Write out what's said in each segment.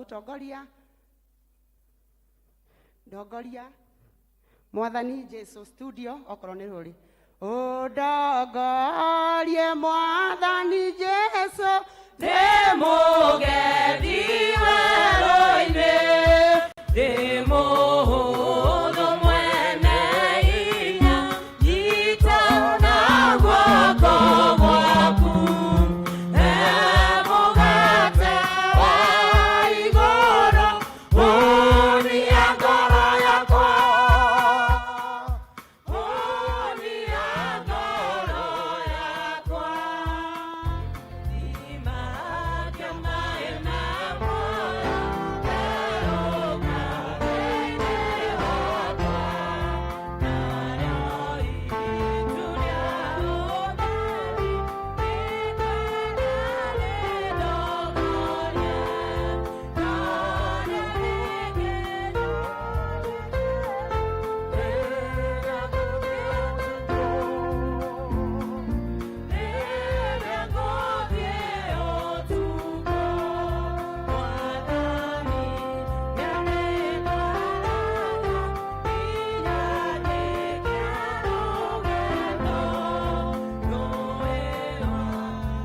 Ngũtongoria, ndongoria Mwathani Jesu. Studio, okorwo nĩ rũri, ũndongorie Mwathani Jesu, ndĩ mũgendi werũ-inĩ, ndĩ mũhũthũ, mwene hinya, nyita na guoko gwaku. He mũgate wa igũrũ, hũnia ngoro yakwa, hũnia ngoro yakwa. Thima maĩ ma muoyo, therũka thĩinĩ wakwa, narĩo itu rĩa ũtheri rĩkwenda rĩndongorie, ndone rĩngĩ rĩrĩa ngũthiĩ ũtukũ, rĩrĩa ngũthiĩ ũtukũ. Mwathani nĩarĩtwaraga nginya ndĩke rũgendo, rũĩ rwa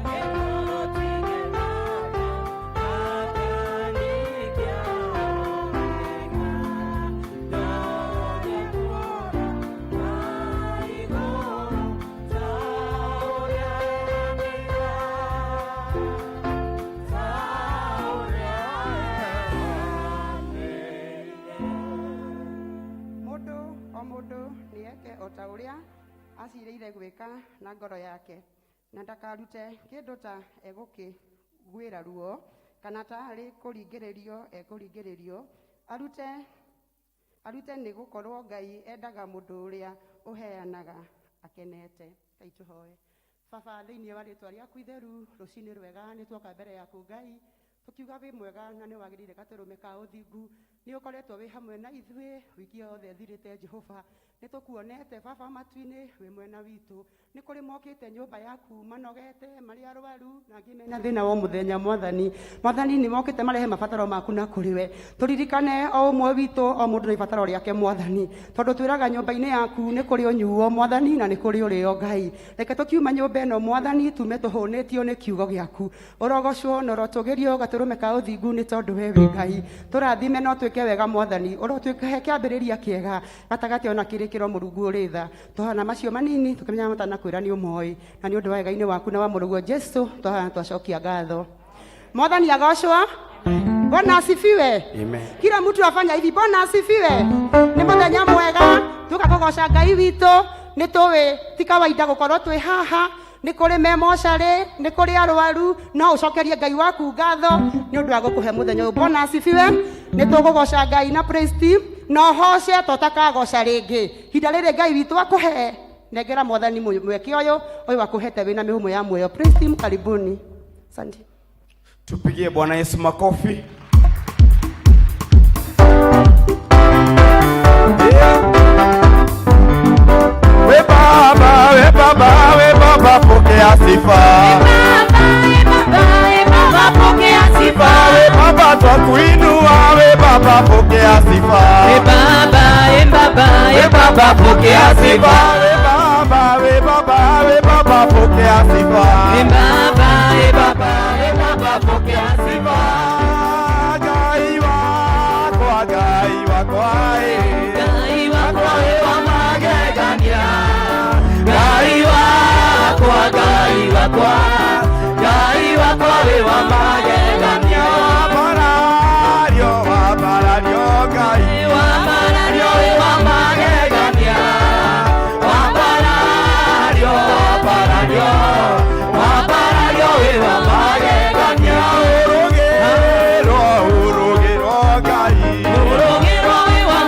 gĩkuũ rũtingĩthambia, Mwathani kĩahũrĩka, ndonye muoyo wa igũrũ ta ũrĩa eranĩire, ta ũrĩa eranĩire. Mũndũ o mũndũ nĩ eke o ta ũrĩa acirĩire gwĩka na ngoro yake, na ndakarute kĩndũ ta egũkĩguĩra ruo kana ta arĩ kũringĩrĩrio ekũringĩrĩrio arute, arute, nĩ gũkorwo Ngai endaga mũndũ ũrĩa ũheanaga akenete. Ngai, tũhoe. Baba, thĩinĩ wa rĩtwa rĩaku itheru, rũcinĩ rwega nĩ tuoka mbere yaku Ngai, tũkiuga wĩ mwega na nĩ wagĩrĩire gatũrũme ka ũthingu. Nĩ ũkoretwo wĩ hamwe na ithuĩ wiki yothe ĩthirĩte. Jehova, nĩ tũkuonete Baba matu-inĩ wĩ mwena witũ. Nĩ kũrĩ mokĩte nyũmba yaku manogete, marĩ arwaru na angĩ mena thĩna wa mũthenya. Mwathani, Mwathani, nĩ mokĩte marehe mabataro maku na kũrĩ we. Tũririkane o ũmwe witũ, o mũndũ na ibataro rĩake, Mwathani, tondũ twĩraga nyũmba-inĩ yaku nĩ kũrĩ ũnyuo, Mwathani, na nĩ kũrĩ ũrĩo. Ngai, reke tũkiuma nyũmba ĩno, Mwathani, tume tũhũnĩtio nĩ kiugo gĩaku. Ũrogocwo na ũrotũgĩrio gatũrũme ka ũthingu, nĩ tondũ we wĩ Ngai. Tũrathime no twĩke wega, Mwathani, ũrotwĩke kĩambĩrĩria kĩega, gatagatĩ ona kĩrĩkĩro. Mũrungu ũrĩ tha, tũhana macio manini tũkĩmenya matanakwĩra nĩ ũmoĩ, na nĩ ũndũ wa wega-inĩ waku na wa mũrũguo Jesu twahana twacokia ngatho. Mwathani agocwo. Bwana asifiwe. Amen. Kila mtu afanya hivi. Bwana asifiwe. Nĩ mũthenya mwega tuka kũgoca Ngai witũ. Nĩ tũĩ ti kawaida gũkorwo twĩ haha. Nĩ kũrĩ me mocarĩ, nĩ kũrĩ arwaru, no ũcokerie Ngai waku ngatho nĩ ũndũ wa gũkũhe mũthenya ũyũ. Bwana asifiwe. Nĩ tũkũgoca Ngai na praise team, na ũhoce totakagoca rĩngĩ hinda rĩrĩ Ngai witũ akũhe. Nengera Mwathani mweke ũyũ ũyũ akũhete wĩna mĩhũmũ ya muoyo. Praise team, karibuni. Asante. Tupigie Bwana Yesu makofi. Yeah. We Baba, we Baba, we Baba, pokea sifa. Baba, pokea sifa. We Baba, twakuinua, we Baba, pokea sifa. E Baba, e Baba, e Baba, pokea sifa. We Baba, we Baba, we Baba, pokea sifa. E Baba, e Baba, e Baba, pokea sifa. Ngai wakwa, Ngai wakwa, eh. Ngai wakwa wĩ wa magegania. Ngai wakwa, Ngai wakwa, Ngai wakwa wĩ wa magegania. Wambarario, wambarario Ngai. Wambarario wĩ wa magegania. Wambarario, wambarario, wambarario wĩ wa magegania. Ũrũgĩrwo, ũrũgĩrwo Ngai. Ũrũgĩrwo wĩ wa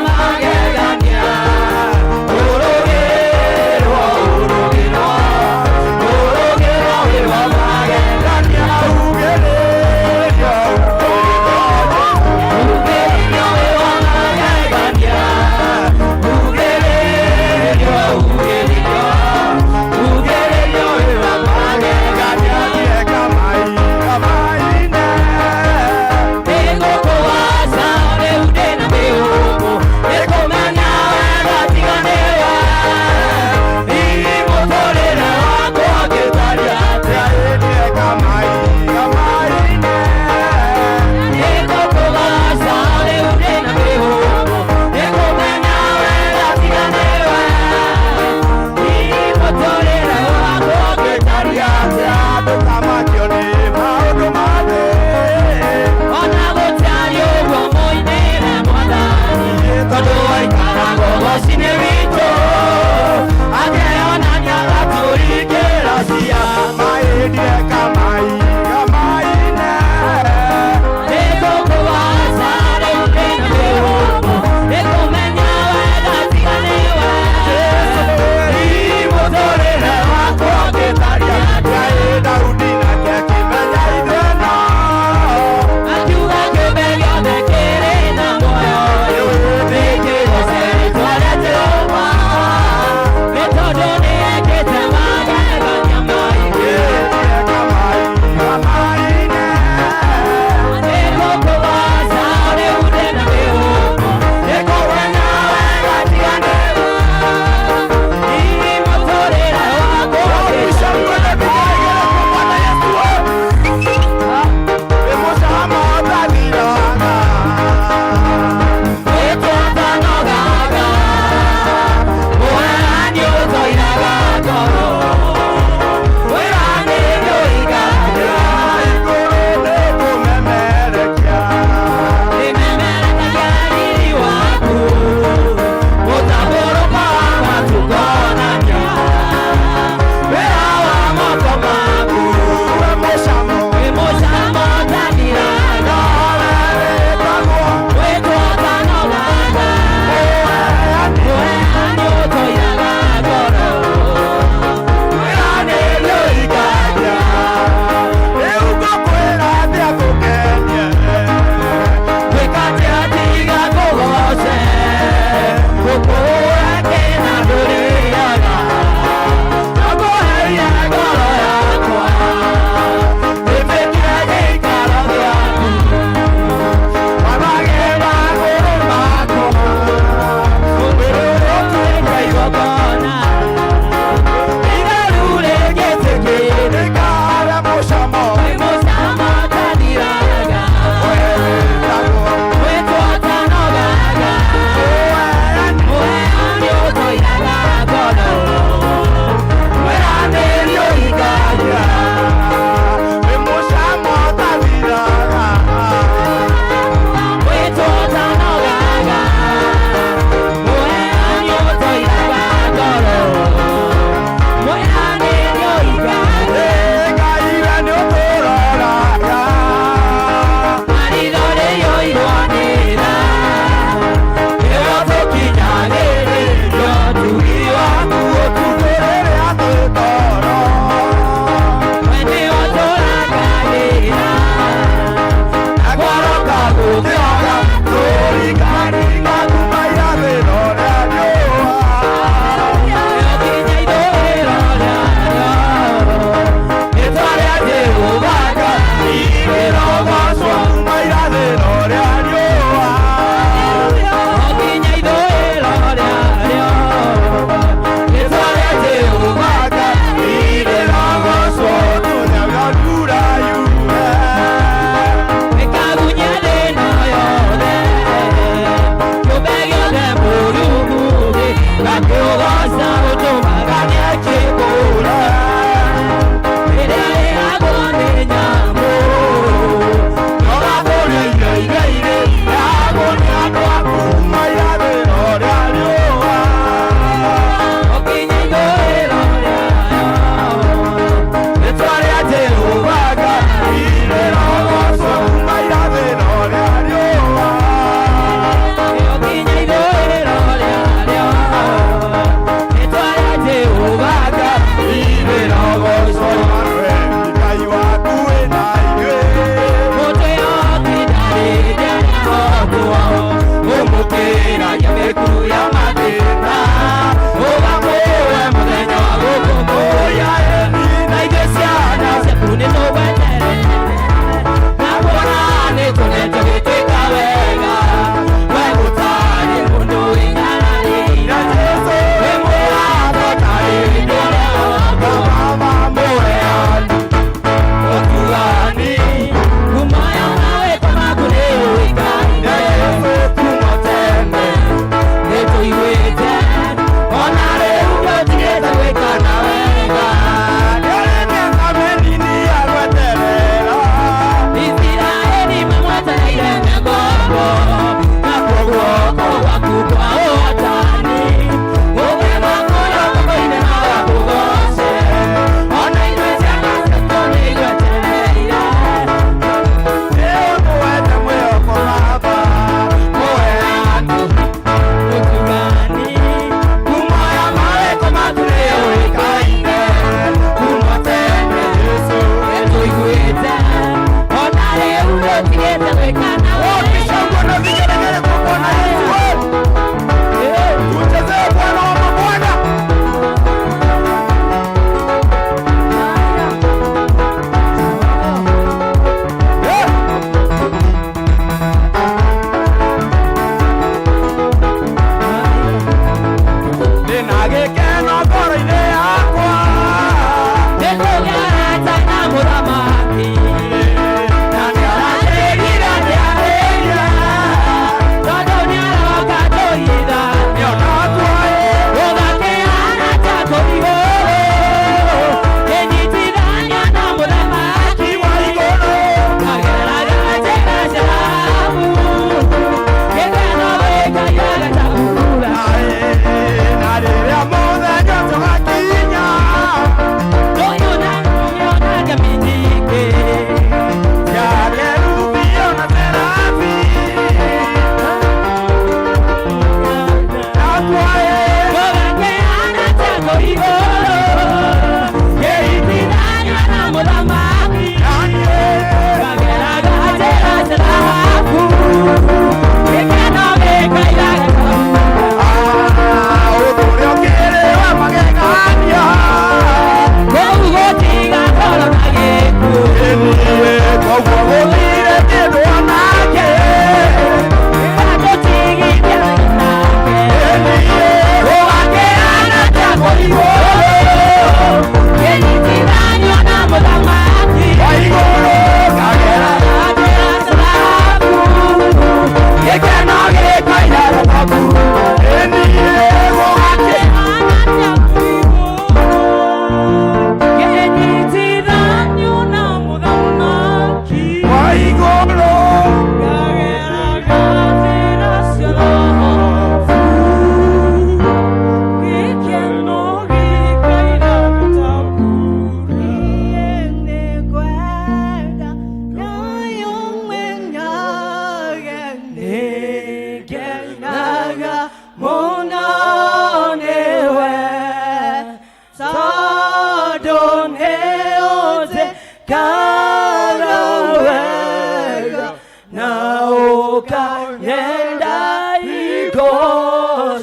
Ũkanyenda hingo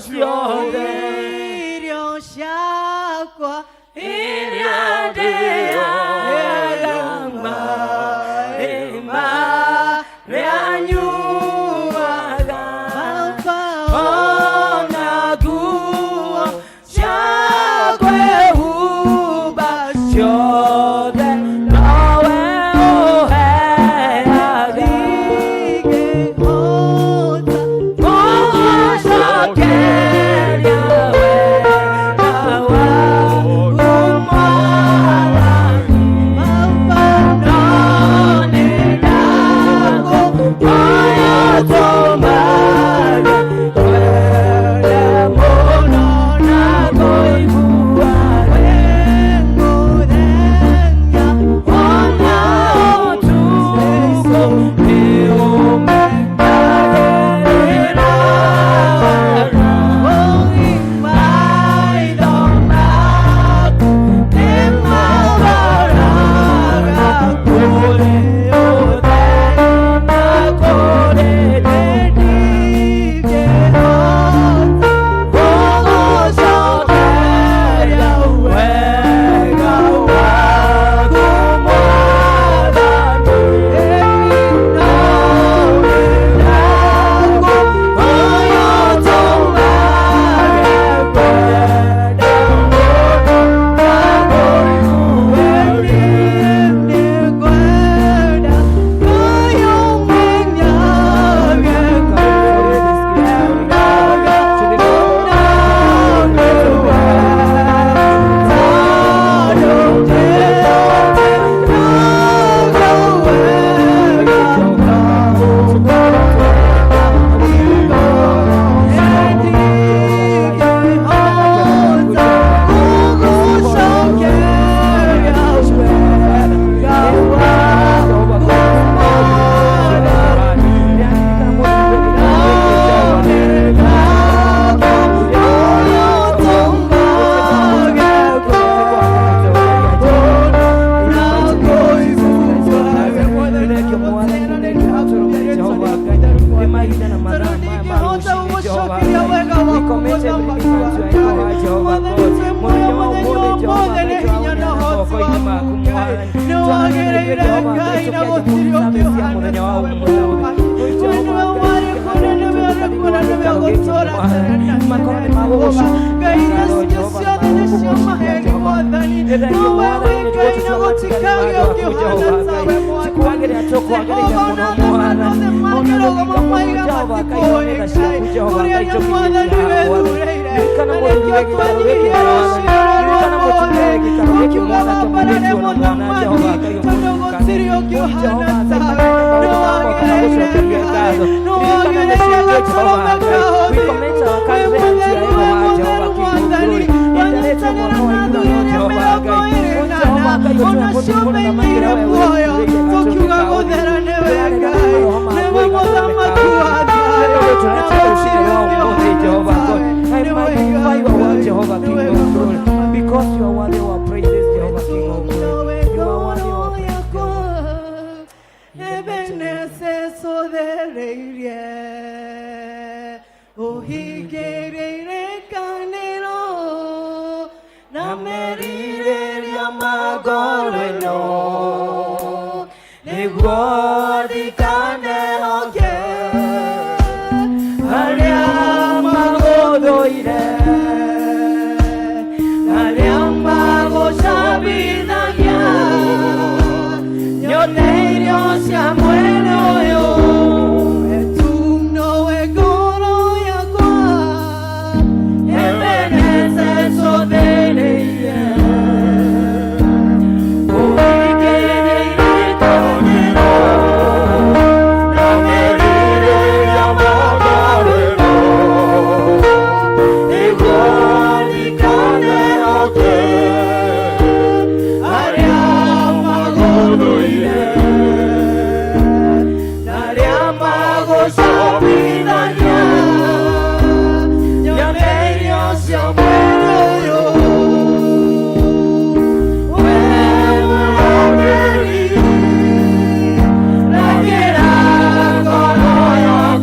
ciothe. Irio ciakwa Iria ndĩaga maĩ marĩa nyuaga. Baba. Ona nguo cia kwĩhumba ciothe nowe ũheaga. Ndingĩhota Gũgũcokeria wega waku Mwathani. Baba. No nĩndakũhoya ũtũmage kwenda mũno na kũiguage. Mũthenya Ona ũtukũ nĩũmenyagĩrĩra wega. Maitho maku nĩmaroraga kũrĩ ũtheri na kũrĩ ndingĩhota gũgũcokeria wega waku Mwathani. No nĩndakũhoya ũtũmage kwenda mũno na kũiguage. Nĩngwenda ũmenyage kwendaga mũno nĩwe. Tondũ ndĩrotekaga wega ndingĩhota gũgũcokeria wega waku Mwathani. Because you are worthy of our praises, Jehovah King of glory. You are worthy of our praises, Jehovah. Na merirĩria ma ngoro ĩno Nĩguo ndikanehoke arĩa magũthũire, arĩa magũcambithagia, nyone irio cia mwĩrĩ ũyũ. Nowe ngoro yakwa Ebeneze cũthĩrĩirie, ũhingĩrĩirie itonyero, na merirĩria ma ngoro ĩno, nĩguo ndikanehoke arĩa magũthũire, na arĩa magũcambithagia, nyone irio cia mwĩrĩ ũyũ. Wee mũrangĩri, rangĩra ngoro yakwa.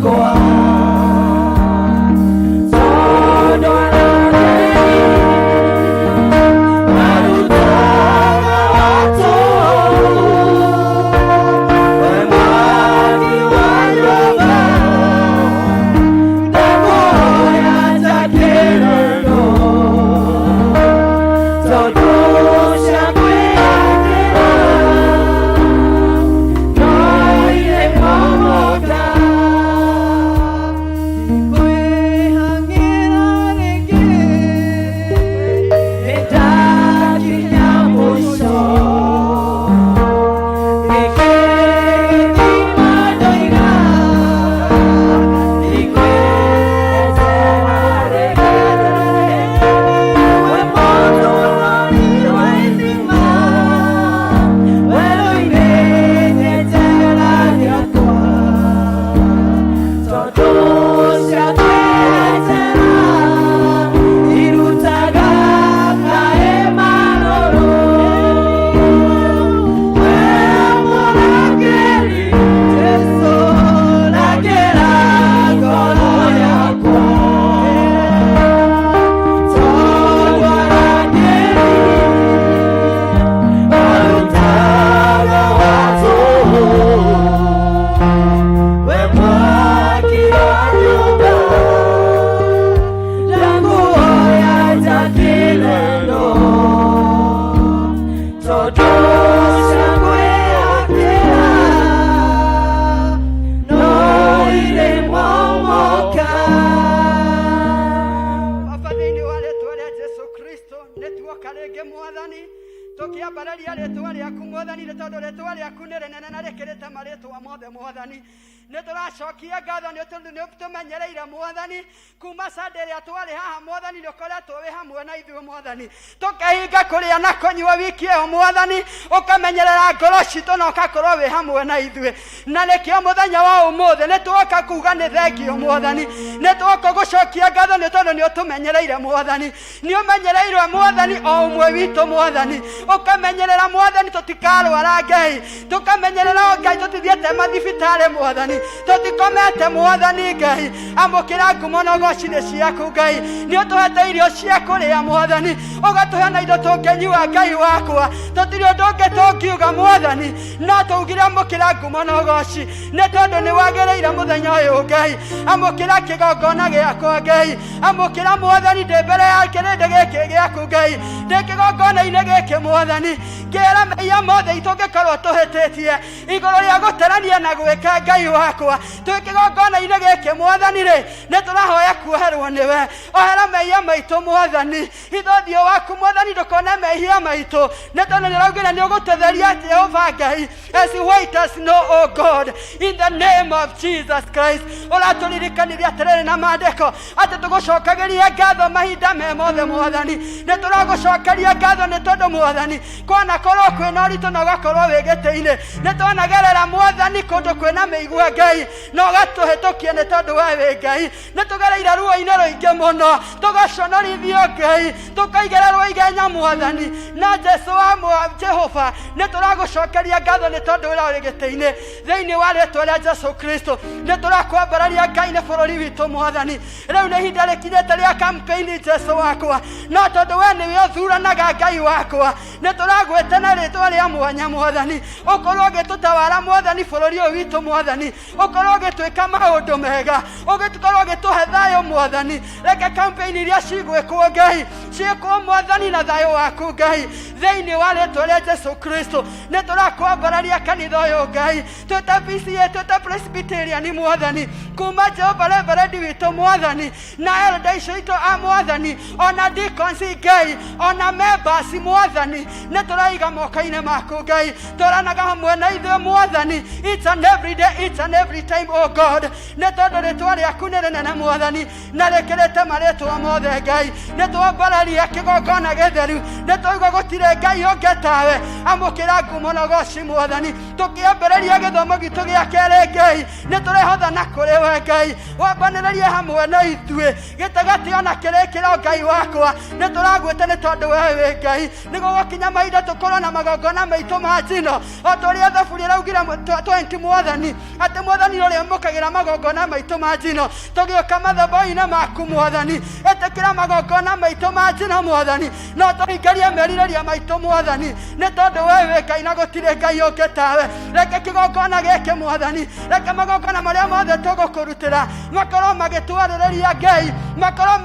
Tũkĩambararia rĩtwa rĩaku Mwathani, nĩ tondũ rĩtwa rĩaku nĩ rĩnene na rĩkĩrĩte marĩtwa mothe Mwathani. Nĩ tũracokia ngatho nĩ tondũ nĩ ũtũmenyereire Mwathani kuma Sunday ĩrĩa twarĩ haha Mwathani, nĩ ũkoretwo wĩ hamwe na ithuĩ Mwathani. Tũkahinga kũrĩa na kũnyua wiki ĩyo Mwathani, ũkamenyerera ngoro citũ na ũgakorwo wĩ hamwe na ithuĩ. Na nĩkĩo mũthenya wa ũmũthĩ nĩ twoka kuga nĩ thengio Mwathani, nĩ twoka gũcokia ngatho nĩ tondũ nĩ ũtũmenyereire Mwathani. Nĩ ũmenyereirwo Mwathani o ũmwe witũ Mwathani, ũkamenyerera Mwathani tũtikarwara Ngai, tũkamenyerera o Ngai tũtithiĩte mathibitarĩ Mwathani, tũtikomete Mwathani Ngai. Amũkĩra ngumo na ũgoci nĩ ciaku Ngai, nĩ ũtũhete irio cia kũrĩa Mwathani, ũgatũhe na indo tũngĩnyua Ngai wakwa. Tũtirĩ ũndũ ũngĩ tũngiuga Mwathani, no tũugire amũkĩra ngumo na ũgoci nĩ tondũ nĩ wagĩrĩire mũthenya ũyũ Ngai. Amũkĩra kĩgongona gĩakwa Ngai, amũkĩra Mwathani ndĩ mbere ya kĩrĩndĩ gĩkĩ gĩaku Ngai, ndĩ kĩgongona-inĩ gĩkĩ Mwathani, ngĩra mehia mothe itũngĩkorwo tũhĩtĩtie igũrũ rĩa gũtarania na gwĩka Ngai wakwa. Twĩ kĩgongona-inĩ gĩkĩ Mwathani rĩ, nĩ tũrahoya kuoherwo nĩwe. Ohera mehia maitũ Mwathani, hitha ũthiũ waku Mwathani, ndũkone mehia maitũ, nĩ tondũ nĩ ũraugire nĩ ũgũtũtheria Jehova Ngai, as white as snow, oh God, in the name of Jesus Christ. Ũratũririkanirie atĩrĩrĩ na maandĩko atĩ tũgũcokagĩria ngatho mahinda me mothe Mwathani. Nĩ tũragũcokeria ngatho nĩ tondũ Mwathani kwanakorwo kwĩna ũritũ na ũgakorwo wĩ gĩtĩ-inĩ, nĩ twanagerera Mwathani kũndũ kwĩna mĩigua Ngai, na ũgatũhĩtũkia nĩ tondũ we wĩ Ngai. Nĩ tũgereire ruo-inĩ rũingĩ mũno, tũgaconorithio Ngai, tũkaigererwo igenya Mwathani. Na Jesu wa Jehova, nĩ tũragũcokeria ngatho nĩ tondũ ũrĩa ũrĩ gĩtĩ-inĩ. Thĩinĩ wa rĩtwa rĩa Jesu Kristo nĩ tũrakwambararia Ngai nĩ bũrũri witũ Mwathani. Rĩu nĩ ihinda rĩkinyĩte rĩa campaign Jesu wakwa, no tondũ we nĩwe ũthuranaga Ngai wakwa, nĩ tũragwĩta na rĩtwa rĩa mwanya Mwathani, ũkorwo ũgĩtũtawara Mwathani bũrũri ũyũ witũ Mwathani, ũkorwo ũgĩtwĩka maũndũ mega, ũgĩkorwo ũgĩtũhe thayũ Mwathani. Reke campaign iria cigwĩkwo Ngai ciĩkwo Mwathani na thayũ waku Ngai, thĩinĩ wa rĩtwa rĩa Jesu Kristo. Nĩ tũrakwambararia kanitha ũyũ Ngai, twĩta PCA, twĩta Presbyterian Mwathani, kuma Jehova Reverend witũ Mwathani, na elder icio itũ a Mwathani, ona deacons Ngai, ona members Mwathani, nĩ tũraiga moko-inĩ maku Ngai. Tũranaga hamwe na ithuĩ Mwathani each and every day, each and every time, oh God, nĩ tondũ rĩtwa rĩaku nĩ rĩnene Mwathani na rĩkĩrĩte marĩtwa mothe Ngai. Nĩ twambararia kĩgongona gĩtheru, nĩ twaigua gũtirĩ Ngai ũngĩ tawe. Amũkĩra ngumo na ũgoci Mwathani. Tũkĩambĩrĩria gĩthomo gitũ gĩa kerĩ Ngai, nĩ tũrehotha na kũrĩ we Ngai, wambanĩrĩrie hamwe na ithuĩ gĩtagatĩ ona kĩrĩkĩro Ngai wakwa. Nĩ tũragwĩta nĩ tondũ we wĩ Ngai, nĩguo gũkinya mahinda tũkorwo na magongona maitũ ma njino o ta ũrĩa thaburi ĩraugire 20 Mwathani, atĩ Mwathani ũrĩa ũmũkagĩra magongona maitũ ma njino. Tũgĩũka mathabaũ-inĩ maku Mwathani, ĩtĩkĩra magongona maitũ ma njino Mwathani, no tũhingarie merirĩria maitũ Mwathani, nĩ tondũ we wĩ Ngai na gũtirĩ Ngai ũngĩ tawe. Reke kĩgongona gĩkĩ Mwathani, reke magongona marĩa mothe tũgũkũrutĩra makorwo magĩtwarĩrĩria Ngai, makorwo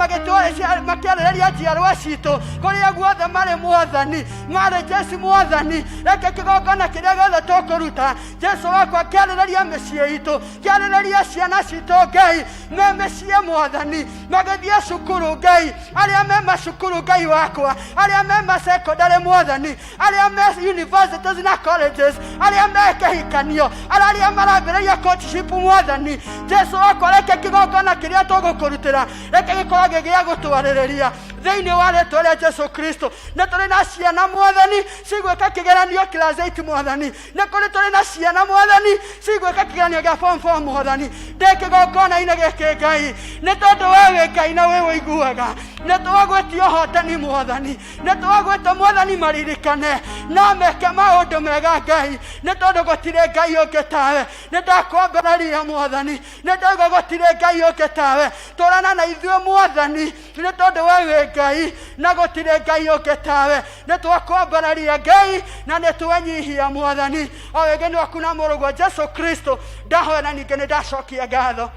makĩarĩrĩria njiarwa citũ kũrĩa guothe marĩ Mwathani, marĩ Jesu Mwathani. Reke kĩgongona kĩrĩa gĩothe tũkũruta Jesu wakwa kĩarĩrĩria mĩciĩ itũ, kĩarĩrĩria ciana citũ Ngai, me mĩciĩ Mwathani, magĩthiĩ cukuru Ngai, arĩa me macukuru Ngai wakwa, arĩa me masekondary Mwathani, arĩa me universities na colleges, arĩa me kĩhikanio, arĩa marambĩrĩria courtship Mwathani. Jesu wakwa, reke kĩgongona kĩrĩa tũgũkũrutĩra reke gĩkorwo gĩ gĩa gũtwarĩrĩria thĩinĩ wa rĩtwa rĩa Jesu Kristo. Nĩ tũrĩ na ciana Mwathani cigwĩka kĩgeranio class 8 Mwathani, nĩ kũrĩ tũrĩ na ciana Mwathani cigwĩka kĩgeranio gĩa form 4 Mwathani. Ndĩ kĩgongona-inĩ gĩkĩ Ngai, nĩ tondũ we wĩ Ngai na wĩ ũiguaga, nĩ twagwĩtia ũhotani Mwathani, nĩ twagwĩta Mwathani maririkane no meke maũndũ mega Ngai, nĩ tondũ gũtirĩ Ngai ũngĩ tawe. Nĩ ndakwambararia Mwathani, nĩ ndaigua gũtirĩ Ngai ũngĩ tawe. Tũrana na ithuĩ Mwathani, nĩ tondũ we wĩ Ngai na gũtirĩ Ngai ũngĩ tawe. Nĩ twakwambararia Ngai na nĩ twenyihia Mwathani, o wĩgĩ waku na mũrũguo Jesu Kristo ndahoya, na ningĩ nĩ ndacokia ngatho.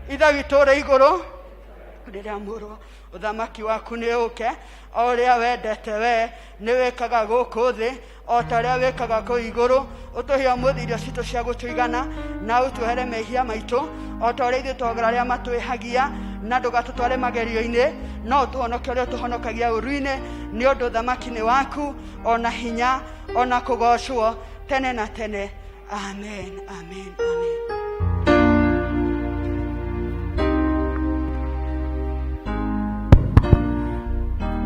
Ithe witũ ũrĩ igũrũ, rĩrĩa mũrũ Ũthamaki waku nĩ ũke, o ũrĩa wendete we nĩ wĩkaga gũkũ thĩ o ta ũrĩa wĩkaga kũu igũrũ. Ũtũhe ũmũthĩ irio citũ cia gũtũigana, na ũtuohere mehia maitũ o ta ũrĩa ithuĩ tuohagĩra arĩa matwĩhagia, na ndũgatũtware magerio-inĩ, no ũtũhonokie ũrĩa ũtũhonokagia ũũru-inĩ, nĩ ũndũ ũthamaki nĩ waku, o na hinya, o na kũgoocwo tene na tene. Amen, amen, amen.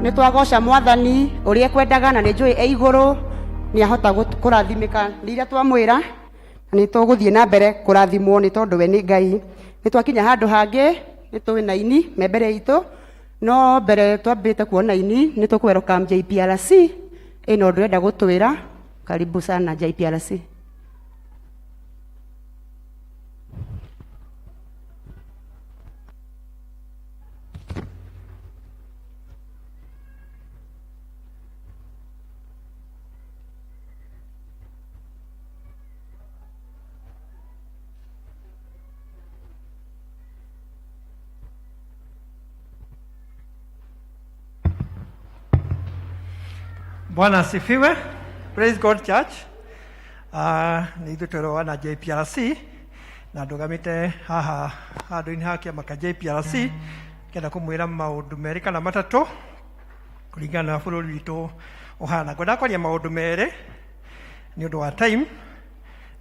Nĩ twagoca Mwathani ũrĩa ekwendaga, na nĩ njũĩ e igũrũ nĩ ahota kũrathimĩka nĩ iria twamwĩra, na nĩ tũgũthiĩ na mbere kũrathimwo nĩ tondũ we nĩ Ngai. Nĩ twakinya handũ hangĩ, nĩ tũĩ na aini me mbere itũ, no mbere twambĩte kuona aini nĩ tũkũ welcome JPRC ĩno ũndũ ĩrenda gũtwĩra. Karibu sana JPRC. Bwana asifiwe. Praise God Church. Nĩ ithuĩ twĩrwo na JPRC na ndũgamĩte haha handũ-inĩ ha kĩama kĩa JPRC kenda kũmwĩra maũndũ merĩ kana matatũ kũringana na bũrũri witũ ũhana. Ngwenda kwaria maũndũ merĩ nĩ ũndũ wa time.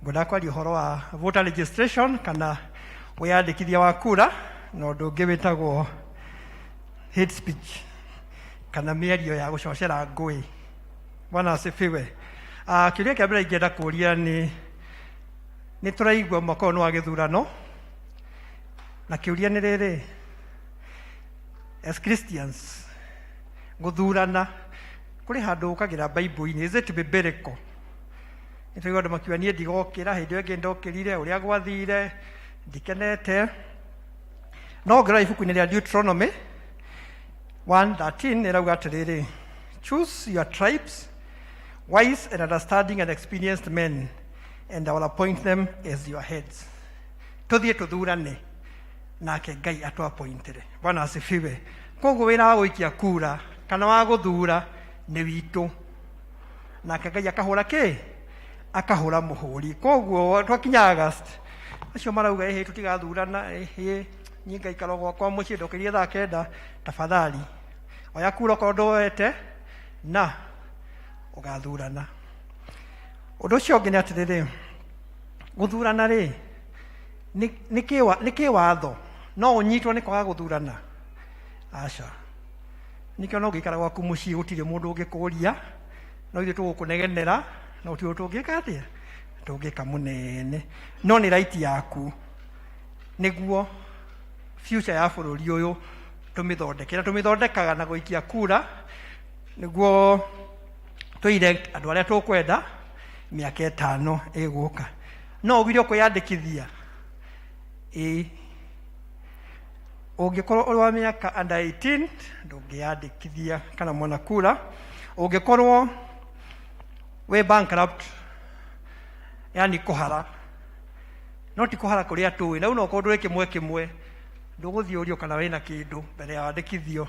Ngwenda kwaria ũhoro wa voter registration kana wĩyandĩkithia wa kura, na ũndũ ũngĩ wĩtagwo hate speech kana mĩario ya gũcocera ngũĩ. Bwana asifiwe. Kĩũria kĩa mbere ingĩenda kũria nĩ nĩ tũraigua mwaka ũyũ nĩ wa gĩthurano, na kĩũria nĩ rĩrĩ, as Christians gũthurana kũrĩ handũ ũkagĩra Bible-inĩ, is it biblical? Nĩ tũraigua andũ makiuga niĩ ndigokĩra, hĩndĩ ĩyo ĩngĩ ndokĩrire ũrĩa gwathire ndikenete. No ũngĩrora ibuku-inĩ rĩa Deuteronomy 1:13 ĩrauga atĩrĩrĩ, choose your tribes, wise and understanding and experienced men, and I will appoint them as your heads. Tũthiĩ tũthurane nake Ngai atũapointire. Bwana asifiwe. Koguo wĩra wa gũikia kura kana wa gũthura nĩ witũ, nake Ngai akahũra kĩ? Akahũra mũhũri. Koguo twakinya August, acio marauga ĩhĩ tũtigathurana, ĩhĩ niĩ ngaikara gwakwa mũciĩ ndokĩrie thaa 9, tafadhali oya kura okorwo ndwoete na ũgathurana. Ũndũ ũcio ũngĩ nĩ atĩrĩrĩ, gũthurana rĩ nĩ kĩwatho, no ũnyitwo nĩ kwaga gũthurana? Aca. Nĩkĩo no ũngĩikara gwaku mũciĩ gũtirĩ mũndũ ũngĩkũria, no ithuĩ tũgũkũnegenera, no gũtirĩ ũndũ tũngĩka atĩa, tũngĩka mũnene. No nĩ right yaku nĩguo future ya bũrũri ũyũ tũmĩthondeke, na tũmĩthondekaga na gũikia kura nĩguo tũ elect andũ arĩa tũkwenda mĩaka 5 ĩgũka. No ũgirio kwĩyandĩkithia? Ĩĩ. Ũngĩkorwo ũrĩ wa mĩaka under 18 ndũngĩyandĩkithia kana mwana kura. Ũngĩkorwo wĩ bankrupt, yani kũhara, no ti kũhara kũrĩa tũĩ, na rĩu no ũkorwo ndũrĩ kĩmwe kĩmwe, ndũgũthiĩ ũrio kana wĩna kĩndũ mbere ya wandĩkithio.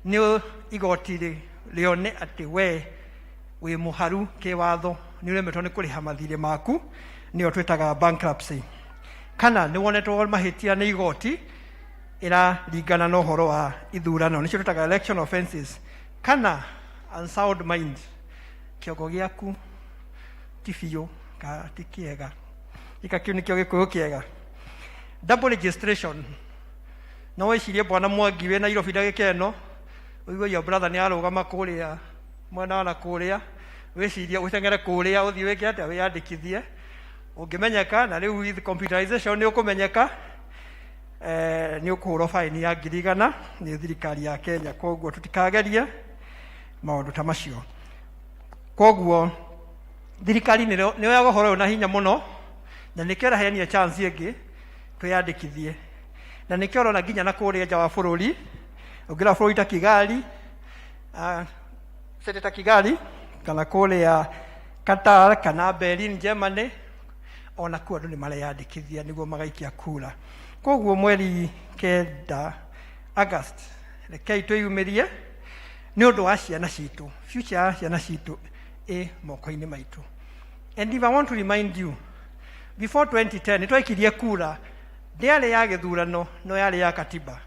Nĩ igoti rĩone atĩ we wĩ mũharu kĩwatho, nĩ ũremetwo nĩ kũrĩha mathirĩ maku, nĩyo twĩtaga bankruptcy. Kana nĩ wonetwo mahĩtia nĩ igoti ĩraringana na ũhoro wa ithurano, nĩcio twĩtaga election offenses. Kana unsound mind, kĩongo gĩaku ti biũ ka ti kĩega, gĩka kĩu nĩkĩo Gĩkũyũ kĩega. Double registration, no wĩcirie bwana Mwangi wĩ Nairobi ndagĩka ĩno, ũigue your brother nĩ arũgama kũrĩa mwena wa na kũrĩa, wĩcirie ũteng'ere kũrĩa ũthiĩ wĩke atĩa, wĩyandĩkithie. Ũngĩmenyeka, na rĩu with computerization nĩ ũkũmenyeka, nĩ ũkũhũrwo faini ya 100,000 nĩ thirikari ya Kenya. Koguo tũtikagerie maũndũ ta macio. Koguo thirikari nĩ yoyaga ũhoro ũyũ na hinya mũno, na nĩkĩo ĩraheanire chance ĩngĩ twĩyandĩkithie, na nĩkĩo ũrona nginya na kũrĩa nja wa bũrũri, ũngĩrora bũrũri ta Kigali, city ta Kigali, kana kũrĩa Qatar, kana Berlin Germany, ona kuo andũ nĩ mareyandĩkithia nĩguo magaikia kura. Koguo mweri 9 August Rekei twĩyumĩrie nĩ ũndũ wa ciana citũ. Future ya ciana citũ ĩ moko-inĩ maitũ. And if I want to remind you, before 2010 nĩ twaikirie kura, ndĩarĩ ya gĩthurano no yarĩ ya katiba.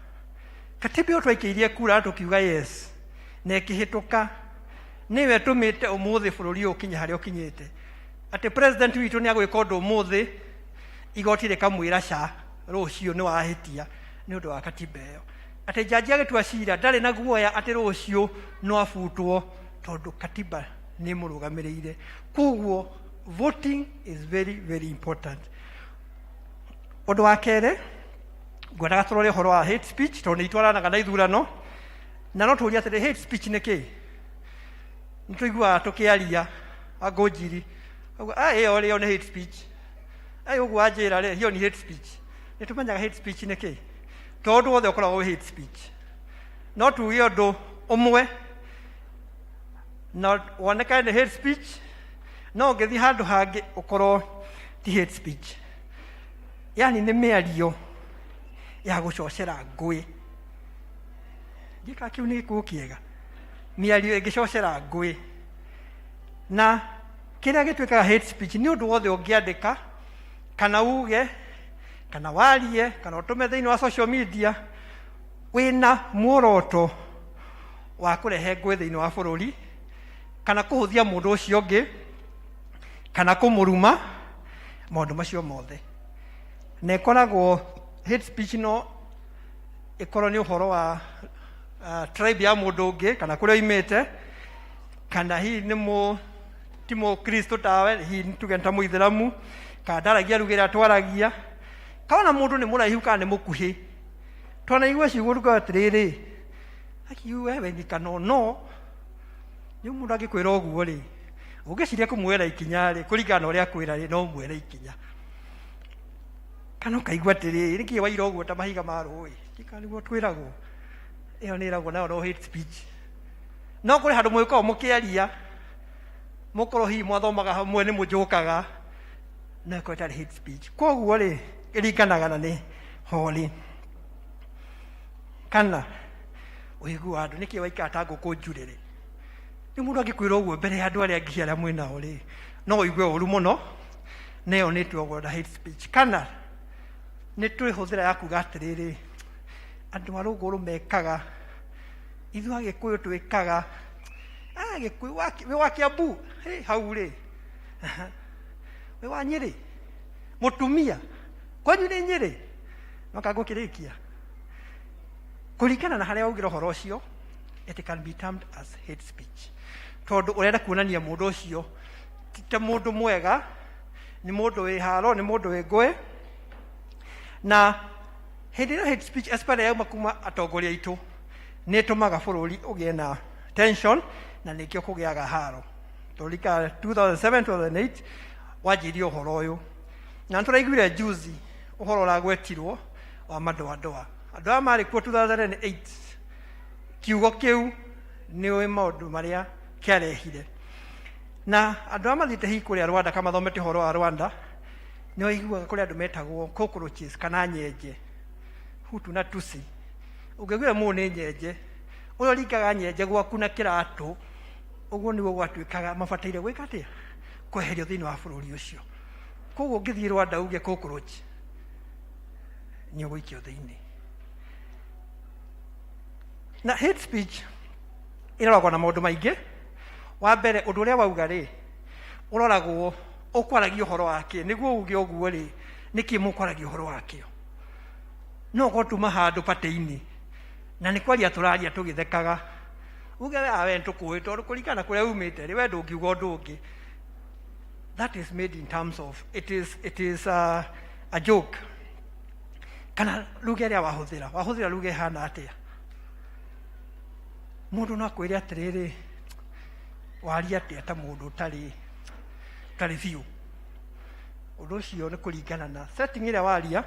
Katiba ĩyo twaikĩirie kura tũkiuga yes na ĩkĩhĩtũka, nĩyo ĩtũmĩte ũmũthĩ bũrũri ũyũ ũkinye harĩa ũkinyĩte, atĩ president witũ nĩ agwĩka ũndũ ũmũthĩ, igoti rĩkamwĩra ca rũciũ nĩ wahĩtia nĩ ũndũ wa katiba ĩyo, atĩ jaji agĩtua cira ndarĩ na guoya atĩ rũciũ no abutwo tondũ katiba nĩ ĩmũrũgamĩrĩire. Koguo voting is very very important. Ũndũ wa kerĩ ngwendaga tũrore ũhoro wa hate speech, tondũ nĩ itwaranaga na ithurano, na no tũrie atĩrĩ, hate speech nĩ kĩĩ? Nĩ tũiguaga tũkĩaria angũnjiri ũguo, "Ah, ĩyo rĩ, ĩyo nĩ hate speech. Ai, ũguo anjĩra rĩ, hiyo ni hate speech." Nĩ tũmenyaga hate speech nĩ kĩĩ? To ũndũ wothe ũkoragwo wĩ hate speech. No tuge ũndũ ũmwe na wonekane nĩ hate speech, no ũngĩthiĩ handũ hangĩ ũkorwo ti hate speech. Yani nĩ mĩario ya gũcocera ngũĩ. Ndiũĩ kana kĩu nĩ gĩkũyũ kĩega, mĩario ĩngĩcocera ngũĩ. Na kĩrĩa gĩtuĩkaga hate speech nĩ ũndũ wothe ũngĩandĩka kana uge kana warie kana ũtũme thĩinĩ wa social media wĩna muoroto wa kũrehe ngũĩ thĩinĩ wa bũrũri, kana kũhũthia mũndũ ũcio ũngĩ, kana kũmũruma, maũndũ macio mothe. Na ĩkoragwo hate speech no ĩkorwo nĩ ũhoro wa tribe ya mũndũ ũngĩ, kana kũrĩa oimĩte, kana hihi nĩ mũ ti mũkristo tawe, hihi tuge nĩ ta mũithĩramu, kana ndaragia lugha ĩrĩa twaragia, kana mũndũ nĩ mũraihu kana nĩ mũkuhĩ. Twanaigua ciugo tukaga atĩrĩrĩ, akiuga wewe ni kanono. Nĩ mũndũ angĩkwĩra ũguo rĩ, ũngĩciria kũmuoera ikinya rĩ, kũringana na ũrĩa akwĩra rĩ, no ũmuoere ikinya. Kana ũkaigua atĩrĩrĩ, nĩkĩ waira ũguo ta mahiga ma rũĩ? Ndikana nĩguo twĩragwo. Ĩyo nĩ ĩragwo nayo no hate speech. No kũrĩ handũ mũgĩkorwo mũkĩaria, mũkorwo hihi mwathomaga hamwe nĩ mũnjũkaga, no ĩkorwo ĩtarĩ hate speech. Koguo rĩ, ĩringanaga na nĩ horĩ. Kana ũiguaga andũ, nĩkĩ waikara ta ngũkũ njurĩrĩ? Rĩu mũndũ angĩkwĩra ũguo mbere ya andũ arĩa angĩ arĩa mwĩ nao rĩ, no ũigue ũru mũno, na ĩyo nĩ ĩtuagwo na hate speech. Kana nĩ twĩhũthĩra ya kuga atĩrĩrĩ, andũ a rũgũrũ mekaga, ithuĩ Agĩkũyũ twĩkaga, Gĩkũyũ wĩ wa Kiambu, hĩ, hau rĩ, wĩ wa Nyĩrĩ, mũtumia, kwanyu nĩ Nyĩrĩ, no ka ngũkĩrĩkia. Kũringana na harĩa waugĩra ũhoro ũcio, it can be termed as hate speech. Tondũ ũrenda kuonania mũndũ ũcio ti ta mũndũ mwega, nĩ mũndũ wĩ haro, nĩ mũndũ wĩ ngũĩ. Na hĩndĩ ĩrĩa hate speech especially yauma kuma atongoria aitũ, nĩ ĩtũmaga bũrũri ũgĩe na tension, na nĩkĩo kũgĩaga haro. Tũrika 2007 2008 wanjirie ũhoro ũyũ, na nĩtũraiguire juzi ũhoro ũragwetirwo wa madoadoa. Andũ aya marĩ kuo 2008, kiugo kĩu nĩ ũĩ maũndũ marĩa kĩarehire. Na andũ aya mathiĩte hihi kũrĩa Rwanda kana mathomete ũhoro wa Rwanda, nĩ ũiguaga kũrĩ andũ metagwo cockroaches kana nyenje, Hutu na Tutsi. Ũngĩiguire mũndũ nĩ nyenje, ũrĩa ũringaga nyenje gwaku na kĩratũ, ũguo nĩguo gwatuĩkaga mabataire gwĩka atĩa? Kweherio thĩinĩ wa bũrũri ũcio. Koguo ũngĩthiĩ Rwanda uge cockroach, nĩ ũgũikio thĩinĩ. Na hate speech ĩroragwo na maũndũ maingĩ. Wa mbere, ũndũ ũrĩa wauga rĩ, ũroragwo ũkwaragia ũhoro wake, nĩguo uge ũguo rĩ, nĩkĩ mũkwaragia ũhoro wakĩo? No ũkorwo tuma handũ patĩ-inĩ, na nĩ kwaria tũraria tũgĩthekaga, uge we we nĩtũkũĩ, tondũ kũringana na kũrĩa umĩte rĩ, we ndũngiuga ũndũ ũngĩ. That is made in terms of it is a joke. Kana lugha ĩrĩa wahũthĩra, wahũthĩra lugha ĩhana atĩa? Mũndũ no akwĩre atĩrĩrĩ, waria atĩa ta mũndũ ũtarĩ ũtarĩ biũ. Ũndũ ũcio nĩ kũringana na setting ĩrĩa waria,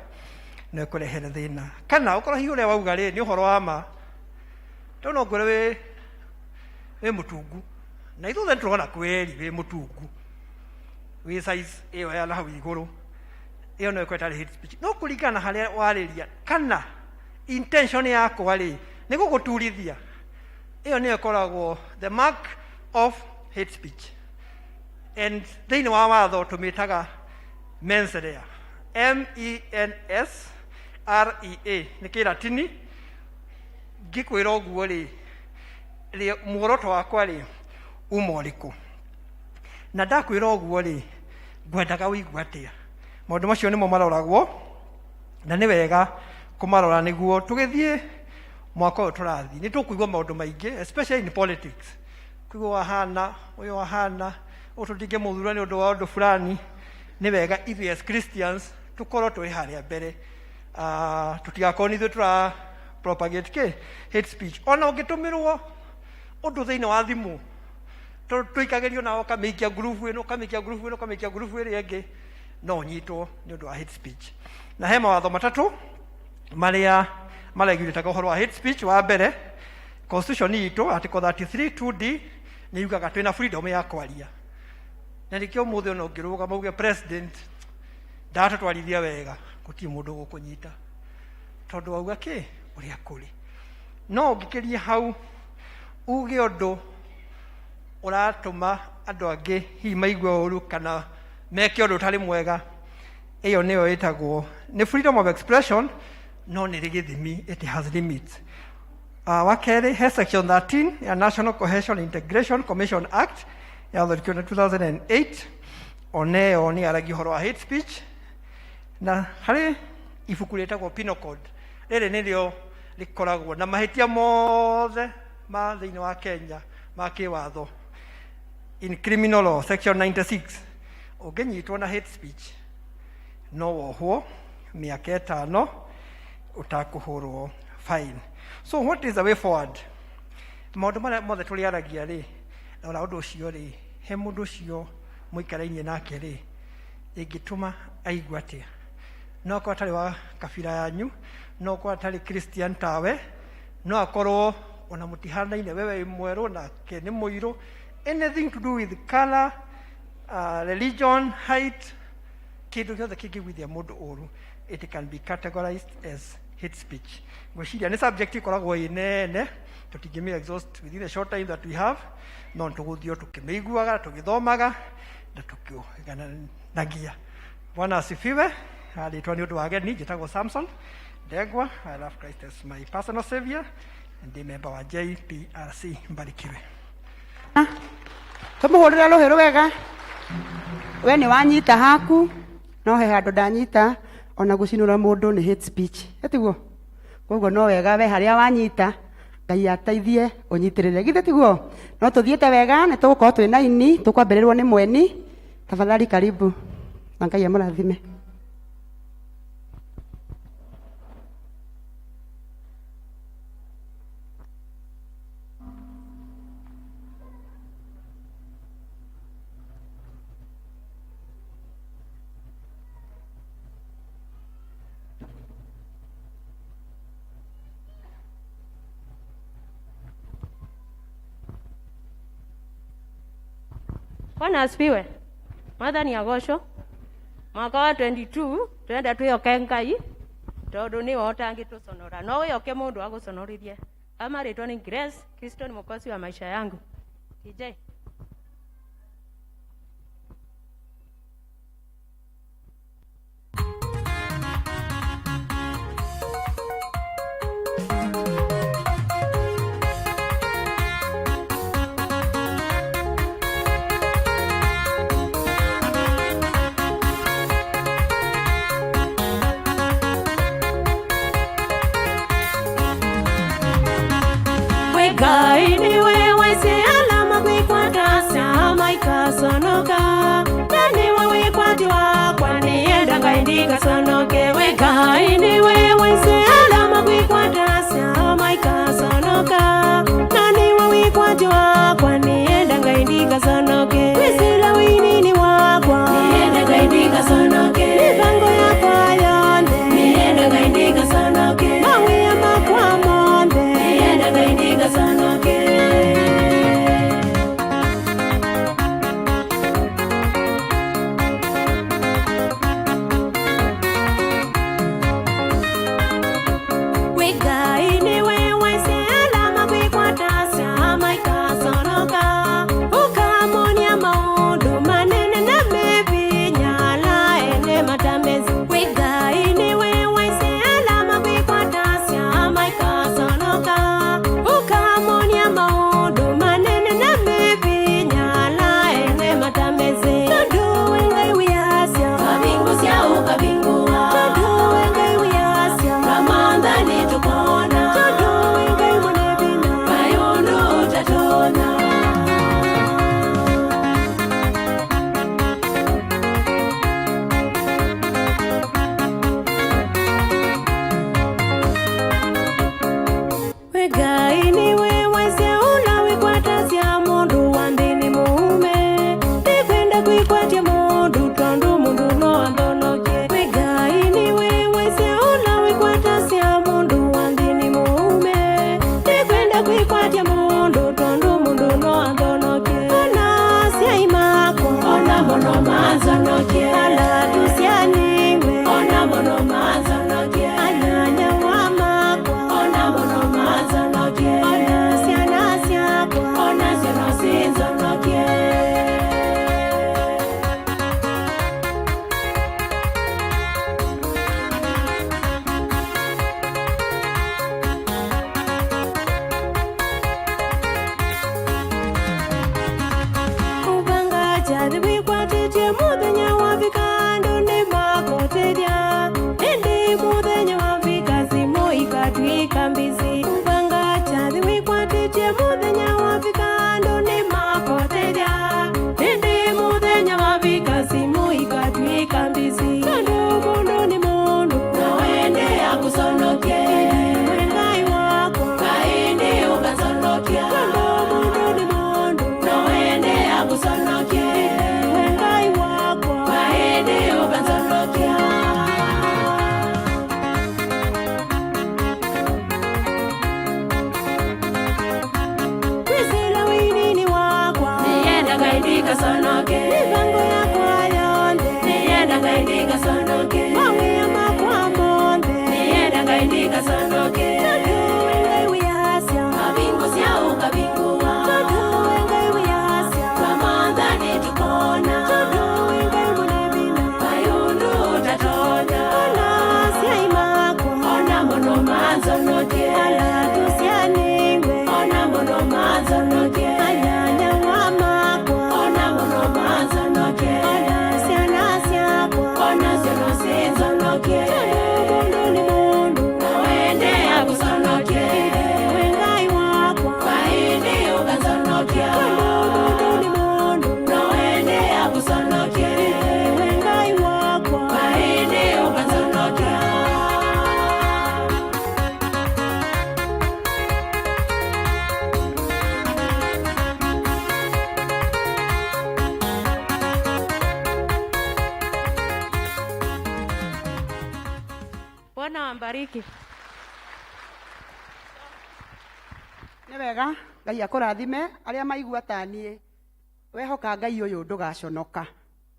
no ĩkũrehere thĩna. Kana ũkorwo hihi ũrĩa wauga rĩ, nĩ ũhoro wa ma. Tondũ no ngwĩre wĩ mũtungu, na ithuothe nĩtũrona kweri wĩ mũtungu, wĩ size ĩyo ya na hau igũrũ, ĩyo no ĩkorwo ĩtarĩ hate speech. No kũringana na harĩa warĩria, kana intention yakwa rĩ, Nĩ gũgũturithia. Ĩyo nĩyo ĩkoragwo the mark of hate speech. And thĩinĩ wa watho tũmĩtaga mens rea. M E N S R E A nĩ kĩratini. Ngĩkwĩra ũguo rĩ, muoroto wakwa rĩ uma ũrĩkũ? Na ndakwĩra ũguo rĩ, ngwendaga ũigue atĩa? Maũndũ macio nĩmo maroragwo, na nĩ wega kũmarora nĩguo tũgĩthiĩ mwaka ũyũ tũrathiĩ nĩ tũkũigua maũndũ maingĩ, especially in politics. Kũigua wahana ũyũ wahana ũyũ, tũtingĩmũthura nĩ ũndũ wa ũndũ fulani. Nĩ wega ithuĩ as Christians tũkorwo tũrĩ harĩa mbere, tũtigakorwo nĩ ithuĩ tũra propagate kĩ hate speech. Ona ũngĩtũmĩrwo ũndũ thĩinĩ wa thimũ, tondũ tũikagĩrio na ũkamĩikia ngurubu ĩno, ũkamĩikia ngurubu ĩno, ũkamĩikia ngurubu ĩrĩa ĩngĩ, no ũnyitwo nĩ ũndũ wa hate speech. Na he mawatho matatũ marĩa maregulataga ũhoro wa hate speech. Wa mbere, constitution itũ article 33 2D nĩ yugaga twĩna freedom ya kwaria, na nĩkĩo ũmũthĩ ona ũngĩrũgama uge president ndatũtwarithia wega, gũtirĩ mũndũ ũgũkũnyita tondũ wauga kĩ ũrĩa kũrĩ. No ũngĩkĩria hau uge ũndũ ũratũma andũ angĩ hihi maigue ũru kana meke ũndũ ũtarĩ mwega, ĩyo nĩyo ĩtagwo nĩ freedom of expression, no nĩ rĩ gĩthimi, it has limits. Wa kerĩ, he section 13 ya National Cohesion Integration Commission Act yathondekirwo na 2008, ona ĩyo nĩ yaragia ũhoro wa hate speech. Na harĩ ibuku rĩtagwo Penal Code, rĩrĩ nĩrĩo rĩkoragwo na mahĩtia mothe ma thĩinĩ wa Kenya ma kĩwatho. In criminal law, section 96, ũngĩnyitwo na hate speech no wohwo mĩaka 5 ũtakũhũrwo fine. So what is the way forward? Maũndũ marĩa mothe tũrĩaragia rĩ, rora ũndũ ũcio rĩ, he mũndũ ũcio mũikarainie nake rĩ, ĩngĩtũma aigue atĩa? No akorwo atarĩ wa kabira yanyu, no akorwo atarĩ Christian tawe, no akorwo ona mũtihanaine, wewe wĩ mwerũ nake nĩ mũirũ. Anything to do with color, religion, height, kĩndũ gĩothe kĩngĩguithia mũndũ ũru, it can be categorized as hate speech. Ngwĩciria nĩ subject ĩkoragwo ĩ nene, tũtingĩmĩ exhaust within the short time that we have, no tũgũthiĩ o tũkĩmĩiguaga, tũgĩthomaga na tũkĩũganagia. Bwana asifiwe. Rĩtwa nĩ ũndũ wa ageni, njĩtagwo Samson Ndegwa. I love Christ as my personal savior and ndĩ member wa JPRC. Mbarikiwe. Tũmũhũrĩre rũhĩ rwega. We nĩ wanyita haku, no he handũ ndanyita, ona gũcinũra mũndũ nĩ hate speech, ĩtiguo? Koguo no wega we harĩa wanyita, Ngai ateithie ũnyitĩrĩre, githĩ tiguo? No tũthiĩte wega, nĩ tũgũkorwo twĩ na ini, tũkwambĩrĩrwo nĩ mweni. Tafadhali karibu na Ngai amũrathime. Bwana asifiwe. Mwathani agocwo. Mwaka wa 22 twenda twihoke Ngai tondu niwe ũtangĩtũconora, no wĩhoke mũndũ agũconorithie. Ama rĩtwa ni Grace. Kristo ni mwokozi wa maisha yangu. DJ. Ngai niwe waise alama kwikwata maikasonoka, na niwe wikwati wakwa, nienda Ngai ndikasonoke. We Ngai niwe waise alama kwikwata maikasonoka, na niwe wikwati wakwa, nienda Ngai ndikasonoke. Kwisila winini wakwa, nienda Ngai ndikasonoke. Mipango yakwa yonthe, nienda Ngai ndikasonoke. Mawia makwa monthe, nienda Ngai ndikasonoke. ikatwika mbizi Mbanga chathi wikwatĩtie mũthenya wafika andũ nĩmakotethia Ĩndĩ mũthenya wafika simu ikatwika mbizi Tondũ mũndũ nĩ mũndũ no ende akũconokie We Ngai wakwa Ngai nĩ ũgaconokia Tondũ mũndũ nĩ mũndũ no ende akũconokie We Ngai wakwa Ngai nĩ ũgaconokia. Kwisila winini wakwa niyenda Ngai ndikaconoke mibango yakwa yonthe niyenda Ngai ndikaconoke mawĩa makwa monthe niyenda Ngai ndikaconoke Tondũ we Ngai wĩasya mabingu cia ũkabingua Tondũ we Ngai wĩasya twamantha nĩtũkona Tondũ we Ngai mũnene Ngai ũndũ ũtatonya ona aciari makwa ona mũno manjonokie ala tũcianĩiwe ona mũno manjonokie anyanyawa makwa ona mũno manjonokie ona ciana ciakwa ona cio cinjonokie Tondũ mũndũ nĩ mũndũ no ende agũconokie We Ngai wakwa Ngai nĩ ũgaconokia Tondũ mũndũ nĩ mũndũ no ende agũconokie We Ngai wakwa Ngai nĩ ũgaconokia. Bwana ambariki. Nĩ wega Ngai akũrathime arĩa maigua ta niĩ wehoka Ngai ũyũ ndũgaconoka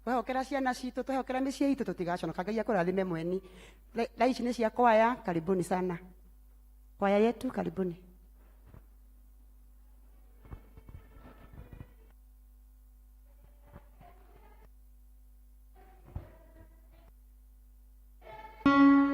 twehokera ciana citũ twehokera mĩciĩ itũ tũtigaconoka Ngai akũrathime mweni. Thaa ici nĩ cia kwaya karibuni sana kwaya yetu karibuni. Thank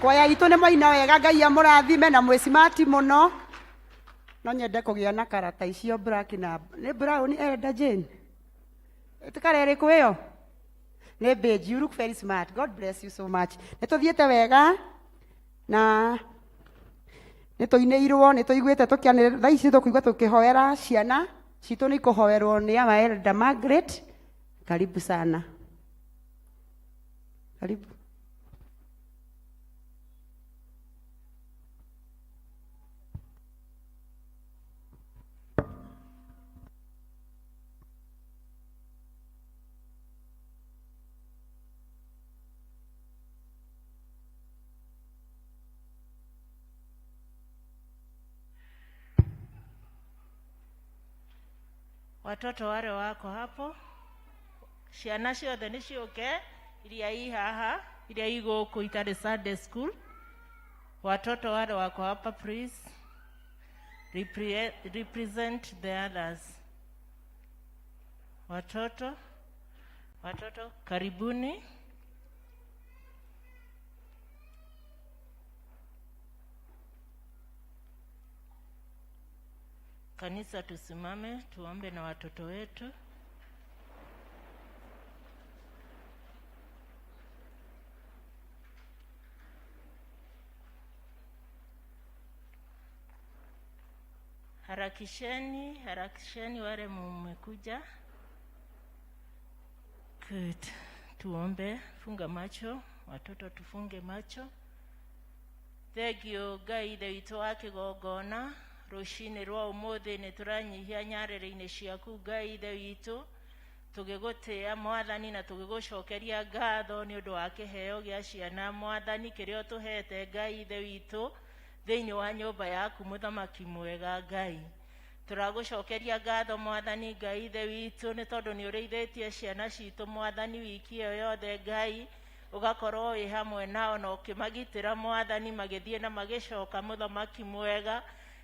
Kwaya itũ nĩ mwaina wega, Ngai amũrathime na mwĩ smart mũno. No nyende kũgĩa na karata icio black na nĩ brown. Elder Jane, ĩtikara ĩrĩkũ ĩyo? Nĩ beige. You look very smart. God bless you so much. Nĩ tũthiĩte wega na nĩ tũinĩirwo, nĩ tũiguĩte tũkĩanĩrĩra. Thaa ici tũkũigua tũkĩhoera ciana citũ, nĩ ikũhoerwo nĩ our Elder Margaret. Karibu sana, karibu. Watoto wale wako hapo, ciana ciothe nĩ ciũke iria i haha, iria i gũkũ itarĩ Sunday school. Watoto wale wako hapa, please represent the others. Watoto, watoto, karibuni. Kanisa, tusimame tuombe na watoto wetu. Harakisheni, harakisheni wale mmekuja. Good. Tuombe, funga macho, watoto tufunge macho. Thengio Ngai Ithe witũ wa kĩgongona, rũcinĩ rwa ũmũthĩ nĩ tũranyihia nyarĩrĩ-inĩ ciaku, Ngai Ithe witũ, tũgĩgũtĩĩa Mwathani na tũgĩgũcokeria ngatho nĩ ũndũ wa kĩheo gĩa ciana, Mwathani, kĩrĩa ũtũhete, Ngai Ithe witũ, thĩinĩ wa nyũmba yaku, mũthamaki mwega. Ngai, tũragũcokeria ngatho, Mwathani Ngai Ithe witũ, nĩ tondũ nĩ ũrĩithĩtie ciana citũ, Mwathani, wiki ĩyo yothe. Ngai, ũgakorwo wĩ hamwe nao na ũkĩmagitĩra, Mwathani, magĩthiĩ na magĩcoka, mũthamaki mwega.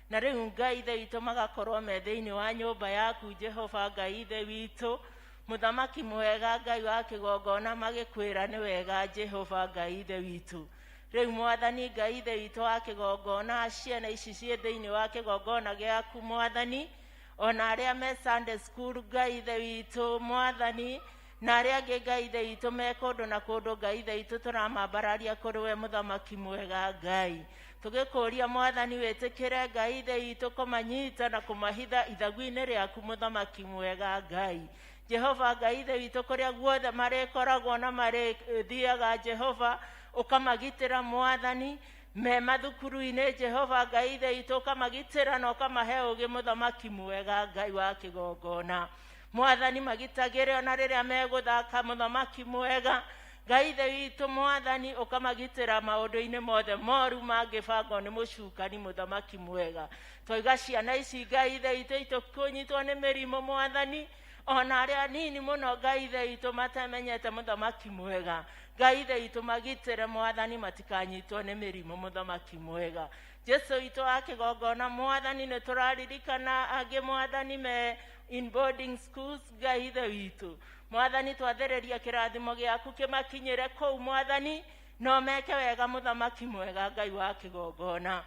Na rĩu, Ngai Ithe witũ, magakorwo me thĩinĩ wa nyũmba yaku, Jehova Ngai Ithe witũ, mũthamaki mwega, Ngai wa kĩgongona, magĩkwĩra nĩ wega, Jehova Ngai Ithe witũ. Rĩu, Mwathani Ngai Ithe witũ wa kĩgongona, ciana ici ciĩ thĩinĩ wa kĩgongona gĩaku, Mwathani, ona arĩa me Sunday school, Ngai Ithe witũ, Mwathani, na arĩa angĩ, Ngai Ithe witũ, me kũndũ na kũndũ, Ngai Ithe witũ, tũramambararia kũrĩ we, mũthamaki mwega. Ngai, tũgĩkũria, Mwathani, wĩtĩkĩre, Ngai Ithe witũ, kũmanyita na kũmahitha ithagu-inĩ rĩaku, mũthamaki mwega. Ngai, Jehova Ngai Ithe witũ, kũrĩa guothe marĩkoragwo na marĩthiaga, Jehova, ũkamagitĩra, Mwathani, me mathukuru-inĩ. Jehova Ngai Ithe witũ, ũkamagitĩra na ũkamahe ũgĩ, mũthamaki mwega, Ngai wa kĩgongona. Mwathani, magitagĩre ona rĩrĩa megũthaka, mũthamaki mwega. Ngai Ithe witũ, Mwathani, ũkamagitĩra maũndũ-inĩ mothe moru mangĩbangwo nĩ mũcukani, mũthamaki mwega. Twaiga ciana ici, Ngai Ithe witũ, itũkũnyitwo nĩ mĩrimũ, Mwathani, ona arĩa anini mũno, Ngai Ithe witũ, matamenyete, mũthamaki mwega. Ngai Ithe witũ, magitĩre, Mwathani, matikanyitwo nĩ mĩrimũ, mũthamaki mwega. Jesu witũ wa kĩgongona, Mwathani, nĩ tũraririkana angĩ, Mwathani, me in boarding schools. Ngai Ithe witũ, Mwathani, twathĩrĩria kĩrathimo gĩaku kĩmakinyĩre kũu, Mwathani, no meke wega, mũthamaki mwega, Ngai wa kĩgongona.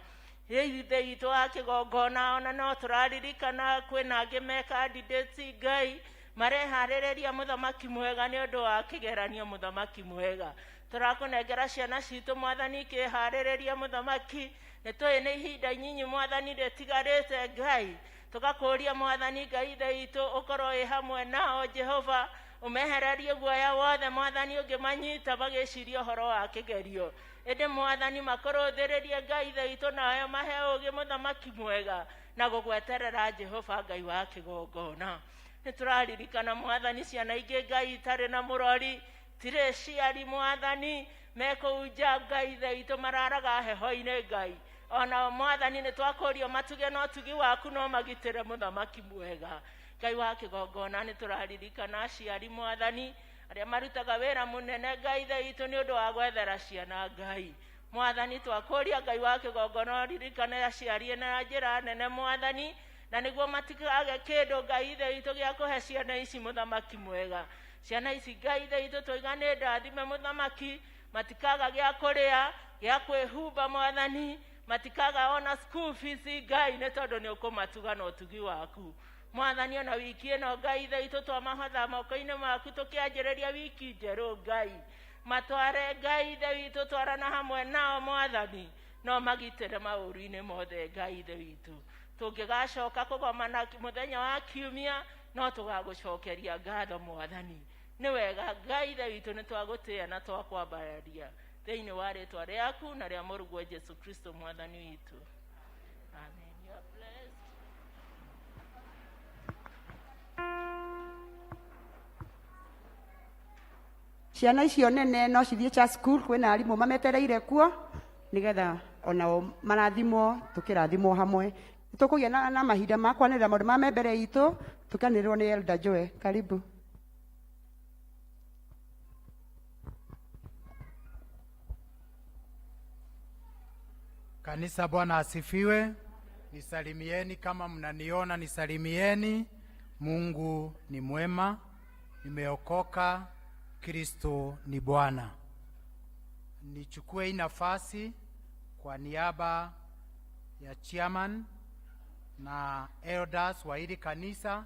Ithe witũ wa kĩgongona, ona no tũraririkana kwĩna angĩ me candidates, Ngai, mareharĩrĩria, mũthamaki mwega, nĩ ũndũ wa kĩgeranio. Mũthamaki mwega, tũrakũnengera ciana citũ, Mwathani, ikĩharĩrĩria. Mũthamaki, nĩ tũĩ nĩ ihinda inyinyi, Mwathani, rĩtigarĩte. Ngai, tũgakũria, Mwathani Ngai Ithe witũ, ũkorwo wĩ hamwe nao. Jehova, ũmehererie guoya wothe, Mwathani, ũngĩmanyita magĩciria ũhoro wa kĩgerio. Ĩndĩ, Mwathani, makũrũthĩrĩrie, Ngai Ithe witũ, nayo mahe ũgĩ, mũthamaki mwega, na gũgweterera, Jehova Ngai wa kĩgongona. Nĩ tũraririkana, Mwathani, ciana ingĩ, Ngai, itarĩ na mũrori, tirĩ ciari, Mwathani, me kũu nja, Ngai Ithe witũ, mararaga heho-inĩ. Ngai, ona Mwathani, nĩ twakũrio matuge na ũtugi waku no magitĩre, mũthamaki mwega, Ngai wa kĩgongona. Nĩ tũraririkana aciari, Mwathani, arĩa marutaga wĩra mũnene, Ngai Ithe witũ, nĩ ũndũ wa gwethera ciana. Ngai, Mwathani, twakũria, Ngai wa kĩgongona, ũririkane aciari na njĩra nene, Mwathani, na nĩguo matikage kĩndũ, Ngai Ithe witũ, gĩa kũhe ciana ici, mũthamaki mwega. Ciana ici, Ngai Ithe witũ, twaiga nĩ ndathime, mũthamaki, matikaga gĩa kũrĩa. Gĩa kwĩhumba Mwathani, matikaga ona school fees Ngai, nĩ tondũ nĩ ũkũmatuga na ũtugi waku Mwathani. Ona wiki ĩno Ngai ithe witũ, twamahotha moko-inĩ maku tũkĩanjĩrĩria wiki njerũ Ngai, matware Ngai ithe witũ, twarana hamwe nao Mwathani, no magitĩre maũru-inĩ mothe Ngai ithe witũ. Tũngĩgacoka kũgomana mũthenya wa kiumia, no tũgagũcokeria ngatho Mwathani. Nĩ wega Ngai ithe witũ, nĩ twagũtĩĩa na twakwambararia thĩinĩ wa rĩtwa rĩaku na rĩa mũrũguo Jesu Kristo Mwathani witũ, amen. You are blessed. Ciana icio nene no cithiĩ cha school, kwĩna arimũ mametereire kuo nĩgetha onao marathimwo, tũkĩrathimwo hamwe. Nĩtũkũgĩa na mahinda ma kwanĩrĩra maũndũ marĩa me mbere itũ, tũkanĩrĩrwo nĩ Elder Joe. Karibu. Kanisa, Bwana asifiwe. Nisalimieni kama mnaniona, nisalimieni. Mungu ni mwema, nimeokoka, Kristo ni Bwana. Nichukue hii nafasi kwa niaba ya chairman na elders wa hili kanisa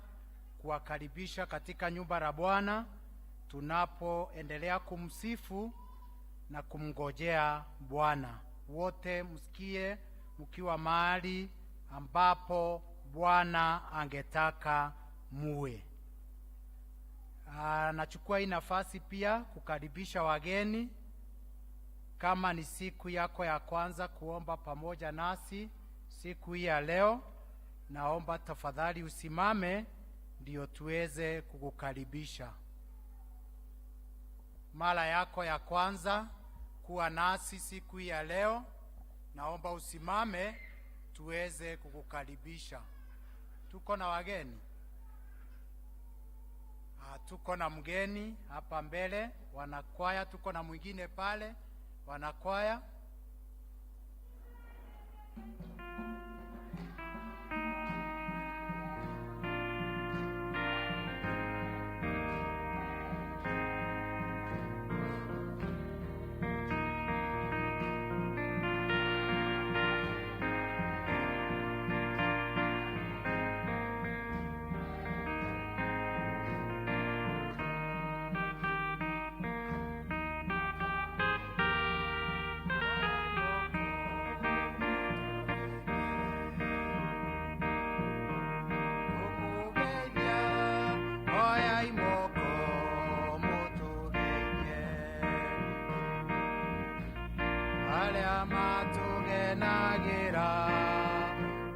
kuwakaribisha katika nyumba la Bwana tunapoendelea kumsifu na kumngojea Bwana. Wote msikie mkiwa mahali ambapo Bwana angetaka muwe. Nachukua hii nafasi pia kukaribisha wageni. Kama ni siku yako ya kwanza kuomba pamoja nasi siku hii ya leo, naomba tafadhali usimame ndio tuweze kukukaribisha. Mara yako ya kwanza kuwa nasi siku hii ya leo, naomba usimame tuweze kukukaribisha. Tuko na wageni? Tuko na mgeni hapa mbele, wanakwaya. Tuko na mwingine pale, wanakwaya. Oya imoko mutugeithie, arĩa matugenagira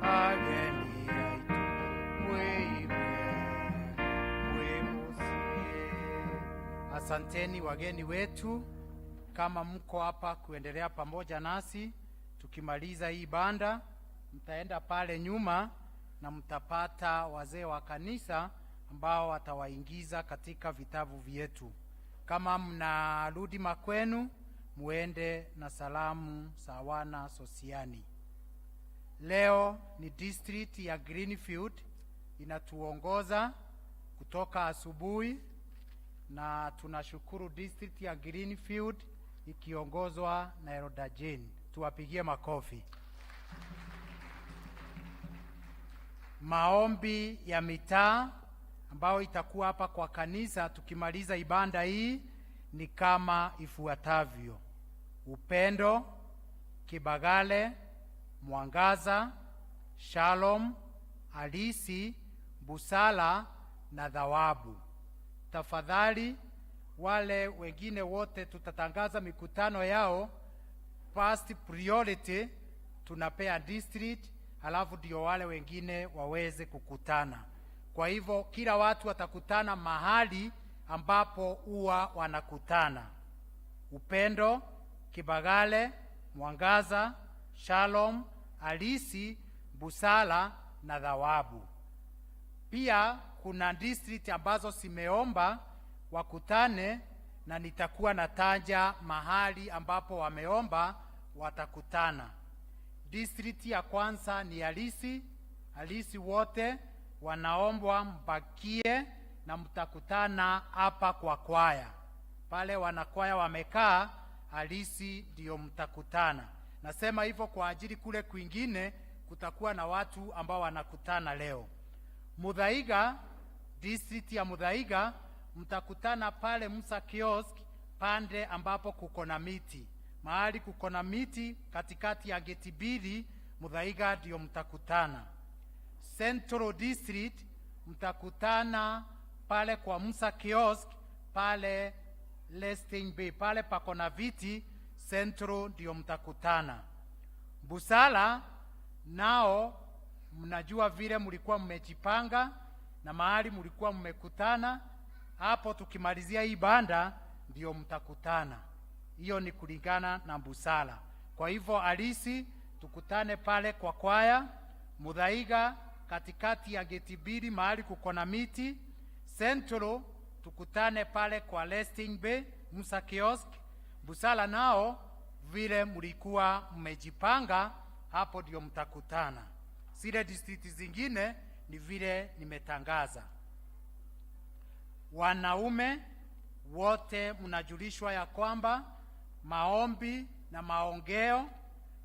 ageni aitũ, mwĩigue mwĩ mũciĩ. Asanteni wageni wetu, kama mko hapa kuendelea pamoja nasi, tukimaliza hii banda mtaenda pale nyuma na mtapata wazee wa kanisa ambao watawaingiza katika vitabu vyetu. Kama mnarudi makwenu, muende na salamu za wana Sosiani. Leo ni district ya Greenfield inatuongoza kutoka asubuhi, na tunashukuru district ya Greenfield ikiongozwa na Elder Jane. Tuwapigie makofi. Maombi ya mitaa ambayo itakuwa hapa kwa kanisa tukimaliza ibada hii ni kama ifuatavyo: Upendo, Kibagale, Mwangaza, Shalom, Alisi, Busala na Thawabu. Tafadhali wale wengine wote tutatangaza mikutano yao. First priority tunapea district, halafu ndio wale wengine waweze kukutana. Kwa hivyo kila watu watakutana mahali ambapo huwa wanakutana: Upendo, Kibagale, Mwangaza, Shalom, Alisi, Busala na Thawabu. Pia kuna district ambazo zimeomba wakutane na nitakuwa nataja mahali ambapo wameomba watakutana. District ya kwanza ni Alisi. Alisi wote wanaombwa mbakie na mtakutana hapa kwa kwaya. Pale wanakwaya wamekaa, Halisi ndiyo mtakutana. Nasema hivyo kwa ajili kule kwingine kutakuwa na watu ambao wanakutana leo. Muthaiga, district ya Muthaiga, mtakutana pale Musa Kiosk, pande ambapo kuko na miti, mahali kuko na miti katikati ya geti mbili, Muthaiga ndio mtakutana. Central District mtakutana pale kwa Musa Kiosk pale Resting Bay, pale pako na viti. Central ndio mtakutana. Busala nao mnajua vile mlikuwa mmejipanga na mahali mlikuwa mmekutana hapo. Tukimalizia hii ibada ndio mtakutana. Hiyo ni kulingana na Busala. Kwa hivyo Halisi tukutane pale kwa kwaya, Muthaiga katikati ya geti mbili mahali kuko na miti, Central tukutane pale kwa Resting Bay Musa Kiosk. Busala nao vile mlikuwa mmejipanga hapo ndio mtakutana. Zile district zingine ni vile nimetangaza. Wanaume wote mnajulishwa ya kwamba maombi na maongeo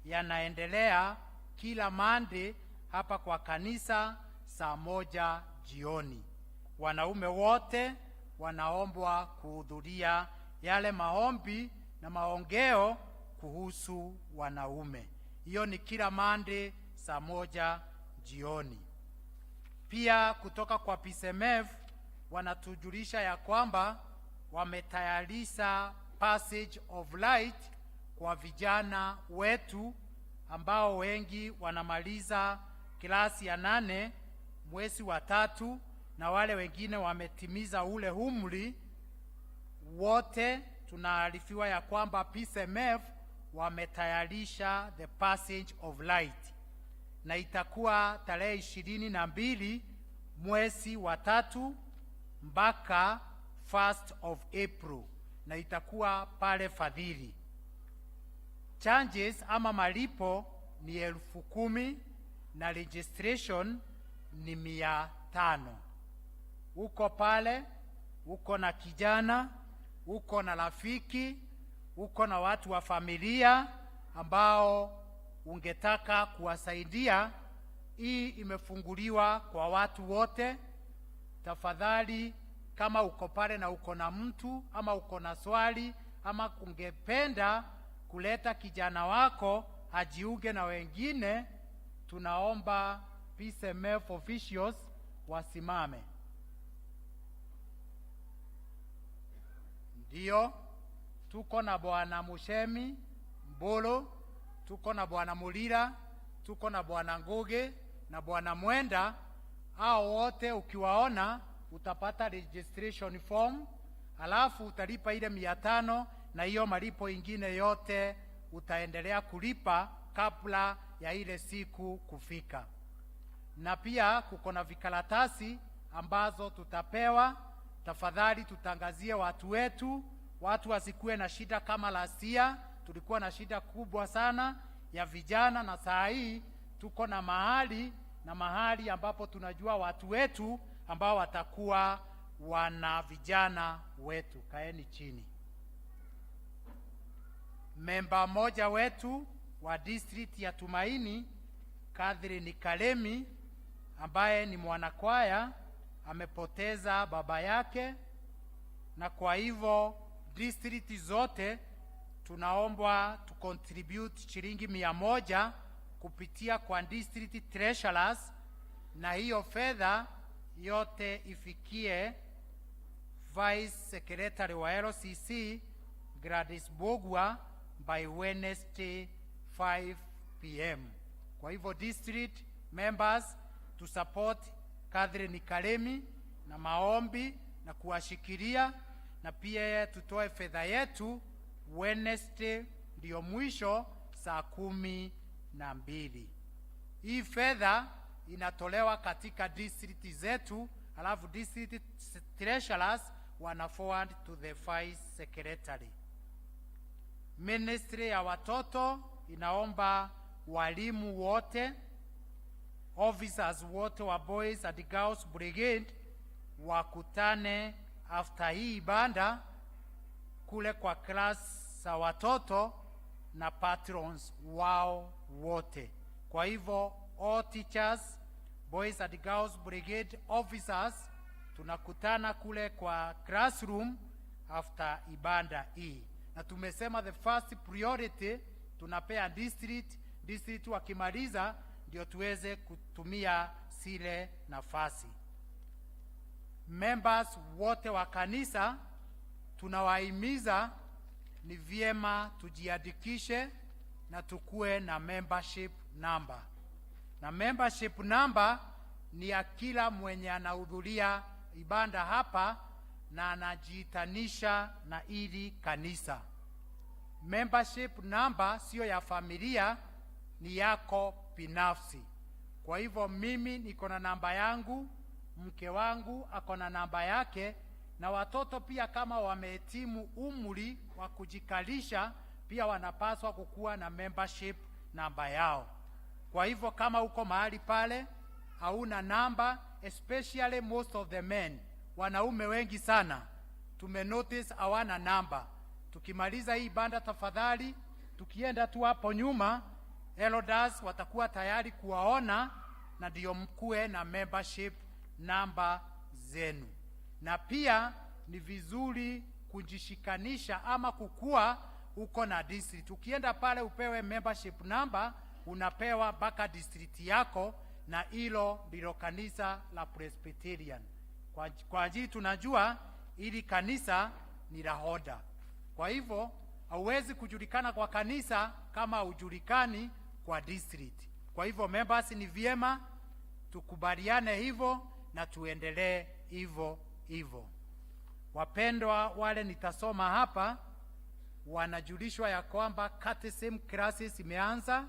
yanaendelea kila Monday hapa kwa kanisa saa 1 jioni. Wanaume wote wanaombwa kuhudhuria yale maombi na maongeo kuhusu wanaume. Hiyo ni kila Monday saa 1 jioni. Pia kutoka kwa PCMF wanatujulisha ya kwamba wametayarisha Passage of Light kwa vijana wetu ambao wengi wanamaliza klasi ya 8 mwezi wa 3 na wale wengine wametimiza ule umri. Wote tunaarifiwa ya kwamba PCMF wametayarisha the Passage of Light na itakuwa tarehe 22 mwezi wa 3 mpaka 1st of April na itakuwa pale Fadhili. Charges ama malipo ni 10,000 na registration ni 500. Uko pale, uko na kijana, uko na rafiki, uko na watu wa familia ambao ungetaka kuwasaidia. Hii imefunguliwa kwa watu wote. Tafadhali, kama uko pale na uko na mtu ama uko na swali ama ungependa kuleta kijana wako ajiunge na wengine, tunaomba PCMF officials wasimame. Ndio, tuko na Bwana Mushemi Mbolo, tuko na Bwana Mulira, tuko na Bwana Nguge na Bwana Mwenda. Hao wote ukiwaona utapata registration form, alafu utalipa ile 500 na hiyo malipo ingine yote utaendelea kulipa kabla ya ile siku kufika. Na pia kuko na vikaratasi ambazo tutapewa. Tafadhali tutangazie watu wetu, watu wasikuwe na shida kama last year. Tulikuwa na shida kubwa sana ya vijana, na saa hii tuko na mahali na mahali ambapo tunajua watu wetu ambao watakuwa wana vijana wetu. Kaeni chini. Memba mmoja wetu wa district ya Tumaini, Catherine Kalemi, ambaye ni mwanakwaya, amepoteza baba yake, na kwa hivyo district zote tunaombwa tu contribute shilingi 100 kupitia kwa district treasurers, na hiyo fedha yote ifikie Vice Secretary wa LCC Gladys Bogwa by Wednesday 5 p.m. Kwa hivyo district members to support Catherine Kalemi na maombi na kuwashikilia, na pia tutoe fedha yetu Wednesday ndiyo mwisho saa 12. Hii fedha inatolewa katika district zetu, alafu district treasurers wana forward to the vice secretary. Ministry ya watoto inaomba walimu wote, officers wote wa Boys and Girls Brigade wakutane after hii ibada kule kwa class za watoto na patrons wao wote. Kwa hivyo all teachers, Boys and Girls Brigade officers, tunakutana kule kwa classroom after ibada hii, na tumesema the first priority tunapea district. District wakimaliza ndio tuweze kutumia zile nafasi. Members wote wa kanisa tunawahimiza ni vyema tujiandikishe na tukue na membership number, na membership number ni ya kila mwenye anahudhuria ibada hapa na anajiitanisha na ili kanisa. Membership number sio ya familia, ni yako binafsi. Kwa hivyo mimi niko na namba yangu, mke wangu ako na namba yake, na watoto pia kama wamehitimu umri wa kujikalisha pia wanapaswa kukuwa na membership namba yao. Kwa hivyo kama uko mahali pale hauna namba, especially most of the men, wanaume wengi sana tumenotice hawana namba. Tukimaliza hii ibada, tafadhali, tukienda tu hapo nyuma, elders watakuwa tayari kuwaona na ndio mkuwe na membership namba zenu. Na pia ni vizuri kujishikanisha ama kukua uko na district. Ukienda pale upewe membership number, unapewa mpaka district yako, na hilo ndilo kanisa la Presbyterian. Kwa ajili tunajua ili kanisa ni la hoda. Kwa hivyo hauwezi kujulikana kwa kanisa kama hujulikani kwa district. Kwa hivyo members, ni vyema tukubaliane hivyo na tuendelee hivyo hivyo. Wapendwa, wale nitasoma hapa wanajulishwa ya kwamba catechism classes imeanza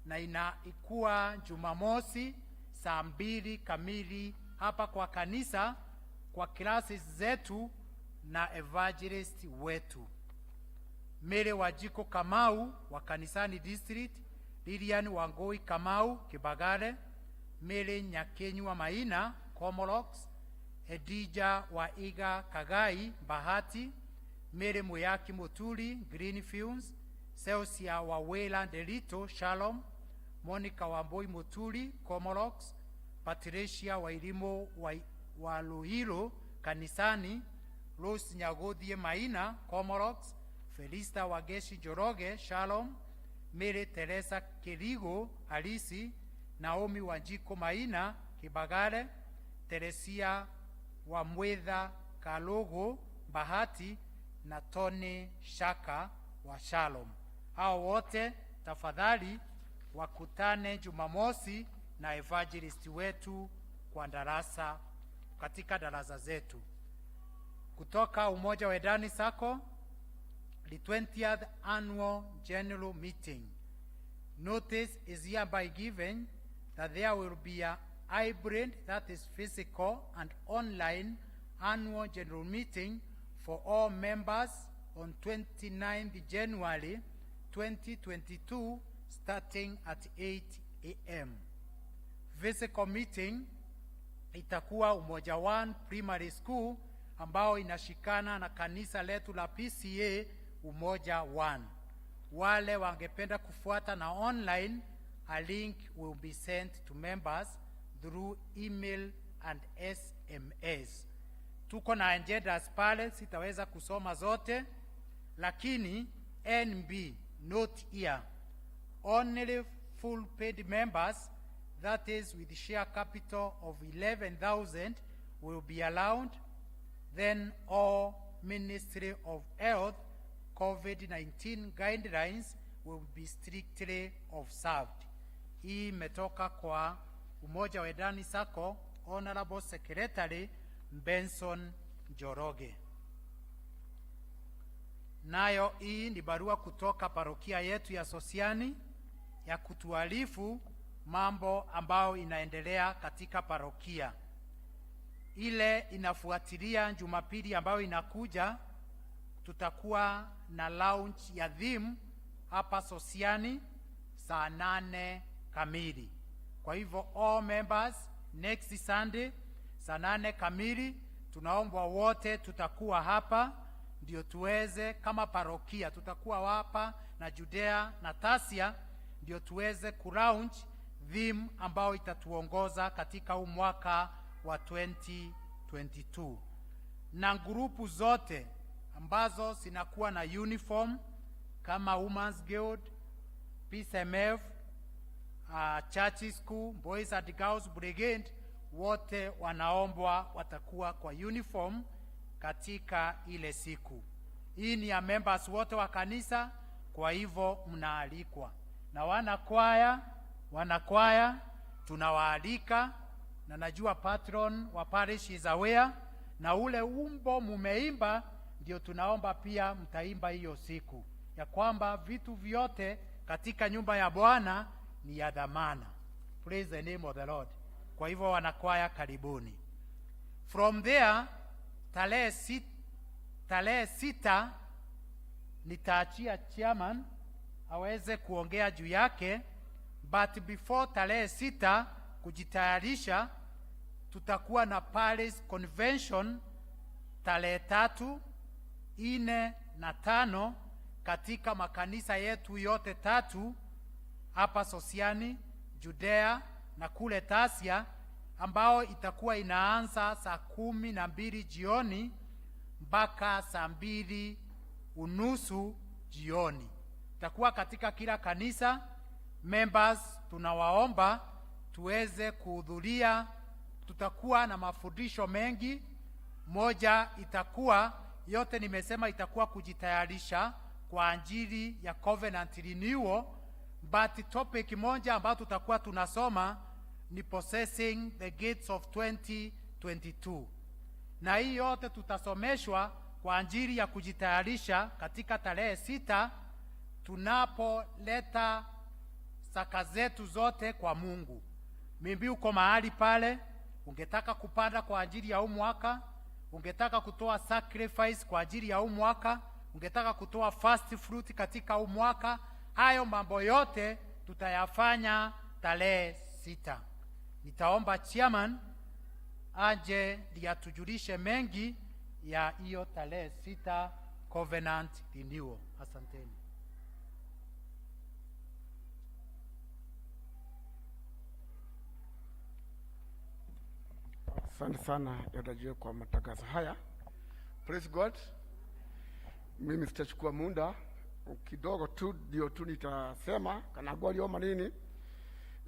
na inaikuwa Jumamosi saa 2 kamili hapa kwa kanisa kwa classes zetu na evangelist wetu Mary Wajiko Kamau wa Kanisani District, Lilian Wangui Kamau Kibagare, Mary Nyakenywa Maina Komolox, Edija Waiga Kagai Bahati, Mary Muyaki Mutuli Greenfields, Celsia Wawela Delito Shalom, Monica Wambui Mutuli Komolox, Patricia Wairimo wa Luhiro Kanisani, Rose Nyagodhie Maina Komorox, Felista Wageshi Joroge Shalom, Mary Teresa Kirigo Halisi, Naomi Wanjiko Maina Kibagare, Teresia Wamwetha Kalogo Bahati na Tony Shaka wa Shalom. Hao wote tafadhali wakutane Jumamosi na evangelist wetu kwa darasa katika darasa zetu. Kutoka Umoja wa Edani Sacco, the 20th annual general meeting. Notice is hereby given that there will be a hybrid, that is physical and online, annual general meeting for all members on 29th January 2022, starting at 8 a.m. Physical meeting itakuwa Umoja One Primary School ambao inashikana na kanisa letu la PCEA Umoja One. Wale wangependa kufuata na online, a link will be sent to members through email and SMS. Tuko na agendas pale, sitaweza kusoma zote, lakini NB, note here, only full paid members, that is with share capital of 11,000, will be allowed. Then all Ministry of Health COVID-19 guidelines will be strictly observed. Hii imetoka kwa Umoja wa Edani Sacco, Honorable Secretary Benson Njoroge. Nayo hii ni barua kutoka parokia yetu ya Sosiani ya kutuarifu mambo ambayo inaendelea katika parokia. Ile inafuatilia Jumapili ambayo inakuja, tutakuwa na launch ya theme hapa Sosiani saa 8 kamili. Kwa hivyo all members, next Sunday saa 8 kamili tunaombwa wote tutakuwa hapa. ndio tuweze kama parokia, tutakuwa hapa na Judea na Tasia, ndio tuweze kulaunch theme ambao itatuongoza katika huu mwaka wa 2022. Na grupu zote ambazo zinakuwa na uniform kama Women's Guild, PCMF, Church School, Boys and Girls Brigade, wote wanaombwa watakuwa kwa uniform katika ile siku. Hii ni ya members wote wa kanisa, kwa hivyo mnaalikwa. Na wanakwaya tunawaalika, na najua patron wa parish is aware, na ule umbo mumeimba ndio tunaomba pia mtaimba hiyo siku, ya kwamba vitu vyote katika nyumba ya Bwana ni ya dhamana. Praise the name of the Lord. Kwa hivyo wanakwaya, karibuni. From there tarehe 6 nitaachia chairman aweze kuongea juu yake, but before tarehe 6 kujitayarisha, tutakuwa na Parish Convention tarehe 3, 4 na 5 katika makanisa yetu yote tatu hapa Sosiani, Judea na kule Tasia, ambao itakuwa inaanza saa 12 jioni mpaka saa 2:30 jioni. Itakuwa katika kila kanisa. Members tunawaomba tuweze kuhudhuria. Tutakuwa na mafundisho mengi. Moja itakuwa yote nimesema itakuwa kujitayarisha kwa ajili ya covenant renewal, but topic moja ambayo tutakuwa tunasoma ni possessing the gates of 2022, na hii yote tutasomeshwa kwa ajili ya kujitayarisha katika tarehe 6 tunapoleta saka zetu zote kwa Mungu. Mimbi uko mahali pale, ungetaka kupanda kwa ajili ya huu mwaka, ungetaka kutoa sacrifice kwa ajili ya huu mwaka, ungetaka kutoa first fruit katika huu mwaka, hayo mambo yote tutayafanya tarehe 6. Nitaomba chairman aje ndiye atujulishe mengi ya hiyo tarehe 6 covenant renewal. Asanteni. Asante sana Elder kwa matangazo haya. Praise God. Mimi sitachukua muda kidogo tu, ndio tu nitasema kana ngwario manini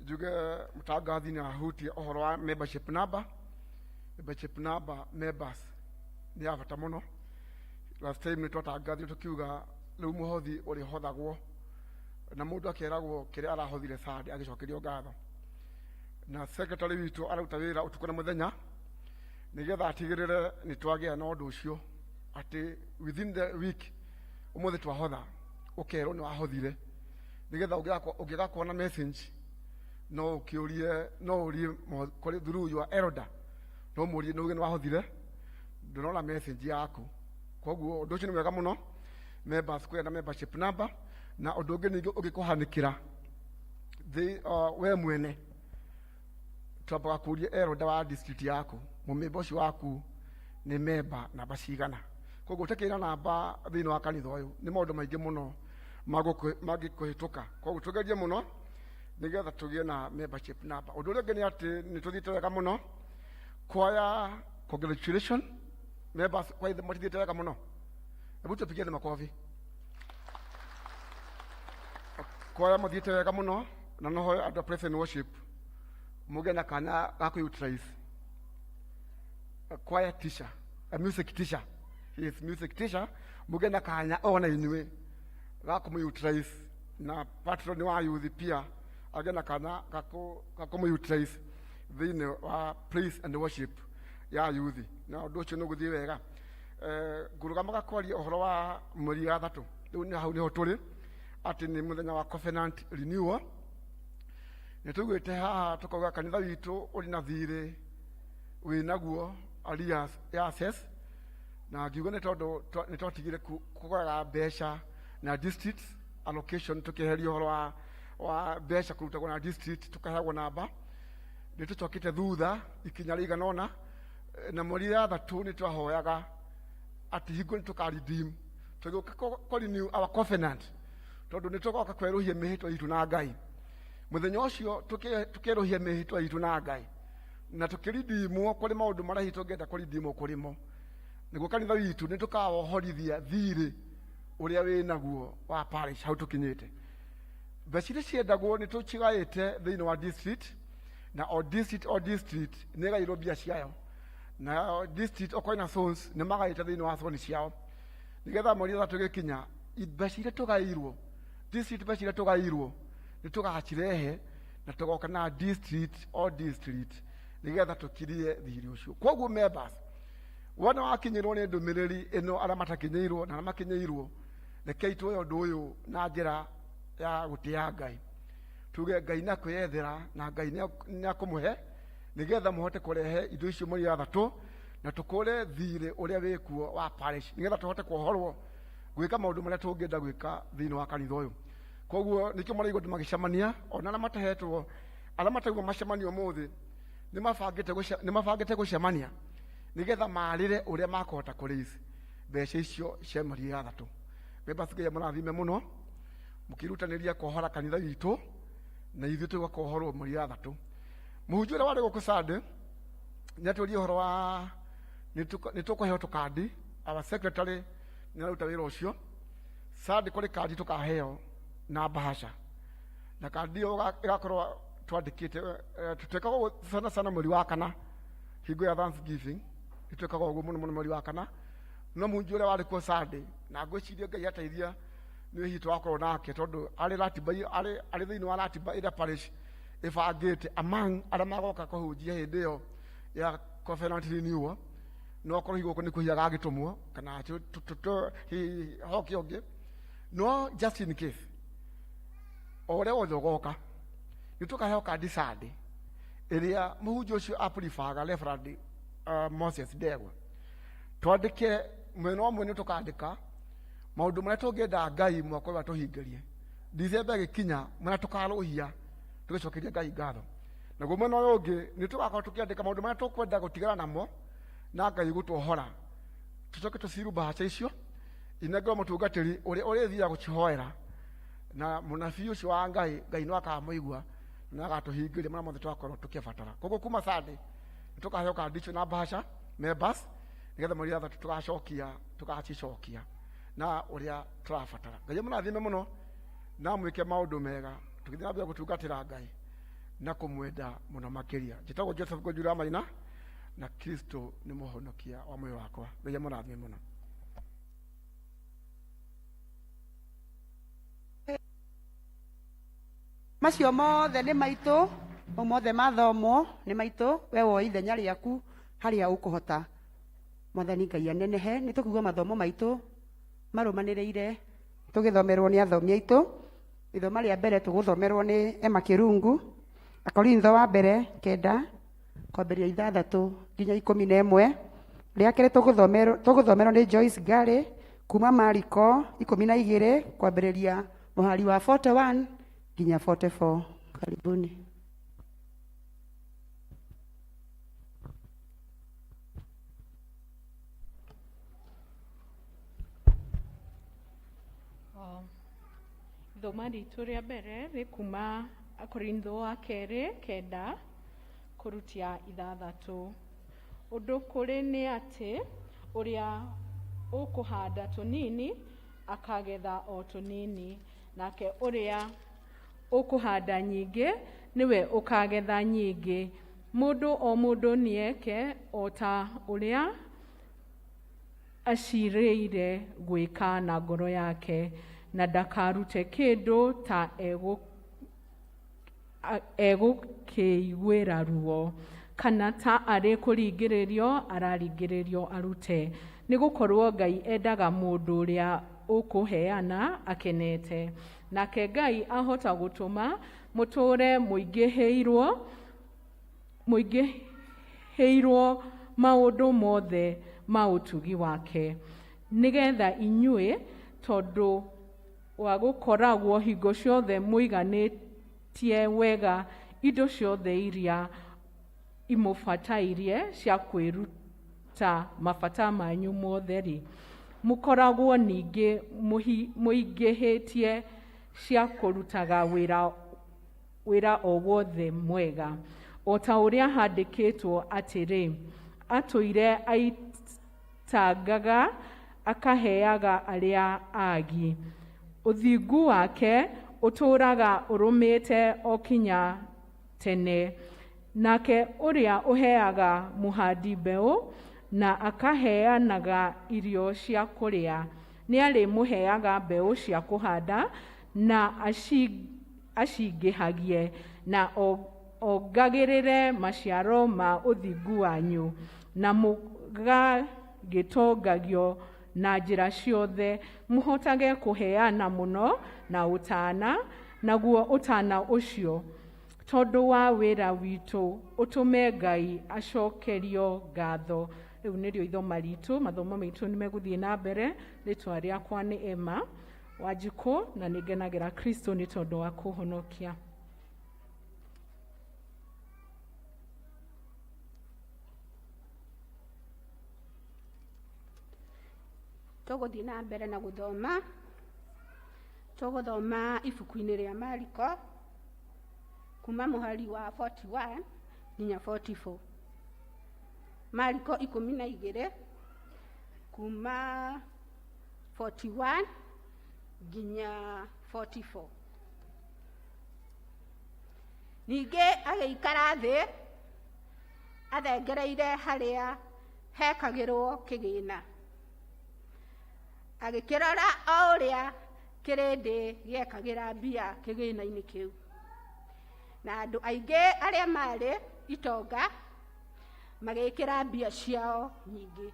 njuge mtangathi nĩ ahutie ũhoro wa membership number. Membership number, members, nĩ ya bata mũno. Last time nĩ twatangathire tukiuga rĩu mũhothi ũrĩhothagwo na mũndũ akeragwo kĩrĩa arahothire Sunday agĩcokerio ngatho, na secretary witũ araruta wĩra ũtukũ na mũthenya nĩgetha atigĩrĩre nĩ twagĩa na ũndũ ũcio atĩ within the week ũmũthĩ twahotha ũkerwo nĩ wahothire, nĩgetha ũngĩaga kuona message no ũkĩũrie, no ũrie kũrĩ through your elder, no mũrie nĩ uge nĩ wahothire, ndũrona message yaku. Koguo ũndũ ũcio nĩ mwega mũno, members kũgĩa na membership number. Na ũndũ ũngĩ ningĩ ũngĩkũhanĩkĩra we mwene, twambaga kũria elder wa district yaku mũmemba ũcio waku nĩ memba namba cigana. Koguo ũtakĩra namba thĩinĩ wa kanitha ũyũ nĩ maũndũ maingĩ mũno mangĩkũhĩtũka. Koguo tũgerie mũno nĩgetha tũgĩe na membership number. Ũndũ ũrĩa ũngĩ nĩ atĩ nĩ tũthiĩte wega mũno kwaya. Congratulation members, kwa matithiĩte wega mũno. Hebu tupigiane makofi. Kwaya mathiĩte wega mũno, na noho andũ a praise and worship mũgĩe na kanya ga kũ-utilize a choir teacher, a music teacher. He is music teacher. Mũgĩe na kanya ona inyuĩ ga kũmũ-utilize, na patron wa youth pia agĩe na kanya ga kũmũ-utilize thĩinĩ wa praise and worship ya youth, na ũndũ ũcio nĩ ũgũthiĩ wega. Ngũrũgamaga kwaria ũhoro wa mweri ya thatũ. Rĩu nĩ hau nĩho tũrĩ atĩ nĩ mũthenya wa covenant renewal. Nĩ tũiguĩte haha tũkauga kanitha witũ ũrĩ na thirĩ wĩ naguo arrears ya access, na ngiuga nĩ tondũ nĩ twatigire kũgũraga mbeca na district allocation, tũkĩeheria ũhoro wa mbeca kũrutagwo na district, tũkaheagwo namba. Nĩ tũcokete thutha ikinya rĩigana ũna, na mweri ithathatũ nĩ twahoyaga Atĩ hingo nĩ tũka redeem, tũgĩũka kũ renew our covenant, tondũ nĩ tũgoka kwerũhia mĩhĩtwa itũ na Ngai. Mũthenya ũcio tũkerũhia mĩhĩtwa itũ na Ngai na tũkĩridimwo kũrĩ maũndũ marĩa hihi tũngĩenda kũridimwo kũrĩ mo, nĩguo kanitha witũ nĩ tũkawohorithia thirĩ ũrĩa wĩ naguo wa parish. Hau tũkinyĩte, mbeca iria ciendagwo nĩ tũcigaĩte thĩinĩ wa district, na o district, o district nĩ ĩgaĩirwo mbia ciayo, na district okorwo ina zones nĩ magaĩte thĩinĩ wa zone ciao, nĩgetha mweri 3 gĩkinya, mbeca iria tũgaĩirwo district, mbeca iria tũgaĩirwo nĩ tũgacirehe na tũgoka na district, o district, nĩgetha tũkirie thirĩ ũcio. Koguo members, wona wakinyĩrwo nĩ ndũmĩrĩri ĩno, arĩa matakinyĩirwo na arĩa makinyĩirwo, rekei tuoye ũndũ ũyũ na njĩra ya gũtĩa Ngai, tuge Ngai nĩ akwĩyethera na Ngai nĩ akũmũhe, nĩgetha mũhote kũrehe indo icio mweri 6 na tũkũre thirĩ ũrĩa wĩkuo wa parish, nĩgetha tũhote kuohorwo gwĩka maũndũ marĩa tũngĩenda gwĩka thĩinĩ wa kanitha ũyũ. Koguo nĩkĩo maraigua andũ magĩcemania, ona arĩa matahetwo, arĩa mataigua macemanio ũmũthĩ, nĩ mabangĩte gũcemania nĩgetha marĩre ũrĩa makũhota kũraise mbeca icio cia mweri 6. Members, Ngai amũrathime mũno mũkĩrutanĩria kuohora kanitha witũ, na ithuĩ tũgoka kuohorwo mweri 6. Mũhunjia ũrĩa warĩ gũkũ Sunday nĩ atũrie ũhoro wa nĩ tũkũheo tũkandi. Our secretary nĩ aruta wĩra ũcio. Sunday kũrĩ kandi tũkaheo na bahasha, na kandi ĩyo ĩgakorwo twandĩkĩte. Twĩkaga ũguo sana sana mweri wa 4, hingo ya Thanksgiving nĩ twĩkaga ũguo mũno mũno mweri wa 4. No mũhunjia ũrĩa warĩ kuo Sunday, na ngwĩciria Ngai ateithia nĩ hihi tũgakorwo nake, tondũ arĩ ratiba, arĩ thĩinĩ wa ratiba ĩrĩa parish ĩbangĩte among arĩa magoka kũhunjia hĩndĩ ĩyo ya covenant renewal. No akorwo hihi gũkũ nĩkuo hihi agagĩtũmwo kana hihi hoke ũngĩ, no just in case o ũrĩa wothe ũgoka, nĩ tũkaheo kandi Sunday ĩrĩa mũhunjia ũcio apuribaga, Reverend Moses Ndegwa. Twandĩke mwena ũmwe, nĩ tũkandĩka maũndũ marĩa tũngĩenda Ngai mwaka ũyũ atũhingĩrie, December ĩgĩkinya marĩa tũkarũhia tũgĩcokeria Ngai ngatho. Naguo mwena ũyũ ũngĩ nĩ tũgakorwo tũkĩandĩka maũndũ marĩa tũkwenda gũtigana namo na Ngai gũtwohora. Tũcoke tũciru mbahaca icio inengerwo mũtungatĩri ũrĩa ũrĩthiaga gũcihoera, na mũnabii ũcio wa Ngai, Ngai no akamũigua na agatũhingĩria marĩa mothe twakorwo tũkĩbatara. Koguo kuma Sunday nĩ tũkaheo kandi icio na mbahaca, members, nĩgetha mweri 6 tũgacokia, tũgacicokia na ũrĩa tũrabatara. Ngai amũrathime mũno na mwĩke maũndũ mega tũgĩthiĩ na mbere gũtungatĩra Ngai na kũmwenda mũno makĩria. Njĩtagwo Joseph Ngũnjura Maina, na Kristo nĩ mũhonokia wa muoyo wakwa. Ngai amũrathime mũno. Macio mothe nĩ maitũ, mau mothe mathomwo nĩ maitũ. We woe ithenya rĩaku harĩa ũkũhota. Mwathani Ngai anenehe. Nĩ tũkuga mathomo maitũ marũmanĩrĩire tũgĩthomerwo nĩ athomi aitũ. Ithoma rĩa mbere tũgũthomerwo nĩ Emma Kĩrungu, Akorintho wa mbere 9 kwambĩrĩria 6 nginya 11. Rĩa kerĩ tũgũthomerwo nĩ Joyce Gary kuma Mariko 12 kwambĩrĩria mũhari wa 41 nginya 44. Karibuni. Ithoma ritũ rĩa mbere rĩ kuma Akorintho wa kerĩ 9 kũrutia 6. Ũndũ kũrĩ nĩ atĩ ũrĩa ũkũhanda tũnini akagetha o tũnini, nake ũrĩa ũkũhanda nyingĩ nĩwe ũkagetha nyingĩ. Mũndũ o mũndũ nĩeke o ta ũrĩa acirĩire gwĩka na ngoro yake, na ndakarute kĩndũ ta egũkĩiguĩra ruo, kana ta arĩ kũringĩrĩrio araringĩrĩrio arute, nĩ gũkorwo Ngai endaga mũndũ ũrĩa ũkũheana akenete. Nake Ngai ahota gũtũma mũtũũre mũingĩhĩirwo maũndũ mothe ma ũtugi wake, nĩgetha inyuĩ, tondũ wa gũkoragwo hingo ciothe mũiganĩtie wega indo ciothe iria imũbatairie cia ta mabata manyu mothe-rĩ, mũkoragwo ningĩ mũingĩhĩtie cia kũrutaga wĩra o wothe mwega, o ta ũrĩa handĩkĩtwo atĩrĩ, atũire aitangaga akaheaga arĩa aagi, ũthingu wake ũtũũraga ũrũmĩte o kinya tene. Nake ũrĩa ũheaga mũhandi mbeũ na akaheanaga irio cia kũrĩa, nĩarĩmũheaga mbeũ cia kũhanda na acingĩhagie na ongagĩrĩre maciaro ma ũthingu wanyu, na mũgagĩtongagio na njĩra ciothe, mũhotage kũheana mũno na ũtana, naguo ũtana ũcio tondũ wa wĩra witũ ũtũme Ngai acokerio ngatho. Rĩu nĩrĩo ithoma ritũ, mathomo maitũ nĩ megũthiĩ na mbere. Rĩtwa rĩakwa nĩ Emma Wanjikũ na nĩ ngenagĩra Kristo nĩ tondũ wa kũhonokia. Tũgũthiĩ na mbere na gũthoma. Tũgũthoma ibuku-inĩ rĩa Mariko kuma mũhari wa 41 nginya 44. Mariko 12 kuma 41 nginya 44. Ningĩ agĩikara thĩ athengereire harĩa hekagĩrwo kĩgĩna, agĩkĩrora o ũrĩa kĩrĩndĩ gĩekagĩra mbia kĩgĩna-inĩ kĩu. Na andũ aingĩ arĩa maarĩ itonga magĩkĩra mbia ciao nyingĩ.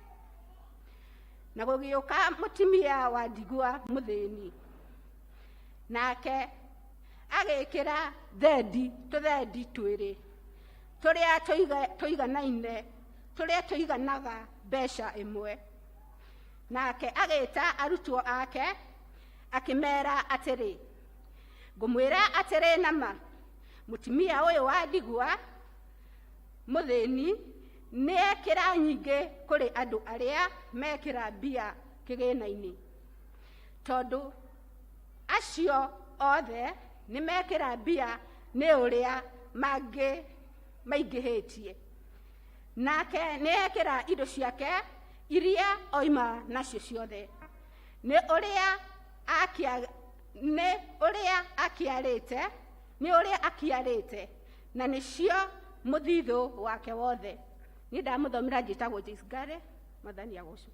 Na gũgĩũka mũtumia wa ndigwa mũthĩni, nake agĩkĩra thendi tũthendi twĩrĩ tũrĩa tũiganaine, tũrĩa tũiganaga mbeca ĩmwe. Nake agĩta arutwo ake akĩmera atĩrĩ, ngũmwĩra atĩrĩ nama, mũtumia ũyũ wa ndigwa mũthĩni nĩekĩra nyingĩ kũrĩ andũ arĩa mekĩra mbia kĩgĩna-inĩ, tondũ acio othe nĩmekĩra mbia nĩ ũrĩa maingĩhĩtie. Nake nĩekĩra indo ciake iria oima nacio ciothe, nĩ ũrĩa akĩarĩte, nĩ ũrĩa akĩarĩte, na nĩcio mũthithũ wake wothe. Niĩ ndamũthomera njĩtagwo Joyce Ngare, Mwathani agocwo.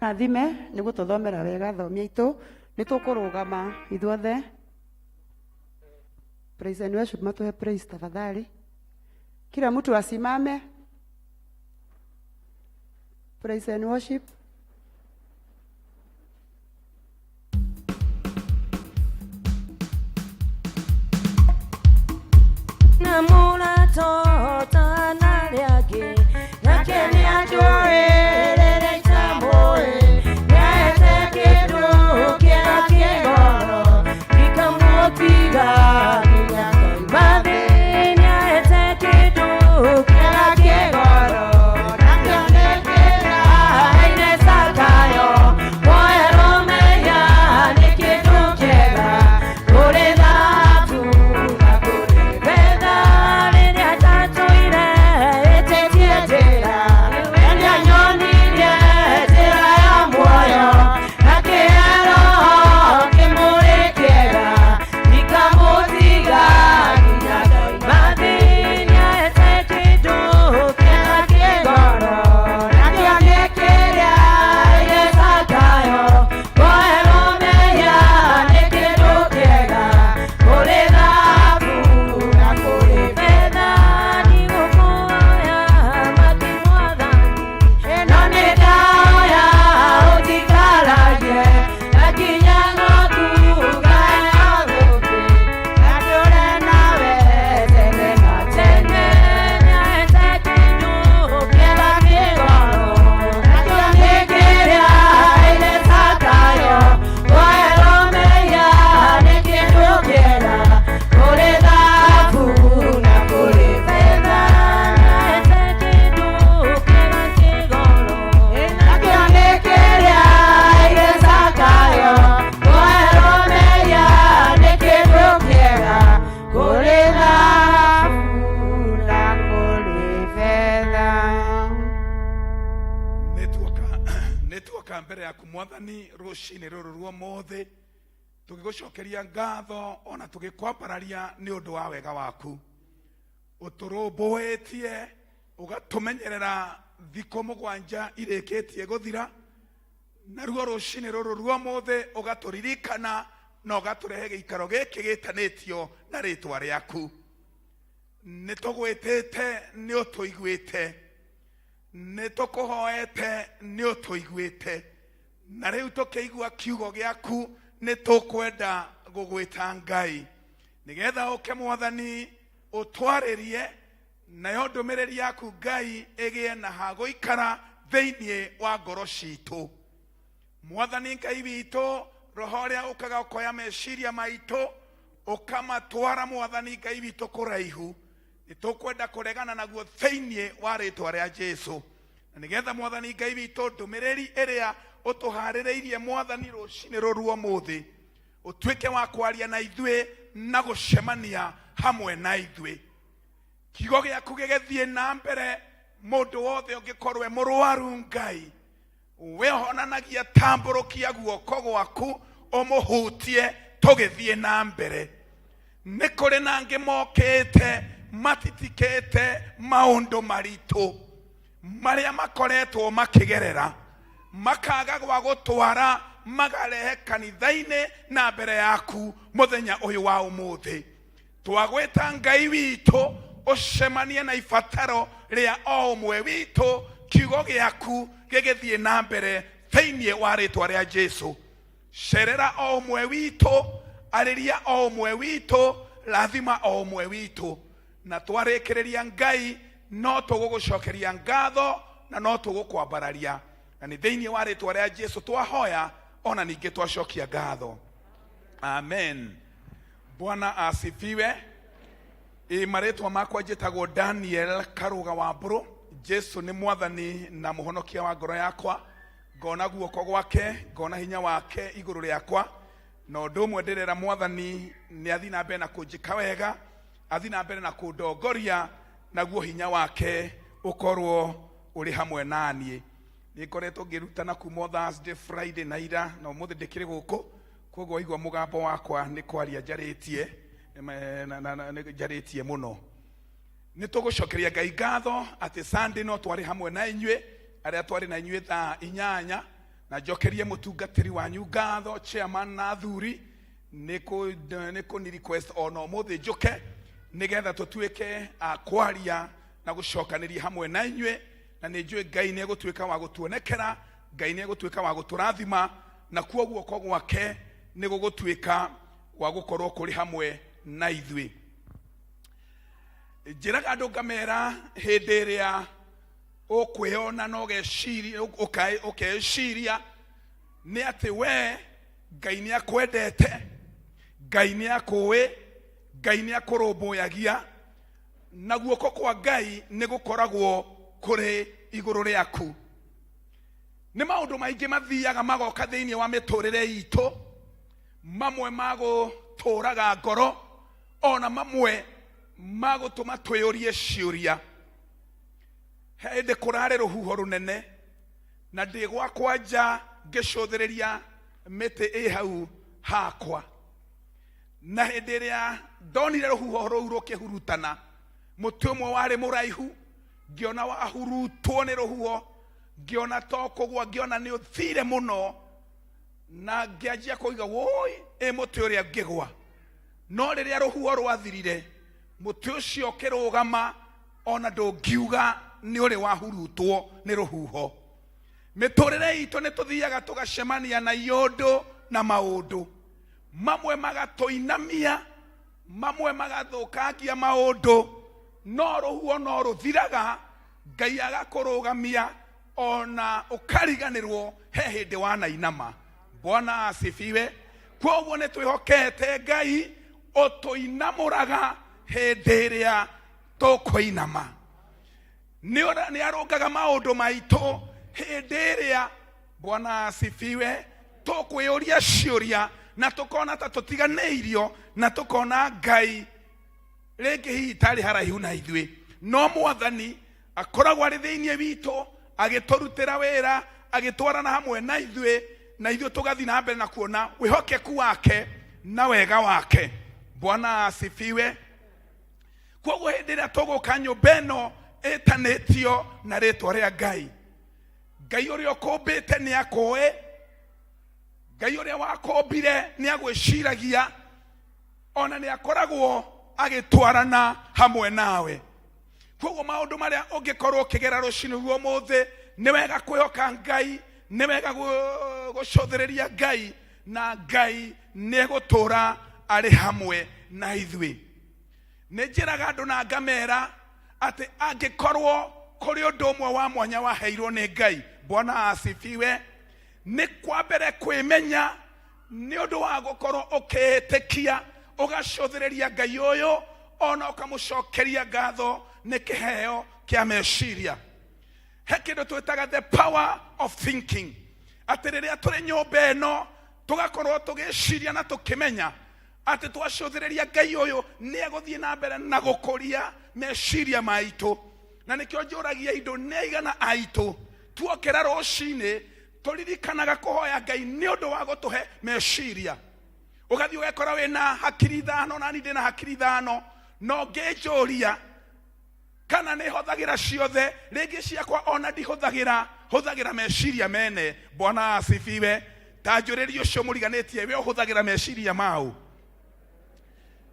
Rathime nĩ gũtũthomera wega athomi aitũ. Nĩ tũkũrũgama ithuothe. Praise and worship, matuhe praise tafadhali. Kila mtu asimame. Praise and worship. Na mũratota na arĩa angĩ, nake nĩanjũĩ rĩrĩa itamũĩ, nĩahete kĩndũ kĩega kĩ goro, ndikamũtiga nginya ngoima thĩ. Nĩahete kĩndũ kĩega kĩ goro, nakĩo nĩ kĩraheire Zakayo, woerwo mehia nĩ kĩndũ kĩega, kũrĩ thahabu na kũrĩ betha. Rĩrĩa ndatũire ĩtĩtie njĩra, nĩanyonirie njĩra ya muoyo, na kĩhero kĩmũrĩ kĩega, ndikamũtiga. Mbere yaku Mwathani rũcinĩ rũrũ rwa ũmũthĩ, tũgĩgũcokeria ngatho ona tũgĩkwambararia nĩ ũndũ wa wega waku. Ũtũrũmbũĩtie, ũgatũmenyerera thikũ 7 irĩkĩtie gũthira, naruo rũcinĩ rũrũ rwa ũmũthĩ ũgatũririkana na ũgatũrehe gĩikaro gĩkĩ gĩtanĩtio na rĩtwa rĩaku. Nĩ tũgwĩtĩte, nĩ ũtũiguĩte, nĩ tũkũhoete, nĩ ũtũiguĩte, na rĩu tũkĩigua kiugo gĩaku nĩ tũkwenda gũgwĩta Ngai nĩgetha ũke Mwathani ũtwarĩrie, nayo ndũmĩrĩri yaku Ngai ĩgĩe na ha gũikara thĩinĩ wa ngoro citũ. Mwathani Ngai witũ, roho ũrĩa ũkaga ũkoya meciria maitũ ũkamatwara Mwathani Ngai witũ kũraihu, nĩ tũkwenda kũregana naguo thĩinĩ wa rĩtwa rĩa Jesu, na nĩgetha Mwathani Ngai witũ ndũmĩrĩri ĩrĩa ũtũharĩrĩirie Mwathani rũcinĩ rũru ũmũthĩ ũtuĩke wa kwaria na ithuĩ na gũcemania hamwe na ithuĩ. Kiugo gĩaku gĩgĩthiĩ na mbere, mũndũ wothe ũngĩkorwo e mũrwaru Ngai we ũhonanagia, tambũrũkia guoko gwaku ũmũhutie tũgĩthiĩ na mbere. Nĩ kũrĩ na angĩ mokĩte matitikĩte maũndũ maritũ marĩa makoretwo makĩgerera, makaga gwa gũtwara, magarehe kanitha-inĩ na mbere yaku mũthenya ũyũ wa ũmũthĩ. Twagwĩta Ngai witũ ũcemanie na ibataro rĩa o ũmwe witũ, kiugo gĩaku gĩgĩthiĩ na mbere thĩinĩ wa rĩtwa rĩa Jesu. Cerera o ũmwe witũ, arĩria o ũmwe witũ, rathima o ũmwe witũ, na twarĩkĩrĩria Ngai no tũgũgũcokeria ngatho na no tũgũkwambararia, na nĩ thĩinĩ wa rĩtwa rĩa Jesu twahoya ona ningĩ twacokia ngatho. Amen. Bwana asifiwe. Ĩ marĩtwa makwa njĩtagwo Daniel Karuga wa Mbũrũ. Jesu nĩ Mwathani na mũhonokia wa ngoro yakwa. Ngona guoko gwake, ngona hinya wake igũrũ rĩakwa, na ũndũ ũmwe ndĩrera Mwathani nĩ athiĩ na mbere na kũnjĩka wega, athiĩ na mbere na kũndongoria, naguo hinya wake ũkorwo ũrĩ hamwe na niĩ. Nĩ ngoretwo ngĩrutana kuma Thursday, Friday na ira, na ũmũthĩ ndĩkĩrĩ gũkũ, koguo waigua mũgambo wakwa nĩ kwaria njarĩtie, nĩ njarĩtie mũno. Nĩ tũgũcokeria Ngai ngatho atĩ Sunday no twarĩ hamwe na inyuĩ arĩa twarĩ na inyuĩ thaa 8, na njokerie mũtungatĩri wanyu ngatho, chairman na athuri, nĩ kũni request ona ũmũthĩ njũke nĩgetha tũtuĩke a kwaria na gũcokanĩria hamwe na inyuĩ, na nĩ njũĩ Ngai nĩ egũtuĩka wa gũtuonekera, Ngai nĩ egũtuĩka wa gũtũrathima, na kuo guoko gwake nĩ gũgũtuĩka wa gũkorwo kũrĩ hamwe na ithuĩ. Njĩraga andũ ngamera hĩndĩ ĩrĩa ũkwĩona na ũkeciria nĩ atĩ we Ngai nĩ akwendete, Ngai nĩ akũĩ, Ngai nĩ akũrũmbũyagia, na guoko kwa Ngai nĩ gũkoragwo kũrĩ igũrũ rĩaku. Nĩ maũndũ maingĩ mathiaga magoka thĩinĩ wa mĩtũrĩre itũ, mamwe ma gũtũraga ngoro, ona mamwe ma gũtũma twĩyũrie ciũria. He hĩndĩ kũrarĩ rũhuho rũnene, na ndĩ gwakwa nja ngĩcũthĩrĩria mĩtĩ ĩ hau hakwa, na hĩndĩ ĩrĩa ndonire rũhuho rũu rũkĩhurutana, mũtĩ ũmwe warĩ mũraihu ngĩona wahurutwo nĩ rũhuho, ngĩona to kũgwa, ngĩona nĩ ũthire mũno, na ngĩanjia kũiga woi, ĩ mũtĩ ũrĩa ngĩgwa. No rĩrĩa rũhuho rwathirire, mũtĩ ũcio ũkĩrũgama, ona ndũngiuga nĩ ũrĩ wahurutwo nĩ rũhuho. Mĩtũrĩre itũ nĩ tũthiaga tũgacemania na iũndũ na maũndũ mamwe magatũinamia, mamwe magathũkangia maũndũ, no rũhuho no rũthiraga, Ngai agakũrũgamia ona ũkariganĩrwo he hĩndĩ wanainama. Bwana asifiwe. Kwoguo nĩ twĩhokete Ngai ũtũinamũraga hĩndĩ ĩrĩa tũkũinama. Nĩ arũngaga maũndũ maitũ hĩndĩ ĩrĩa, Bwana asifiwe, tũkwĩyũria ciũria na tũkona ta tũtiganĩirio, na tũkona Ngai rĩngĩ hihi tarĩ haraihu na ithuĩ, no Mwathani akoragwo arĩ thĩinĩ witũ agĩtũrutĩra wĩra, Agĩtwarana hamwe na ithuĩ, na ithuĩ tũgathiĩ na mbere na kuona wĩhokeku wake na wega wake. Bwana asifiwe. Koguo hĩndĩ ĩrĩa tũgũka nyũmba ĩno ĩtanĩtio na rĩtwa rĩa Ngai, Ngai ũrĩa ũkũmbĩte nĩ akũĩ, Ngai ũrĩa wakũmbire nĩ agwĩciragia, ona nĩ akoragwo agĩtwarana hamwe nawe. Koguo maũndũ marĩa ũngĩkorwo ũkĩgera rũcinĩ rwa ũmũthĩ, nĩ wega kwĩhoka Ngai, nĩ wega gũcũthĩrĩria Ngai, na Ngai nĩ egũtũra arĩ hamwe na ithuĩ. Nĩ njĩraga andũ na ngamera atĩ angĩkorwo kũrĩ ũndũ ũmwe wa mwanya waheirwo nĩ Ngai, Bwana asifiwe, nĩ kwa mbere kwĩmenya nĩ ũndũ wa gũkorwo ũkĩĩtĩkia, ũgacũthĩrĩria Ngai ũyũ, ona ũkamũcokeria ngatho nĩ kĩheo kĩa meciria. He kĩndũ twĩtaga the power of thinking, atĩ rĩrĩa tũrĩ nyũmba ĩno tũgakorwo tũgĩciria na tũkĩmenya atĩ twacũthĩrĩria Ngai ũyũ nĩ egũthiĩ na mbere na gũkũria meciria maitũ. Na nĩkĩo njũragia indo nĩ aigana aitũ tuokĩra rũcinĩ tũririkanaga kũhoya Ngai nĩ ũndũ wa gũtũhe meciria. Ũgathiĩ ũgekora wĩna hakiri 5, nani ndĩna hakiri 5, no ngĩnjũria kana nĩ hũthagĩra ciothe, rĩngĩ ciakwa ona ndihũthagĩra, hũthagĩra meciria mene. Bwana asifiwe. Ta njũrĩrie ũcio mũriganĩtie, we ũhũthagĩra meciria mau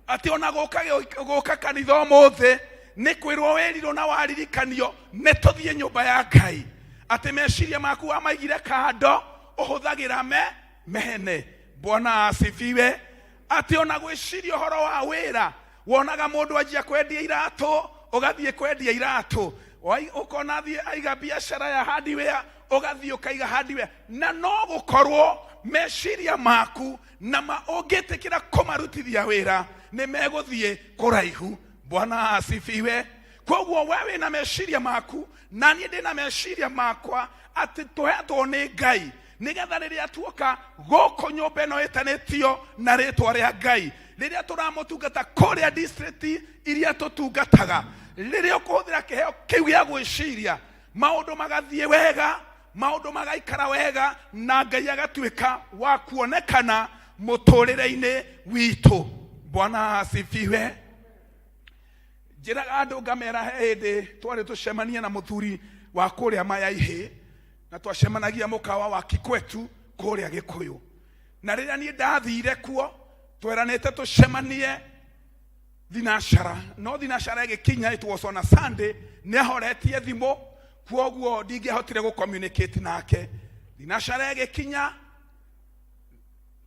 atĩ ona gũka kanitha ũmũthĩ nĩ kwĩrwo wĩrirwo na waririkanio nĩ tũthiĩ nyũmba ya Ngai, atĩ meciria maku wamaigire kando, ũhũthagĩra mene. Bwana asifiwe. Atĩ ona gwĩciria ũhoro wa wĩra, wonaga mũndũ anjia kwendia iratũ, ũgathiĩ kwendia iratũ, ũkona athiĩ aiga biacara ya hardware, ũgathiĩ ũkaiga hardware. Na no gũkorwo meciria maku na ma ũngĩtĩkĩra kũmarutithia wĩra nĩ megũthiĩ kũraihu. Bwana asifiwe. Koguo we wĩna meciria maku na niĩ ndĩna meciria makwa, atĩ tũhetwo nĩ Ngai nĩgetha rĩrĩa tuoka gũkũ nyũmba ĩno ĩtanĩtio na rĩtwa rĩa Ngai, rĩrĩa tũramũtungata kũrĩa district iria tũtungataga, rĩrĩa ũkũhũthĩra kĩheo kĩu gĩa gwĩciria, maũndũ magathiĩ wega, maũndũ magaikara wega, na Ngai agatuĩka wa kuonekana mũtũrĩre-inĩ witũ. Bwana asifiwe. Njĩraga andũ ngamera, he hĩndĩ twarĩ tũcemanie na mũthuri wa kũrĩa Mayaihĩ, na twacemanagia mũkawa wa Kikwetu kũrĩa Gĩkũyũ. Na rĩrĩa niĩ ndathire kuo, tweranĩte tũcemanie thinacara, no thinacara ĩgĩkinya, it was on a Sunday, nĩ ahoretie thimũ, kwoguo ndingĩahotire gũ communicate nake. Thinacara ĩgĩkinya,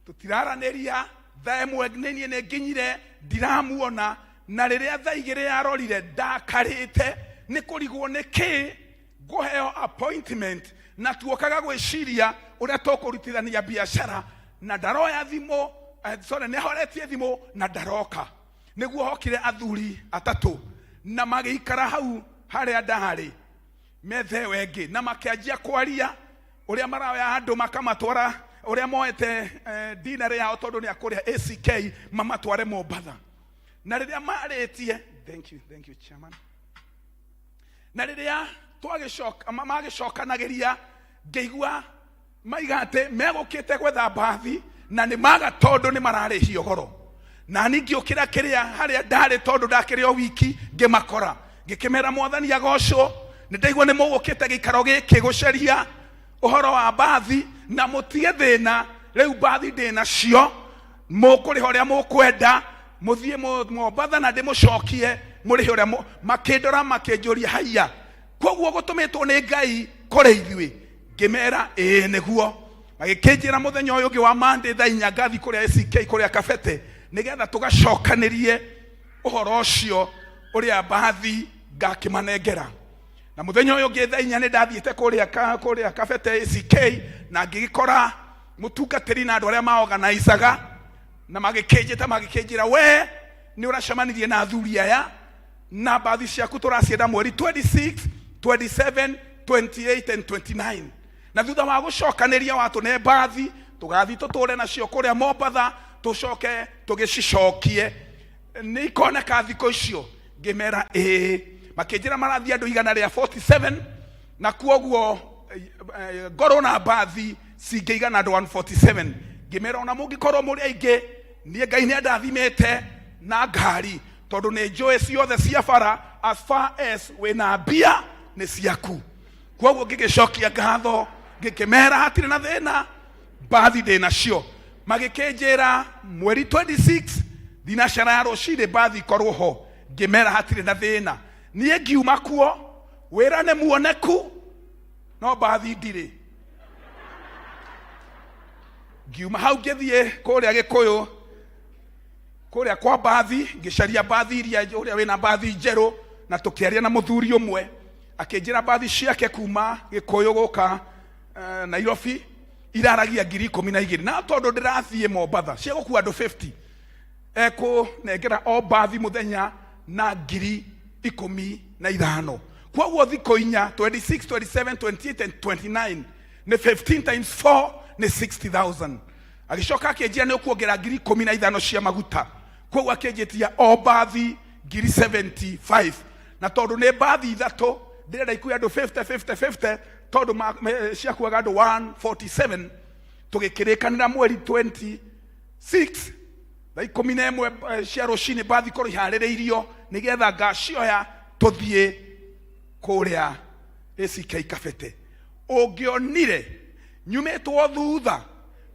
tũtiraranĩria, thaa 1 nĩ niĩ nĩ nginyire, ndiramuona. Na rĩrĩa thaa 2 yarorire, ndakarĩte nĩ kũrigwo nĩ kĩ ngũheo appointment, na tuokaga gwĩciria ũrĩa tũkũrutithania biacara, na ndaroya thimũ, sorry, nĩ ahoretie thimũ na ndaroka. Nĩguo hokire athuri atatũ na magĩikara hau harĩa ndarĩ metha ĩyo ĩngĩ, na makĩanjia kwaria ũrĩa maroya andũ makamatwara, ũrĩa moete dinarĩ yao tondũ nĩ akũrĩa ACK mamatware Mombatha. Na rĩrĩa marĩtie, thank you, thank you chairman. Na rĩrĩa twagĩcoka, magĩcokanagĩria, ngĩigua maiga atĩ megũkĩte gwetha mbathi na nĩ maga tondũ nĩ mararĩhio goro. Na niĩ ngĩũkĩra kĩrĩa harĩa ndarĩ tondũ ndakĩrĩ o wiki, ngĩmakora, ngĩkĩmera Mwathani agocwo, nĩ ndaigua nĩ mũgũkĩte gĩikaro gĩkĩ gũcaria ũhoro wa mbathi, na mũtige thĩna, rĩu mbathi ndĩ nacio, mũkũrĩha ũrĩa mũkwenda, mũthiĩ Mombatha na ndĩmũcokie mũrĩhe ũrĩa makĩndora makĩnjũria, haiya, koguo gũtũmĩtwo nĩ Ngai kũrĩ ithuĩ? Ngĩmera ĩĩ nĩguo. Magĩkĩnjĩra mũthenya ũyũ ũngĩ wa Monday thaa 4 ngathi kũrĩa ACK kũrĩa Kabete, nĩgetha tũgacokanĩrie ũhoro ũcio ũrĩa mbathi ngakĩmanengera. Na mũthenya ũyũ ũngĩ thaa 4 nĩ ndathiĩte kũrĩa Kabete ACK, na ngĩgĩkora mũtungatĩri na andũ arĩa maorganizaga, na magĩkĩnjĩta magĩkĩnjĩra, we nĩ ũracemanirie na athuri aya na mbathi ciaku tũracienda mweri 26, 27, 28 and 29. Na thutha wa gũcokanĩria watũne mbathi, tũgathiĩ tũtũre nacio kũrĩa Mombatha, tũcoke tũgĩcicokie, nĩ ikoneka thikũ icio. Ngĩmera ĩĩ. Makĩnjĩra marathiĩ andũ igana rĩa 47, na kuoguo Ngorwo na mbathi cingĩigana andũ 147. Ngĩmera ona mũngĩkorwo mũrĩ aingĩ, niĩ Ngai nĩ andathimĩte na ngari, tondũ nĩ njũĩ ciothe cia bara, as far as wĩna mbia nĩ ciaku. Koguo ngĩgĩcokia ngatho, ngĩkĩmera hatirĩ na thĩna, mbathi ndĩ nacio. Magĩkĩnjĩra mweri 26 thinacara ya rũcinĩ mbathi ikorwo ho. Ngĩmera hatirĩ na thĩna. Niĩ ngiuma kuo, wĩra nĩ muoneku no mbathi ndirĩ. Ngiuma hau ngĩthiĩ kũrĩa Gĩkũyũ, kũrĩa kwa mbathi, ngĩcaria mbathi iria ũrĩa wĩna mbathi njerũ, na tũkĩaria na mũthuri ũmwe, akĩnjĩra mbathi ciake kuma Gĩkũyũ gũka Nairobi iraragia 12,000, na tondũ ndĩrathiĩ Mombatha cia gũkua andũ 50, ekũnengera o mbathi mũthenya na 15,000. Koguo thikũ inya, 26, 27, 28 and 29, nĩ 15 times 4 nĩ 60,000. Agĩcoka akĩnjĩra nĩ ũkuongera 15,000 cia maguta, koguo akĩnjĩtia o mbathi ngiri 75, na tondũ nĩ mbathi ithatũ ndĩrenda ikue andũ 50 50 50, tondũ ciakuaga andũ 147. Tũgĩkĩrĩkanĩra mweri 26 thaa 11 cia rũcinĩ mbathi ikorwo iharĩrĩirio nĩgetha ngacioya tũthiĩ kũrĩa ACK Kabete. Ũngĩonire nyumĩtwo thutha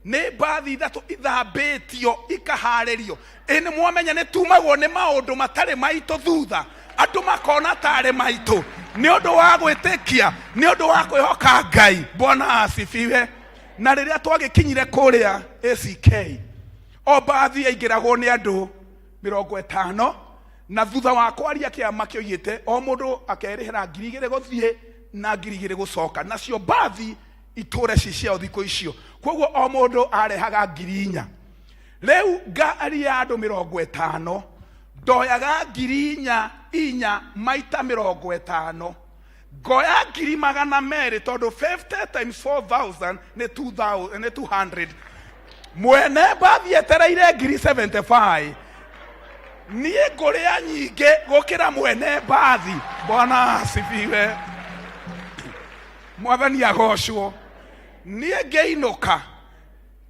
nĩ mbathi ithatũ ithambĩtio ikaharĩrio, ĩ nĩ mwamenya nĩ tumagwo nĩ maũndũ matarĩ maitũ thutha, andũ makona tarĩ maitũ nĩ ũndũ wa gwĩtĩkia, nĩ ũndũ wa kwĩhoka Ngai. Bwana asifiwe. Na rĩrĩa twagĩkinyire kũrĩa ACK, o mbathi yaingĩragwo nĩ andũ 50, na thutha wa kwaria kĩama kĩoigĩte o mũndũ akerĩhĩra 2,000 gũthiĩ na 2,000 gũcoka, nacio mbathi itũre ci ciao thikũ icio, koguo o mũndũ arehaga 4,000. Rĩu ngari ya andũ 50 ndoyaga 4,000 inya maita 50, ngoya 200,000, tondũ 50 times 4000 nĩ 2000, nĩ 200. Mwene mbathi etereire 75,000, niĩ ngũrĩa nyingĩ gũkĩra mwene mbathi. Bwana asifiwe, Mwathani agocwo. Niĩ ngĩinũka,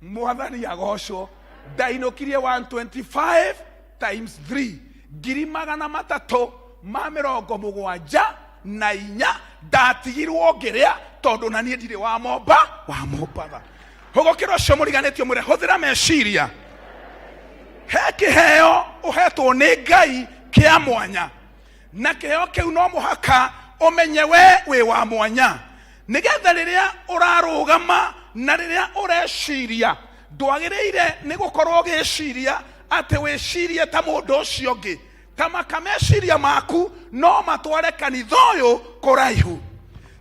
Mwathani agocwo, ndainũkirie 125 times 3, 374,000. Ndatigirwo ngĩrĩa, tondũ na niĩ ndirĩ wa momba wa Mombatha. Hũgũkĩra ũcio mũriganĩtio, mwĩre hũthĩra meciria. He kĩheo ũhetwo nĩ Ngai kĩa mwanya, na kĩheo kĩu no mũhaka ũmenye we wĩ wa mwanya, nĩgetha rĩrĩa ũrarũgama na rĩrĩa ũreciria, ndwagĩrĩire nĩ gũkorwo ũgĩciria atĩ wĩcirie ta mũndũ ũcio ũngĩ. Tamaka meciria maku no matware kanitha ũyũ kũraihu.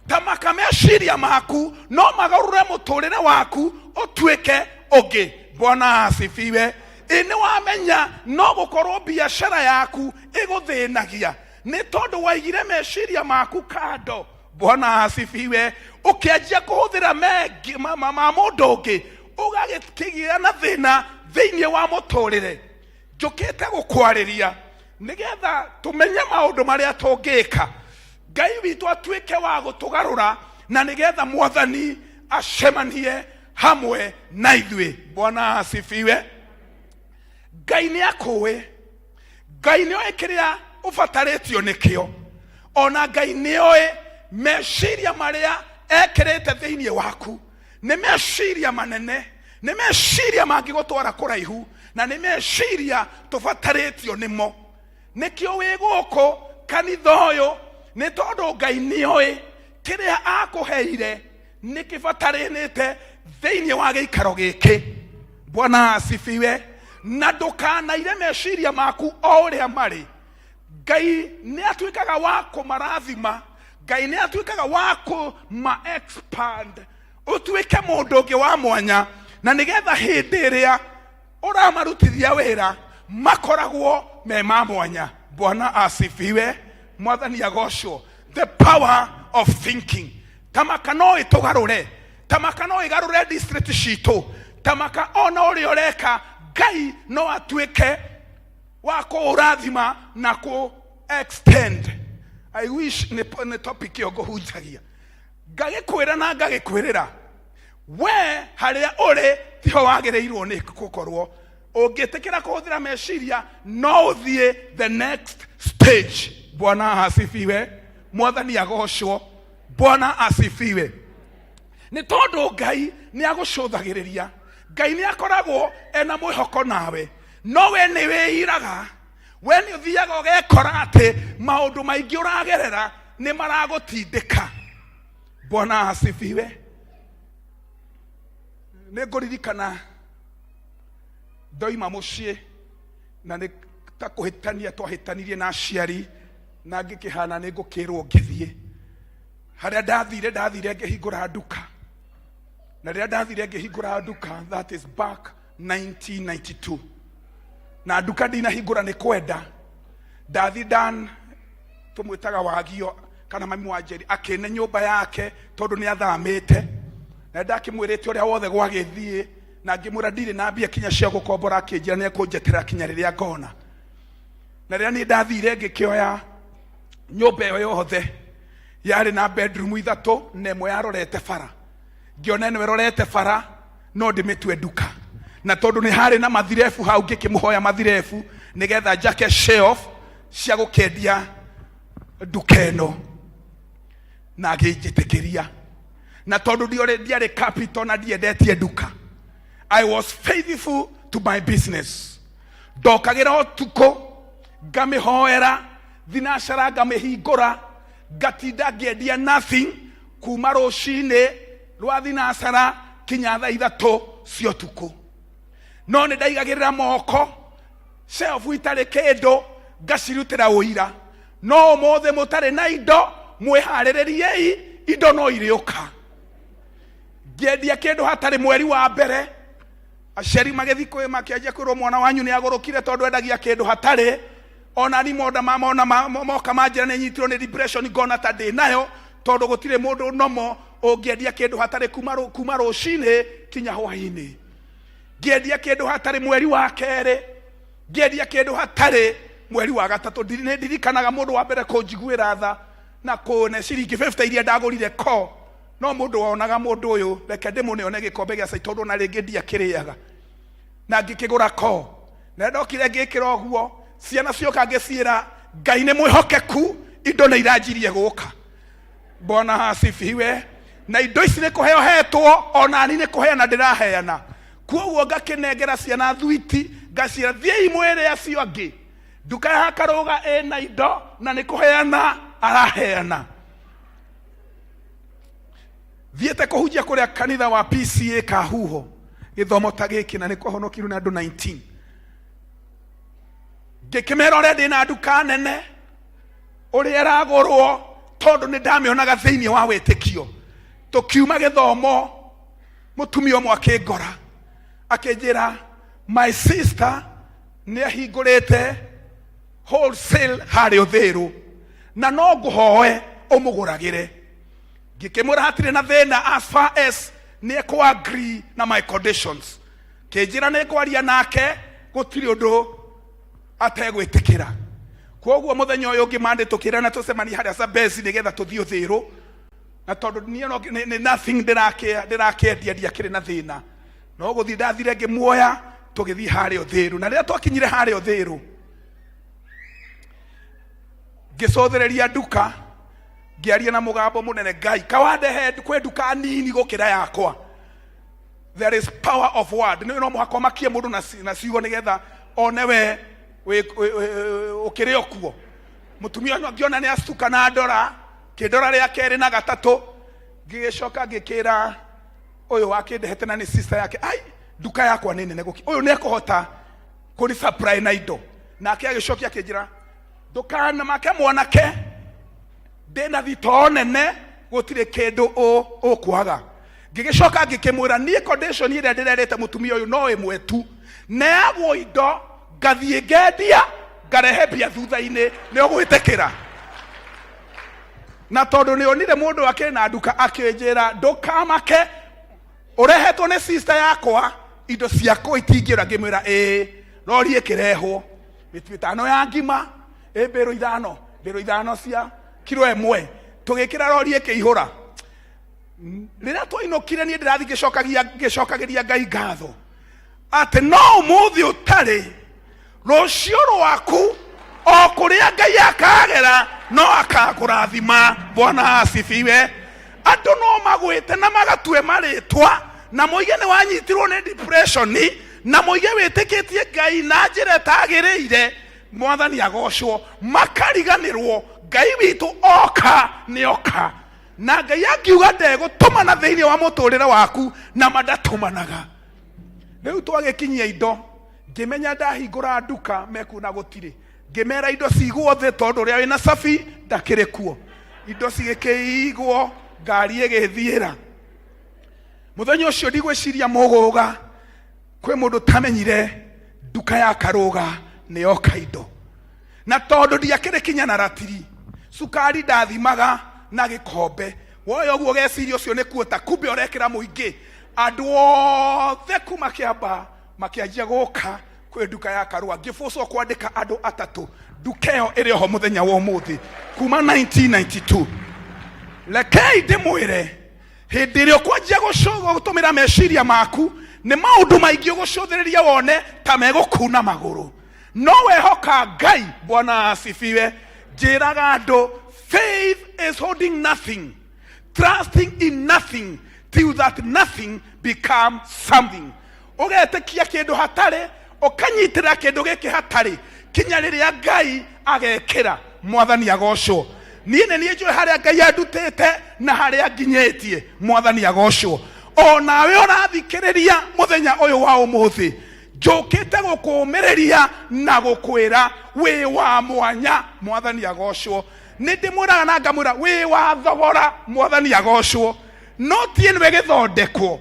Tamaka meciria maku no magarũre mũtũrĩre waku ũtuĩke ũngĩ. Bwana asifiwe. Ĩ nĩ wamenya no gũkorwo biacara yaku ĩgũthĩnagia nĩ tondũ waigire meciria maku kando. Bwana asifiwe. Ũkĩanjia kũhũthĩra mengi ma mũndũ ũngĩ, ũgagĩkĩgĩa na thĩna thĩinĩ wa mũtũrĩre. Njũkĩte gũkwarĩria nĩgetha tũmenye maũndũ marĩa tũngĩka, Ngai witũ atuĩke wa gũtũgarũra, na nĩgetha Mwathani acemanie hamwe na ithuĩ. Bwana asifiwe. Ngai nĩ akũĩ, Ngai nĩ oĩ kĩrĩa ũbatarĩtio nĩkĩo, ona Ngai nĩ oĩ meciria marĩa ekĩrĩte thĩinĩ waku nĩ meciria manene, nĩ meciria mangĩgũtwara kũraihu, na nĩ meciria tũbatarĩtio nĩmo. Nĩkĩo wĩ gũkũ kanitha ũyũ, nĩ tondũ Ngai nĩ oĩ kĩrĩa akũheire nĩ kĩbataranĩte thĩinĩ wa gĩikaro gĩkĩ. Bwana asifiwe. Na ndũkanaire meciria maku o ũrĩa marĩ. Ngai nĩ atuĩkaga wa kũmarathima, Ngai nĩ atuĩkaga wa kũma expand ũtuĩke mũndũ ũngĩ wa mwanya, na nĩgetha hĩndĩ ĩrĩa ũramarutithia wĩra makoragwo me ma mwanya. Bwana asifiwe, Mwathani agocwo. The power of thinking. Tamaka no ĩtũgarũre, tamaka no ĩgarũre district citũ, tamaka ona ũrĩa ũreka Ngai no atuĩke wa kũũrathima na kũ extend. I wish nĩ topic ĩyo ngũhunjagia. Ngagĩkwĩra na ngagĩkwĩrĩra, we harĩa ũrĩ tiho wagĩrĩirwo nĩ gũkorwo. Ũngĩtĩkĩra kũhũthĩra meciria, no ũthiĩ the next stage. Bwana asifiwe. Mwathani agocwo. Bwana asifiwe. Nĩ tondũ Ngai nĩ agũcũthagĩrĩria, Ngai nĩ akoragwo ena mwĩhoko nawe, no we nĩ wĩiraga, we nĩ ũthiaga ũgekora atĩ maũndũ maingĩ ũragerera nĩ maragũtindĩka. Bwana asifiwe. Nĩ ngũririkana ndoima mũciĩ na nĩ ta kũhĩtania twahĩtanirie na aciari, na ngĩkĩhana nĩ ngũkĩrwo ngĩthiĩ harĩa ndathire. Ndathire ngĩhingũra nduka, na rĩrĩa ndathire ngĩhingũra nduka, that is back 1992, na nduka ndinahingũra nĩ kwenda. Ndathi dan tũmwĩtaga Wagio kana mami wa Njeri, akĩne nyũmba yake tondũ nĩ athamĩte, na ndakĩmwĩrĩte ũrĩa wothe gwagĩthiĩ, na ngĩmwĩra ndirĩ na mbia kinya cia gũkombora. Akĩnjĩra nĩ ekũnjetera kinya rĩrĩa ngona. Na rĩrĩa niĩ ndathire ngĩkĩoya nyũmba ĩyo yothe, yarĩ na bedroom ithatũ na ĩmwe yarorete bara. Ngĩona ĩno ĩrorete bara no ndĩmĩtue nduka, na tondũ nĩ harĩ na mathirebu hau, ngĩkĩmũhoya mathirebu nĩgetha njake shelf cia gũkĩendia nduka ĩno, na agĩnjĩtĩkĩria. Na tondũ ndiarĩ capital na ndiendetie nduka, I was faithful to my business. Ndokagĩra ũtukũ ngamĩhoera thinacara, ngamĩhingũra, ngatinda ngĩendia nothing kuma rũcinĩ rwa thinacara kinya thaa 3 cia ũtukũ. No nĩ ndaigagĩrĩra moko shelf itarĩ kĩndũ, ngacirutĩra ũira. No ũmũthĩ mũtarĩ na indo, mwĩharĩrĩriei, indo no irĩũka. Ngĩendia kĩndũ hatarĩ mweri wa mbere, aciari magĩthiĩ kwĩ makĩanjia kwĩrwo mwana wanyu nĩ agũrũkire tondũ endagia kĩndũ hatarĩ. Ona ni monda mamona moka manjĩra nĩ nyitirwo nĩ depression, ngona ta ndĩ nayo, tondũ gũtirĩ mũndũ nomo ũngĩendia kĩndũ hatarĩ kuma rũcinĩ kinya hwainĩ. Ngĩendia kĩndũ hatarĩ mweri wa kerĩ, ngĩendia kĩndũ hatarĩ mweri wa gatatũ. Nĩ ndirikanaga mũndũ wa mbere kũnjiguĩra tha na kũne ciringi 50 iria ndagũrire ko no mũndũ wonaga mũndũ ũyũ, reke ndĩmũne one gĩkombe gĩa cai, tondũ ona rĩngĩ ndiakĩrĩaga. Na ngĩkĩgũra ko, na ndokire ngĩkĩra ũguo, ciana cioka ngĩciĩra Ngai nĩ mwĩhokeku, indo nĩ iranjirie gũka. Bwana asifiwe. Na indo ici nĩ kũheo hetwo, ona ni nĩ kũheana ndĩraheana. Kuoguo ngakĩnengera ciana thwiti, ngaciĩra thiĩi mwĩre acio angĩ nduka ya Karũga ĩna indo na nĩ kũheana araheana. Thiĩte kũhunjia kũrĩa kanitha wa PCA Kahuho gĩthomo ta gĩkĩ, na nĩ kwahonokirwo nĩ andũ 19. Ngĩkĩmera ũrĩa ndĩna nduka nene, ũrĩa ĩragũrwo, tondũ nĩ ndamĩonaga thĩinĩ wa wĩtĩkio. Tũkiuma gĩthomo, mũtumia ũmwe akĩngora akĩnjĩra, my sister nĩ ahingũrĩte wholesale harĩa Ũthĩrũ, na no ngũhoe ũmũgũragĩre. Ngĩkĩmwĩra hatirĩ na thĩna, as far as nĩ ekũ agree na my conditions. Kĩnjĩra nĩ ngwaria nake, gũtirĩ ũndũ ategwĩtĩkĩra. Koguo mũthenya ũyũ ũngĩ mande tũkĩrana tũcemanie harĩa Zambezi nĩgetha tũthiĩ Ũthĩrũ, na tondũ niĩ no nĩ nothing ndĩrakĩendia, ndiakĩrĩ na thĩna, no gũthiĩ ndathire ngĩmuoya, tũgĩthiĩ harĩa Ũthĩrũ. Na rĩrĩa twakinyire harĩa Ũthĩrũ, ngĩcũthĩrĩria nduka, ngĩaria na mũgambo mũnene, Ngai kawandehe kwĩ nduka nini gũkĩra yakwa. There is power of word. Nĩ no mũhaka ũmakie mũndũ na ciugo nĩgetha one we ũkĩrĩ o kuo. Mũtumia ũyũ ngĩona nĩ acuka na ndora, kĩndora rĩa kerĩ na gatatũ, ngĩgĩcoka ngĩkĩra ũyũ wakĩndehete, na nĩ sister yake, ai, nduka yakwa nĩ nene gũkĩ ũyũ nĩ ekũhota kũri supply na indo. Nake agĩcokia akĩnjĩra, ndũkanamake mwanake, ndĩna thitoo nene, gũtirĩ kĩndũ ũkwaga. Ngĩgĩcoka ngĩkĩmwĩra niĩ condition ĩrĩa ndĩrerĩte mũtumia ũyũ no ĩmwe tu, neagwo indo ngathiĩ ngendia ngarehe mbia thutha-inĩ, nĩ ũgwĩtĩkĩra? Na tondũ nĩ onire mũndũ akĩrĩ na nduka, akĩnjĩra ndũkamake, ũrehetwo nĩ sister yakwa, indo ciakwa itingĩũra. Ngĩmwĩra ĩĩ. Rori ĩkĩrehwo, mĩtu ĩtano ya ngima, ĩ mbĩrũ ithano, mbĩrũ ithano cia kiro ĩmwe, tũgĩkĩra rori ĩkĩihũra. Rĩrĩa twainũkire niĩ ndĩrathiĩ ngĩcokagia ngĩcokagĩria Ngai ngatho atĩ no ũmũthĩ ũtarĩ rũciũ rwaku o kũrĩa Ngai akagera no akakũrathima. Bwana asifiwe. Andũ no magwĩte na magatue marĩtwa na moige nĩ wanyitirwo nĩ depression na moige wĩtĩkĩtie Ngai na njĩra ĩtagĩrĩire. Mwathani agocwo. Makariganĩrwo Ngai witũ oka nĩ oka, na Ngai angiuga ndegũtũmana thĩinĩ wa mũtũrĩre waku na mandatũmanaga. Rĩu twagĩkinyia indo ngĩmenya ndahingũra nduka mekuona gũtirĩ, ngĩmera indo cigwo thĩ tondũ ũrĩa wĩna cabi ndakĩrĩ kuo. Indo cigĩkĩigwo, ngari ĩgĩthiĩra. Mũthenya ũcio ndigwĩciria mũgũga kwĩ mũndũ tamenyire nduka ya Karũga nĩ yoka indo, na tondũ ndiakĩrĩ kinya na ratiri, cukari ndathimaga na gĩkombe. Woya ũguo ũgeciria ũcio nĩ kuota, kumbe ũrekĩra mũingĩ. Andũ othe kuma Kĩambaa makĩanjia gũka kwĩ nduka ya Karũa. Ngĩbũcwo kwandĩka andũ atatũ nduka ĩyo ĩrĩ oho mũthenya wa ũmũthĩ kuma 1992. Rekei ndĩmwĩre, hĩndĩ ĩrĩa ũkwanjia gũtũmĩra meciria maku nĩ maũndũ maingĩ ũgũcũthĩrĩria wone ta megũkuna magũrũ, no wehoka Ngai. Bwana asifiwe. Njĩraga andũ, faith is holding nothing, trusting in nothing till that nothing become something. Ũgetĩkia kĩndũ hatarĩ, ũkanyitĩrĩra kĩndũ gĩkĩ hatarĩ kinya rĩrĩa Ngai agekĩra. Mwathani agocwo. Niĩ nĩ niĩ njũĩ harĩa Ngai andutĩte na harĩa nginyĩtie. Mwathani agocwo. O nawe ũrathikĩrĩria mũthenya ũyũ wa ũmũthĩ, njũkĩte gũkũũmĩrĩria na gũkwĩra wĩ wa mwanya. Mwathani agocwo. Nĩ ndĩmwĩraga na ngamwĩra wĩ wa thogora. Mwathani agocwo. No ti ĩno ĩgĩthondekwo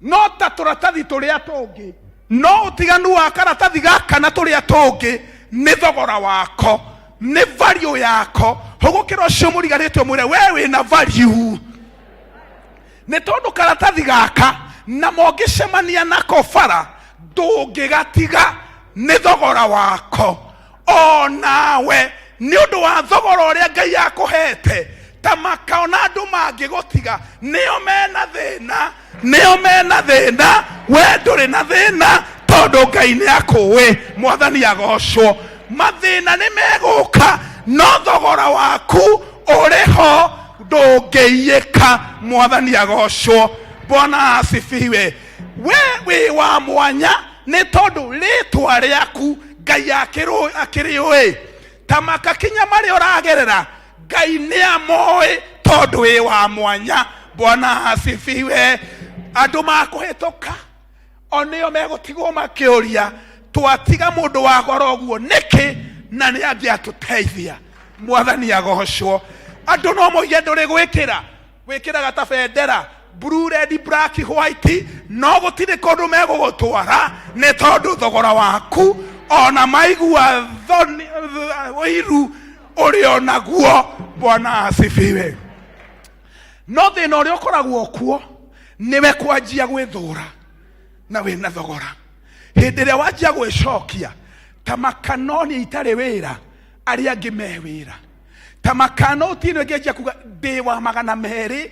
no ta tũratathi tũrĩa tũngĩ, no ũtiganu wa karatathi gaka na tũrĩa tũngĩ nĩ thogora wako, nĩ value yako. Hũgũkĩra ũcio mũriganĩte ũmwĩre we wĩna value, nĩ tondũ karatathi gaka na mongĩcemania nako bara ndũngĩgatiga, nĩ thogora wako. O nawe nĩ ũndũ wa thogora ũrĩa Ngai akũhete, ta makaona andũ mangĩgũtiga nĩo mena thĩna, nĩo mena thĩna, we ndũrĩ na thĩna tondũ Ngai nĩ akũĩ. Mwathani agocwo. Mathĩna nĩ megũka, no thogora waku ũrĩ ho, ndũngĩiyĩka. Mwathani agocwo. Bwana asifiwe. We wĩ wa mwanya nĩ tondũ rĩtwa rĩaku Ngai akĩrĩũĩ. Ta makakinya marĩa ũragerera, Ngai nĩ amoĩ tondũ wĩ wa mwanya. Bwana asifiwe. Andũ makũhĩtũka o nĩo megũtigwo makĩũria, twatiga mũndũ wa goro ũguo nĩkĩ na nĩ angĩatũteithia. Mwathani agocwo. Andũ no moige ndũrĩ gwĩkĩra, wĩkĩraga ta bendera blue, red, black, white, no gũtirĩ kũndũ megũgũtwara nĩ tondũ thogora waku ona maigua thoni ũiru ũrĩ onaguo. Bwana asifiwe. No thĩna ũrĩa ũkoragwo kuo nĩwe kwanjia gwĩthũra na wĩna thogora. Hĩndĩ ĩrĩa wanjia gwĩcokia ta makanoni itarĩ wĩra, arĩa angĩ me wĩra, ta makanoti ĩno ĩngĩanjia kuga ndĩ wa 200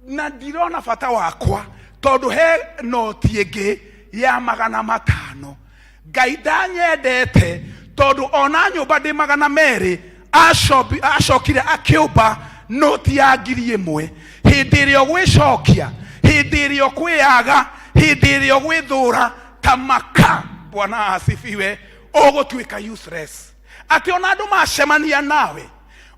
na ndirona bata wakwa tondũ he noti ĩngĩ ya 500. Ngai ndanyendete tondũ ona nyũmba ndĩ 200, acokire akĩũmba noti ya 1000. Hĩndĩ ĩrĩa ũgwĩcokia, hĩndĩ ĩrĩa ũkwĩyaga, hĩndĩ ĩrĩa ũgwĩthũra ta maka, Bwana asifiwe, ũgũtuĩka useless. Atĩ ona andũ macemania nawe,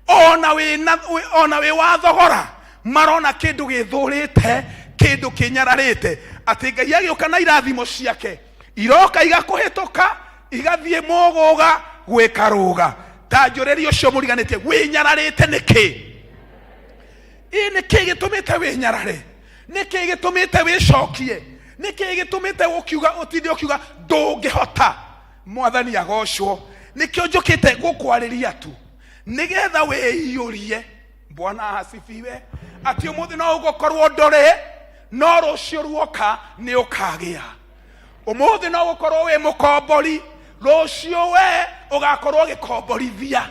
ona wĩ wa thogora, marona kĩndũ gĩthũrĩte, kĩndũ kĩnyararĩte. Atĩ Ngai agĩũka na irathimo ciake iroka igakũhĩtũka igathiĩ mũgũga gwĩka rũga. Ta njũrĩria ũcio mũriganĩtie, wĩnyararĩte nĩkĩ? Ĩ nĩkĩ gĩtũmĩte wĩnyarare? Nĩkĩ gĩtũmĩte wĩcokie? Nĩkĩ gĩtũmĩte ũkiuga ũtinde ũkiuga ndũngĩhota? Mwathani agocwo. Nĩkĩo njũkĩte gũkwarĩria tu nĩgetha wĩiyũrie. Bwana asifiwe. Atĩ ũmũthĩ no ũgũkorwo ndũrĩ, no rũciũ ruoka nĩ ũkagĩa. Ũmũthĩ no ũgũkorwo wĩ mũkombori, rũciũ we ũgakorwo ũgĩkomborithia.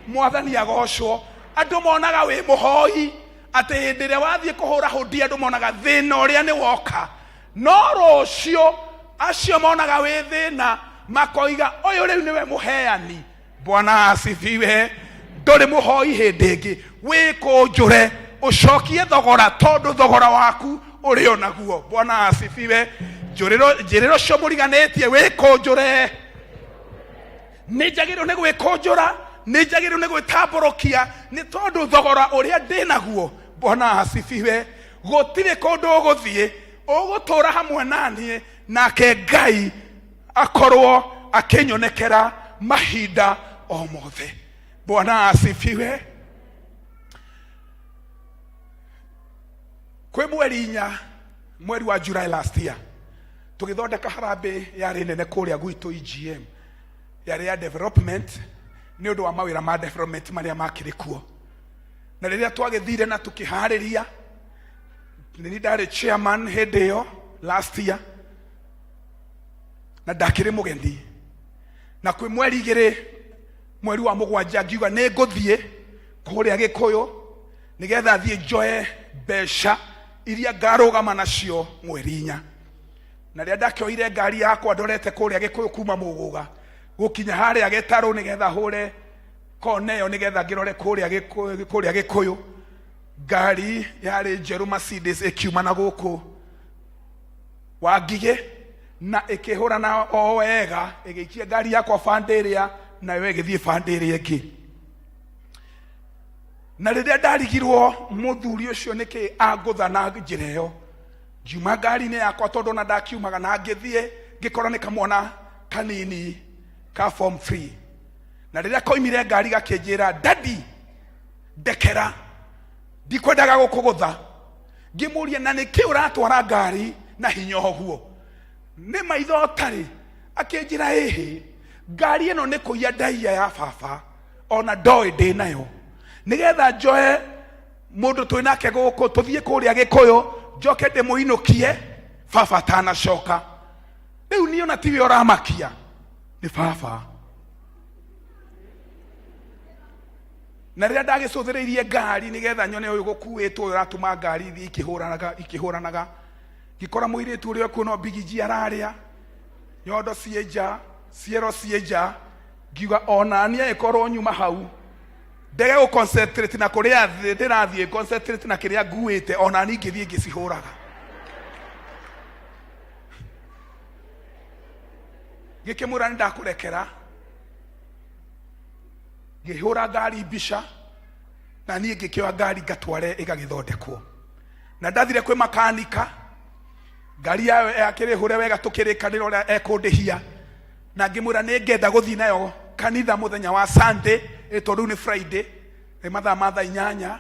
Mwathani agocwo. Andũ monaga wĩ mũhoi, Atĩ hĩndĩ ĩrĩa wathiĩ kũhũra hũndi andũ monaga thĩna ũrĩa nĩ woka, no rũciũ acio monaga wĩ thĩna makoiga ũyũ rĩu nĩwe mũheani. Bwana asifiwe. Ndũrĩ mũhoi hĩndĩ ĩngĩ, wĩkũnjũre ũcokie thogora, tondũ thogora waku ũrĩ o naguo. Bwana asifiwe. Njĩrĩro ũcio mũriganĩtie, wĩkũnjũre. Nĩ njagĩrĩirwo nĩ gwĩkũnjũra, nĩ njagĩrĩirwo nĩ gwĩtambũrũkia, nĩ tondũ thogora ũrĩa ndĩ naguo. Bwana asifiwe. Gũtirĩ kũndũ ũgũthiĩ, ũgũtũra hamwe na niĩ, nake Ngai akorwo akĩnyonekera mahinda o mothe. Bwana asifiwe. Kwĩ mweri 4, mweri wa July last year, tũgĩthondeka harambĩ yarĩ nene kũrĩa gwitũ EGM, yarĩ ya development, nĩ ũndũ wa mawĩra ma development marĩa makĩrĩ kuo. Na rĩrĩa twagĩthire na tũkĩharĩria, nĩ niĩ ndarĩ chairman hĩndĩ ĩyo last year, na ndakĩrĩ mũgeni. Na kwĩ mweri 2, mweri wa 7, ngiuga nĩ ngũthiĩ kũrĩa Gĩkũyũ nĩgetha thiĩ njoe mbeca iria ngarũgama nacio mweri 4. Na rĩrĩa ndakĩoire ngari yakwa ndorete kũrĩa Gĩkũyũ kuma Mũgũga gũkinya harĩa Gĩtarũ nĩgetha hũre kona ĩyo nĩgetha ngĩrore kũrĩa Gĩkũyũ, ngari yarĩ njerũ Mercedes ĩkiuma na gũkũ wa Ngigĩ na ĩkĩhũrana o wega, ĩgĩikia ngari yakwa bande ĩrĩa, nayo ĩgĩthiĩ bande ĩrĩa ĩngĩ. Na rĩrĩa ndarigirwo mũthuri ũcio nĩkĩ angũtha na njĩra ĩyo, ngiuma ngari-inĩ yakwa, tondũ ona ndakiumaga, na ngĩthiĩ ngĩkora nĩ kamwana kanini ka form 3. Na rĩrĩa koimire ngari gakĩnjĩra, dadi ndekera, ndikwendaga gũkũgũtha. Ngĩmũria, na nĩkĩ ũratwara ngari na hinya ũguo, nĩ maitho ũtarĩ? Akĩnjĩra, ĩhĩ, ngari ĩno nĩ kũiya ndaiya ya baba, ona ndoĩ ndĩ nayo, nĩgetha njoe mũndũ twĩ nake gũkũ tũthiĩ kũrĩa Gĩkũyũ, njoke ndĩmũinũkie baba atanacoka. Rĩu niĩ ona tiwe ũramakia, nĩ baba. Na rĩrĩa ndagĩcũthĩrĩirie ngari nĩgetha nyone ũyũ gũkuĩtwo, ũyũ ũratũma ngari ithiĩ ikĩhũranaga ikĩhũranaga, ngĩkora mũirĩtu ũrĩa kuo no mbigiji ararĩa, nyondo ciĩ nja, ciero ciĩ nja. Ngiuga ona niĩ angĩkorwo nyuma hau ndege gũ concentrate na kũrĩa ndĩrathiĩ, concentrate na kĩrĩa nguĩte, ona niĩ ngĩthiĩ ngĩcihũraga. Ngĩkĩmwĩra nĩ ndakũrekera. Ngĩhũra ngari mbica, na niĩ ngĩkĩoya ngari ngatware ĩgagĩthondekwo. Na ndathire kwĩ makanika, ngari yayo yakĩrĩ hũre wega, tũkĩrĩkanĩra ũrĩa ekũndĩhia, na ngĩmwĩra nĩ ngenda gũthiĩ nayo kanitha mũthenya wa Sunday, tondũ rĩu nĩ Friday, nĩ mathaa ma thaa 8,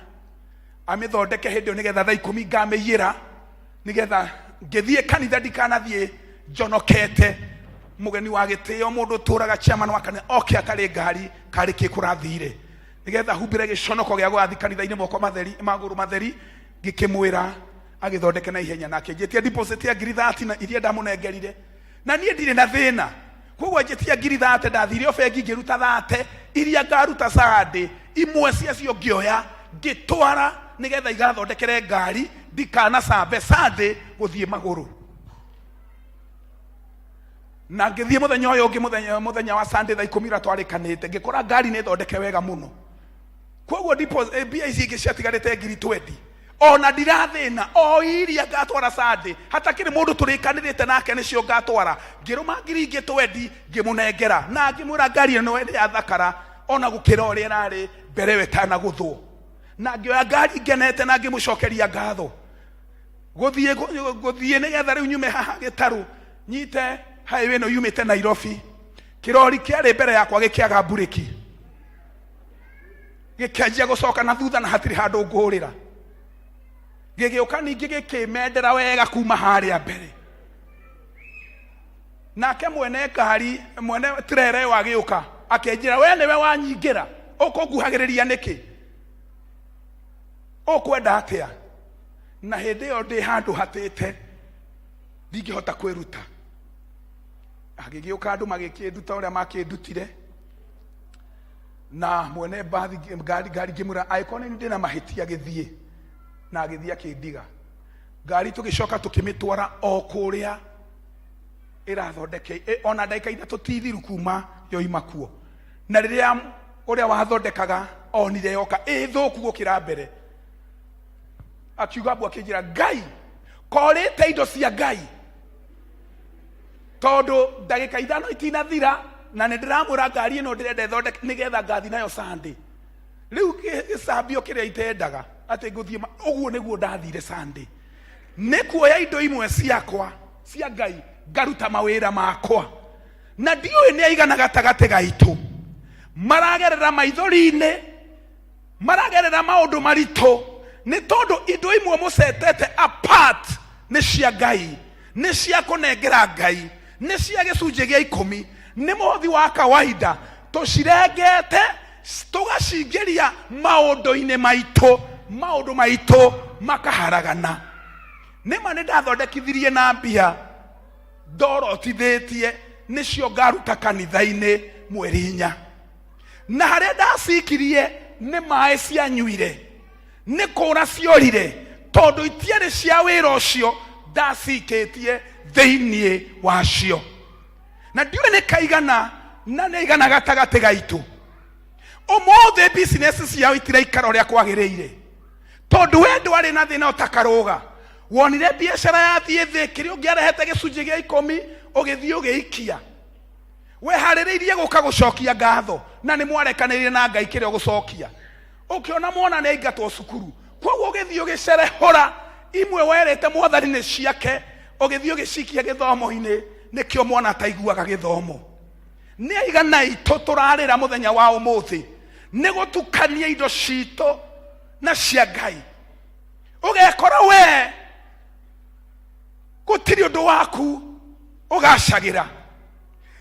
amĩthondeke hĩndĩ ĩyo nĩgetha thaa 10 ngamĩiyĩra, nĩgetha ngĩthiĩ kanitha ndikanathiĩ njonokete. Mũgeni wa gĩtĩo, mũndũ ũtũraga chairman wa kanitha, oke atarĩ ngari karĩ kĩ kũrathire, nĩgetha humbĩre gĩconoko gĩa gũgathiĩ kanitha-inĩ moko matheri, magũrũ matheri. Ngĩkĩmwĩra agĩthondeke na ihenya, na akĩnjĩtia deposit ya ngiri 30 na iria ndamũnengerire, na niĩ ndirĩ na thĩna. Koguo njĩtia ngiri 30, ndathire o bengi ngĩruta 30 iria ngaruta Sunday, imwe ciacio ngĩoya ngĩtwara nĩgetha igathondekere ngari ndikanacambe Sunday gũthiĩ magũrũ. Na ngĩthiĩ mũthenya ũyũ ũngĩ, mũthenya wa Sunday thaa 10 ũrĩa twarĩkanĩte, ngĩkora ngari nĩ thondeke wega mũno. Koguo mbia ici ingĩ ciatigarĩte ngiri 20, ona ndirathĩna, o iria ngatwara Sunday, hatakĩrĩ mũndũ tũrĩkanĩrĩte nake, nĩcio ngatwara. Ngĩrũma ngiri ingĩ 20 ngĩmũnengera, na ngĩmwĩra ngari ĩno ĩrĩ yathakara ona gũkĩra ũrĩa ĩrarĩ mbere ĩyo ĩtanagũthwo. Na ngĩoya ngari ngenete na ngĩmũcokeria ngatho. Gũthiĩ nĩgetha rĩu nyume haha Gĩtarũ nyite highway ĩno yumĩte Nairobi, kĩrori kĩarĩ mbere yakwa gĩkĩaga mburĩki, gĩkĩanjia gũcoka na thutha, na hatirĩ handũ ngũrĩra. Gĩgĩũka ningĩ gĩkĩmendera wega kuma harĩa mbere. Nake mwene ngari, mwene trailer ĩyo agĩũka akĩnjĩra, we nĩwe wanyingĩra, ũkũnguhagĩrĩria nĩkĩ, ũkwenda atĩa? Na hĩndĩ ĩyo ndĩ handũ hatĩte ndingĩhota kwĩruta. Agĩgĩũka andũ magĩkĩnduta ũrĩa makĩndutire, na mwene mbathi ngari ngĩmwĩra angĩkorwo nĩ ndĩna mahĩtia gĩthiĩ Na agĩthiĩ akĩndiga ngari, tũgĩcoka tũkĩmĩtwara o kũrĩa ĩrathondeke ona ndagĩka 3 ti thiru kuma yoima kuo. Na rĩrĩa ũrĩa wathondekaga onire yoka ĩ thũku gũkĩra mbere, akiuga mbu, akĩnjĩra, "Ngai korĩte indo cia Ngai, tondũ ndagĩka 5 itinathira na nĩ ndĩramwĩra ngari ĩno ndĩrenda ĩthondeke nĩgetha ngathi nayo Sunday." Rĩu gĩcambio kĩrĩa itendaga atĩ ngũthiĩ ũguo nĩguo ndathire Sunday, nĩ kuoya indo imwe ciakwa cia Ngai ngaruta mawĩra makwa. Na ndiũĩ nĩ aigana gatagatĩ gaitũ maragerera maithori-inĩ, maragerera maũndũ maritũ, nĩ tondũ indo imwe mũcetete apart nĩ cia Ngai, nĩ cia kũnengera Ngai, nĩ cia gĩcunjĩ gĩa 10, nĩ mũhothi wa kawaida, tũcirengete tũgacingĩria maũndũ-inĩ maitũ, maũndũ maitũ makaharagana. Nĩma nĩ ndathondekithirie na mbia ndorotithĩtie, nĩcio ngaruta kanitha-inĩ mweri 4, na harĩa ndacikirie nĩ maĩ cianyuire, nĩ kũra ciorire, tondũ itiarĩ cia wĩra ũcio ndacikĩtie thĩinĩ wacio. Na ndiũĩ nĩ kaigana na nĩ aigana gatagatĩ gaitũ ũmũthĩ business ciao itiraikara ũrĩa kwagĩrĩire, tondũ we ndwarĩ na thĩna ũtakarũga. Wonire biacara yathiĩ thĩ, kĩrĩa ũngĩarehete gĩcunjĩ gĩa 10 ũgĩthiĩ ũgĩikia. Weharĩrĩirie gũka gũcokia ngatho na nĩ mwarekanĩire na Ngai kĩrĩa ũgũcokia. Ũkĩona mwana nĩ aingatwo cukuru, koguo ũgĩthiĩ ũgĩcerehũra imwe werĩte Mwathani nĩ ciake, ũgĩthiĩ ũgĩcikia gĩthomo-inĩ. Nĩkĩo mwana ataiguaga gĩthomo. Nĩ aigana itũ tũrarĩra mũthenya wa ũmũthĩ nĩ gũtukania indo citũ na cia Ngai? Ũgekora we gũtirĩ ũndũ waku ũgacagĩra.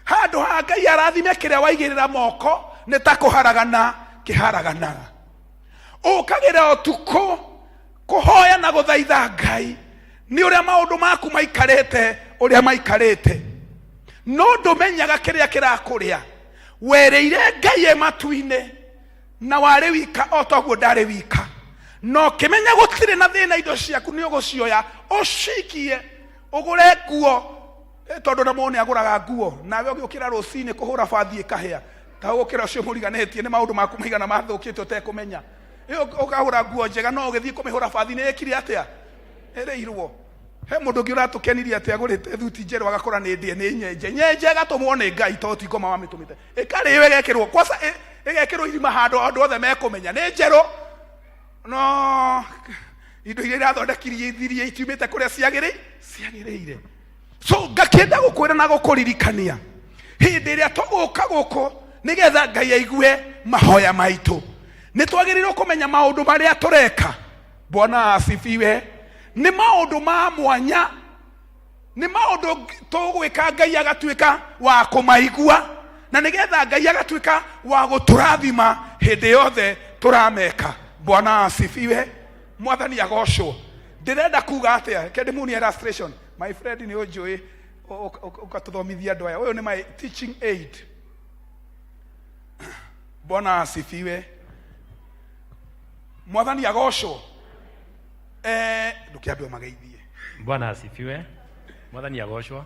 Handũ ha Ngai arathime kĩrĩa waigĩrĩra moko, nĩ ta kũharagana kĩharaganaga. Ũkagĩra ũtukũ kũhoya na gũthaitha Ngai nĩ ũrĩa maũndũ maku maikarĩte ũrĩa maikarĩte, no ndũmenyaga kĩrĩa kĩrakũrĩa. Werĩire Ngai e matu-inĩ na warĩ wika o toguo ndarĩ wika, na ũkĩmenya gũtirĩ na thĩna. Indo ciaku nĩ ũgũcioya ũcikie ũgũre nguo, tondũ na mũndũ nĩ agũraga nguo. Nawe ũgĩũkĩra rũcinĩ kũhũra bathi ĩkahĩa, ta ũgũkĩra ũcio mũriganĩtie nĩ maũndũ maku maigana mathũkĩte ũtekũmenya. Ũkagũra nguo njega, no ũgĩthiĩ kũmĩhũra bathi nĩ ĩkire atĩa? Ĩrĩirwo. He mũndũ ũngĩ ũratũkenirie atĩ agũrĩte thuti njerũ, agakora nĩ ndĩe, nĩ nyenje nyenje, ĩgatũmwo nĩ Ngai tondũ ti ngoma wamĩtũmĩte, ĩkarĩo, ĩgekĩrwo kwaca, ĩgekĩrwo irima handũ andũ othe mekũmenya nĩ njerũ, no indo iria irathondekirie ithirie itiumĩte kũrĩa ciagĩrĩire. So ngakĩenda gũkwĩra na gũkũririkania, hĩndĩ ĩrĩa tũgũka gũkũ nĩgetha Ngai aigue mahoya maitũ, nĩ twagĩrĩirwo kũmenya maũndũ marĩa tũreka. Bwana asifiwe. Nĩ maũndũ ma mwanya, nĩ maũndũ tũgwĩka Ngai agatuĩka wa kũmaigua, na nĩgetha Ngai agatuĩka wa gũtũrathima hĩndĩ yothe tũrameka. Bwana asifiwe. Mwathani agocwo. Ndĩrenda kuga atĩa? Reke ndĩmuonie illustration. My friend, nĩ ũnjũĩ, ũgatũthomithia andũ aya. Ũyũ nĩ my teaching aid. Bwana asifiwe. Mwathani agocwo. Ndũkĩambe ũmageithie. Bwana asifiwe. Mwathani agocwo.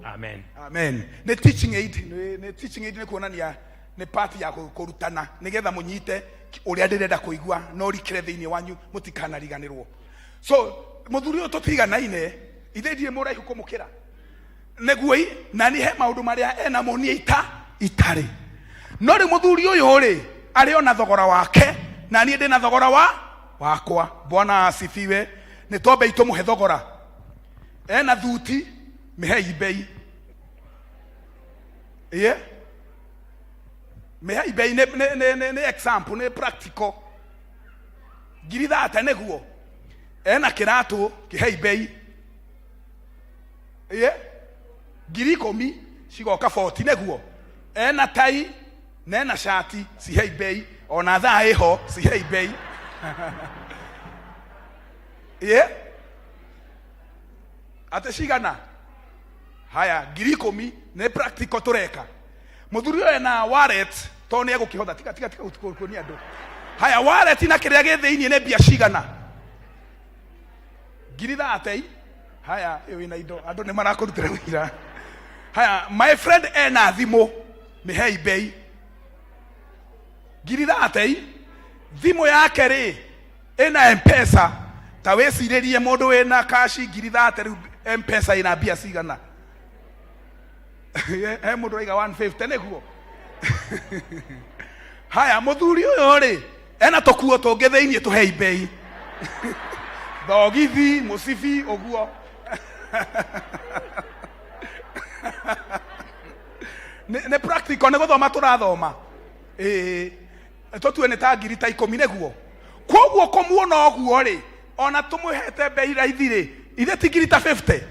Amen. Amen. Nĩ teaching aid, nĩ teaching aid, nĩ kuonania nĩ part ya kũrutana nĩgetha mũnyite ũrĩa ndĩrenda kũigua no rikĩre thĩinĩ wanyu, mũtikanariganĩrwo. So mũthuri ũyũ tũtiganaine, ithe ndirĩ mũraihu kũmũkĩra nĩguo na niĩ he maũndũ marĩa enamo niĩ ita itarĩ. No rĩu mũthuri ũyũ rĩ, arĩ ona thogora wake na niĩ ndĩ na thogora wa wakwa. Bwana asifiwe. Nĩ twambei tũmũhe thogora. Ena thuti, mĩhei mbei. Ĩĩ, mĩhei mbei. Nĩ example, nĩ practical. 30,000 nĩguo. Ena kĩratũ, kĩhei mbei. Ĩĩ, 10,000 cigoka 40 nĩguo. Ena tai na ena cati, cihei mbei. Ona thaa ĩho, cihei mbei. Ĩĩ, atĩ cigana? Haya, 10,000. Nĩ practical tũreka. Mũthuri ũyũ ena wallet, tondũ nĩ egũkĩhotha. Tiga, tiga, tiga kuonia andũ. Haya, wallet na kĩrĩa gĩ thĩinĩ nĩ mbia cigana? Ngiri 30. Haya, ĩyo ĩna indo andũ nĩ marakũrutĩra wĩra. Haya, my friend ena thimũ, mĩhei bei ngiri 30. Thimũ yake rĩ ĩna Mpesa. Ta wĩcirĩrie mũndũ wĩna kashi ngiri 30, rĩu Mpesa ĩna mbia cigana? He mũndũ raiga 150 nĩguo. Haya, mũthuri ũyũ rĩ ena tũkuo tũngĩ thĩiniĩ, tũhei mbei, thogithi, mũcibi ũguo. Nĩ practical, nĩ gũthoma tũrathoma. Ĩĩ, tũtue nĩ ta ngiri ta 10 nĩguo. Koguo kũmuona ũguo rĩ, ona tũmũhete mbei raithi rĩ, ithe ti ngiri ta 50.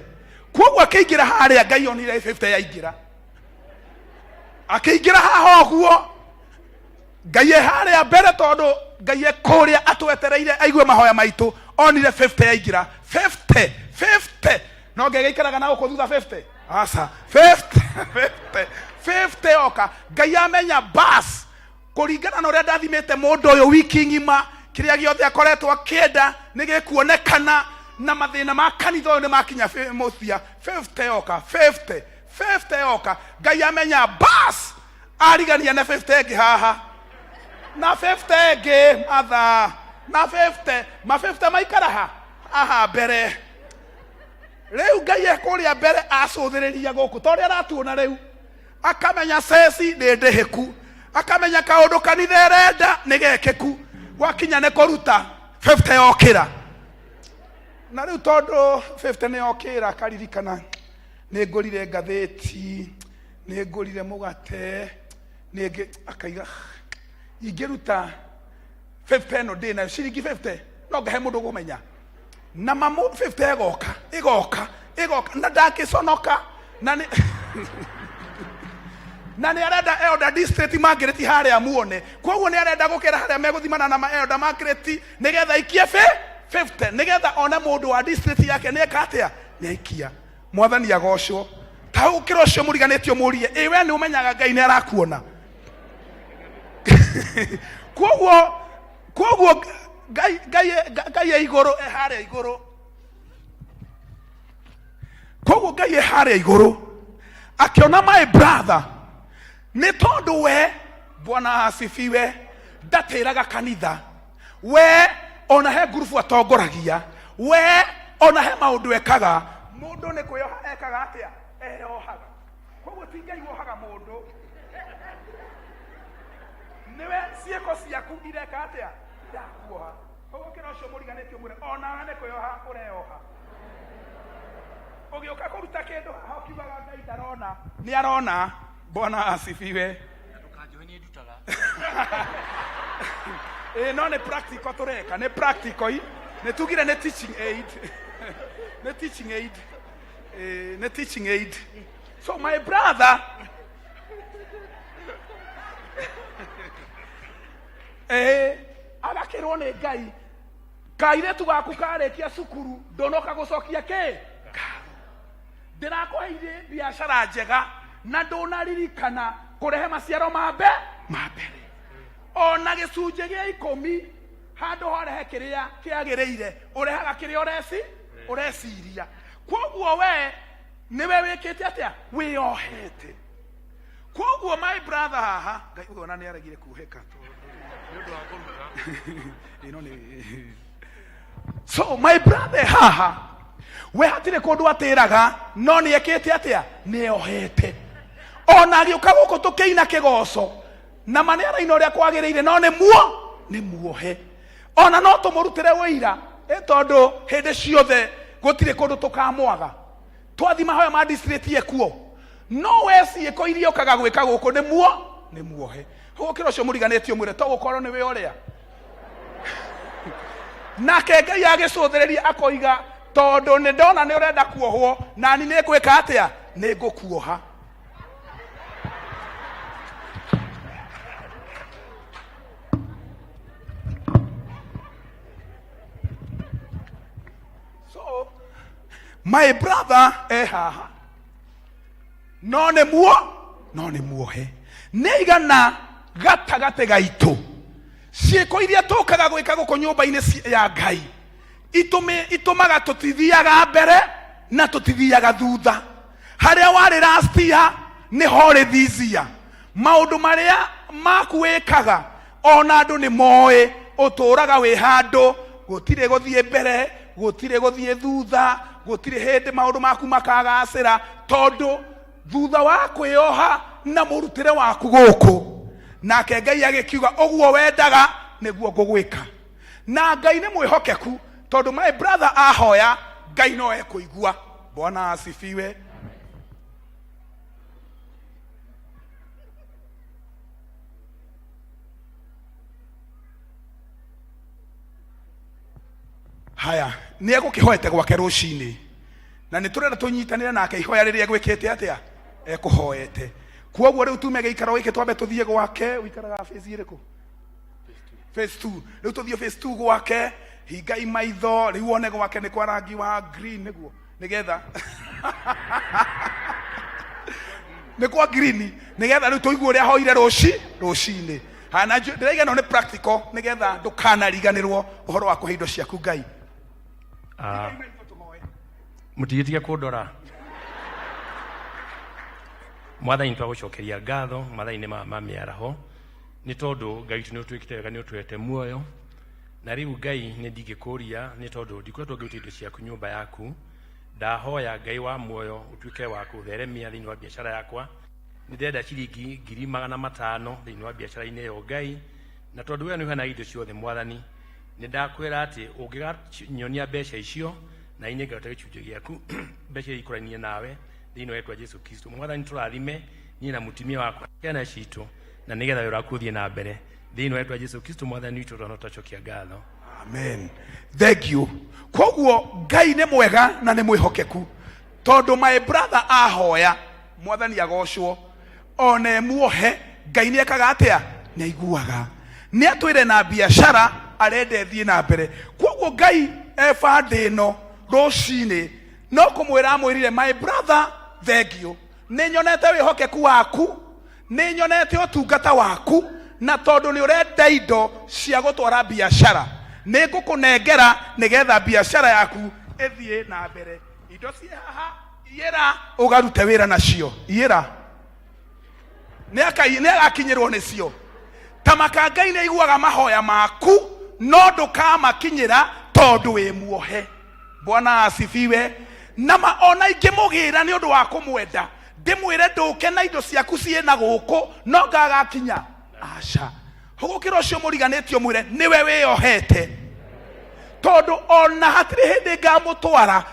Koguo akĩingĩra harĩa, Ngai onire 50 yaingĩra, akĩingĩra haha ũguo, Ngai e harĩa mbere, tondũ Ngai e kũrĩa atwetereire aigue mahoya maitũ. Onire 50 yaingĩra, 50 50, no Ngai gaikaraga na gũkũ thutha 50, aca, 50 50 50 oka. Ngai amenya bas kũringana na ũrĩa ndathimĩte mũndũ ũyũ wiki ng'ima, kĩrĩa gĩothe akoretwo akĩenda nĩ gĩkuonekana, na mathĩna ma kanitha ũyũ nĩ makinya mũthia. 50 yoka, 50 50 yoka, Ngai amenya bas arigania na 50 ĩngĩ haha na 50 ĩngĩ mathaa na 50 ma 50 maikara ha haha mbere. Rĩu Ngai e kũrĩa mbere acũthĩrĩria gũkũ ta ũrĩa aratuona rĩu, akamenya ceci nĩ ndĩhĩku, akamenya kaũndũ kanitha ĩrenda nĩ gekĩku. Gwakinya nĩ kũruta, 50 yokĩra. Na rĩu tondũ 50 nĩ yokĩra, akaririkana, nĩ ngũrire ngathĩti, nĩ ngũrire mũgate, nĩ ngĩ, akaiga, ingĩruta 50 ĩno ndĩ nayo, ciringi 50 no ngahe mũndũ kũmenya na mamu. 50 ĩgoka, ĩgoka, ĩgoka, na ndangĩconoka, na nĩ arenda elder district mangĩrĩti harĩa muone. Koguo nĩ arenda gũkĩra harĩa megũthimana na ma elder mangĩrĩti nĩgetha aikie 50, nĩgetha one mũndũ wa district yake nĩ eka atĩa, nĩ aikia. Mwathani agocwo. Ta ũkĩra ũcio mũriganĩtio, mũrie, ĩ we nĩ ũmenyaga Ngai nĩ arakuona? Koguo Ngai e igũrũ, e harĩa igũrũ. Koguo Ngai e harĩa igũrũ akĩona my brother, nĩ tondũ we, Bwana asifiwe, ndatĩraga kanitha, we ona he ngurubu atongoragia, we ona he maũndũ ekaga. Mũndũ nĩ kwĩyoha ekaga atĩa? Eyohaga. Koguo ti Ngai wohaga mũndũ, nĩwe ciĩko ciaku ireka atĩa? Irakuoha. Koguo kĩra ũcio mũriganĩtio mwĩre onawe nĩ kwĩyoha ũreyoha. Ũgĩũka kũruta kĩndũ haha ũkiugaga Ngai ndarona, nĩ arona. Bwana asifiwe. Ndũkanjohe, niĩ ndutaga. Ĩ no nĩ practical tũreka, nĩ practical i nĩ tugire nĩ teaching aid, nĩ teaching aid. Ĩ, nĩ teaching aid. So my brother, agakĩrwo nĩ Ngai, kairĩtu gaku karĩkia cukuru ndũnoka gũcokia kĩ ngatho, ndĩrakũheire biacara njega na ndũnaririkana kũrehe maciaro ma mbere ona gĩcunjĩ gĩa 10. Handũ horehe kĩrĩa kĩagĩrĩire, ũrehaga kĩrĩa ũreciria. Koguo we nĩwe wĩkĩte atĩa? Wĩyohete. Koguo my brother haha, Ngai ũyũ ona nĩ aregire kuoheka nĩ ũndũ wa kũruta. Ĩno nĩ so my brother haha, we hatirĩ kũndũ atĩraga, no nĩ ekĩte atĩa? Nĩ ohete. Ona agĩũka gũkũ tũkĩina kĩgoco na ma nĩ araina ũrĩa kwagĩrĩire, no nĩ muohe. Ona no tũmũrutĩre ũira, ĩ tondũ hĩndĩ ciothe gũtirĩ kũndũ tũkamwaga. Twathi mahoya ma district ekuo, no we ciĩko iria ũkaga gwĩka gũkũ nĩ muohe. Gũkĩra ũcio mũriganĩtio mwĩre to gũkorwo nĩwe ũrĩa nake Ngai agĩcũthĩrĩria akoiga, tondũ nĩ ndona nĩ ũrenda kuohwo, nani nĩ ngwĩka atĩa? Nĩ ngũkuoha. So my brother e haha, no nĩ muo no nĩ muohe. Nĩ igana gatagatĩ gaitũ ciĩko iria tũkaga gwĩka gũkũ nyũmba-inĩ ya Ngai. Itũmaga tũtithiaga mbere na tũtithiaga thutha. Harĩa warĩ last year nĩho ũrĩ this year. Maũndũ marĩa maku wĩkaga ona andũ nĩ moĩ, ũtũraga wĩ handũ, gũtirĩ gũthiĩ mbere, gũtirĩ gũthiĩ thutha, gũtirĩ hĩndĩ maũndũ maku makagacĩra, tondũ thutha wa kwĩyoha na mũrutĩre waku gũkũ, nake Ngai agĩkiuga ũguo wendaga nĩguo ngũgwĩka. Na Ngai nĩ mwĩhokeku, tondũ my brother ahoya Ngai no ekũigua. Bwana asifiwe. Haya, nĩ egũkĩhoete gwake rũcinĩ, na nĩ tũrenda tũnyitanĩre nake ihoya rĩrĩa egwĩkĩte atĩa, ekũhoete. Kwoguo rĩu tume gĩikaro gĩkĩ twambe tũthiĩ gwake. Ũikaraga phase ĩrĩkũ? Phase 2. Rĩu tũthiĩ phase 2 gwake. Hingai maitho rĩu wone gwake nĩ kwa rangi wa green, nĩguo nĩgetha nĩ kwa green, nĩgetha rĩu tũigue ũrĩa ahoire rũcinĩ. Haya, na ndĩraiga ĩno nĩ practical, nĩgetha ndũkanariganĩrwo ũhoro wa kũhe indo ciaku Ngai. Mũtigĩtige kũndora. Mwathani, twagũcokeria ngatho mathaa-inĩ ma mĩaraho, nĩ tondũ Ngai witũ nĩ ũtwĩkĩte wega, nĩ ũtũhete muoyo. Na rĩu Ngai nĩ ndingĩkũria, nĩ tondũ ndikoretwo ngĩruta indo ciaku nyũmba yaku. Ndahoya Ngai wa muoyo ũtuĩke wa kũtheremia thĩinĩ wa biacara yakwa. Nĩ ndĩrenda ciringi 500,000 thĩinĩ wa biacara-inĩ ĩyo Ngai, na tondũ we nĩ ũheanaga indo ciothe Mwathani, nĩ ndakwĩra atĩ ũngĩganyonia mbeca icio, na niĩ ngaruta gĩcunjĩ gĩaku, mbeca iria ikũrainie nawe thĩinĩ wa rĩĩtwa Jesu Kristo. Mwathani, tũrathime niĩ na mũtumia wakwa, ciana citũ, na nĩgetha wĩra waku ũthiĩ na mbere thĩinĩ wa rĩĩtwa Jesu Kristo Mwathani witũ, twana twacokia ngatho. Amen. Thank you. Koguo Ngai nĩ mwega na nĩ mwĩhokeku, tondũ my brother ahoya Mwathani agocwo, ona emuohe Ngai nĩ ekaga atĩa? Nĩ aiguaga. Nĩ atwĩre na biacara arenda ĩthiĩ na mbere. Koguo Ngai e bandĩ ĩno rũcinĩ no kũmwĩra amwĩrire, my brother, thank you, nĩ nyonete wĩhokeku waku, nĩ nyonete ũtungata waku, na tondũ nĩ ũrenda indo cia gũtwara biacara, nĩ ngũkũnengera nĩgetha biacara yaku ĩthiĩ na mbere. Indo ciĩ haha, iyĩra ũgarute wĩra nacio, iyĩra nĩ agakinyĩrwo nĩcio. Ta maka Ngai nĩ aiguaga mahoya maku, no ndũkamakinyĩra tondũ wĩ muohe. Bwana asifiwe. Na ma ona ingĩmũgĩra nĩ ũndũ wa kũmwenda, ndĩmwĩre ndũke na indo ciaku ciĩ na gũkũ, no ngagakinya aca. Hũgũkĩra ũcio mũriganĩtio mwĩre nĩwe wĩyohete, tondũ ona hatirĩ hĩndĩ ngamũtwara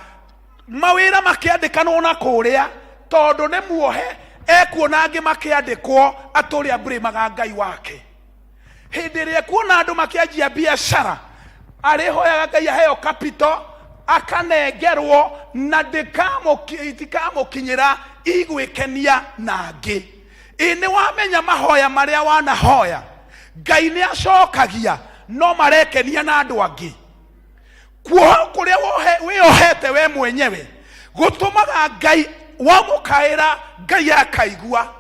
mawĩra makĩandĩkanwo na kũrĩa, tondũ nĩ muohe. Ekuona angĩ makĩandĩkwo atũrĩa mbrĩmaga Ngai wake. Hĩndĩ ĩrĩa ekuona andũ makĩanjia biacara, arĩhoyaga Ngai aheo capital, akanengerwo, na itikamũkinyĩra, igwĩkenia na angĩ. Ĩ nĩ wamenya mahoya marĩa wanahoya Ngai nĩ acokagia, no marekenia na andũ angĩ. Kuoha kũrĩa wĩyohete we mwenyewe gũtũmaga Ngai wamũkaĩra, Ngai akaigua,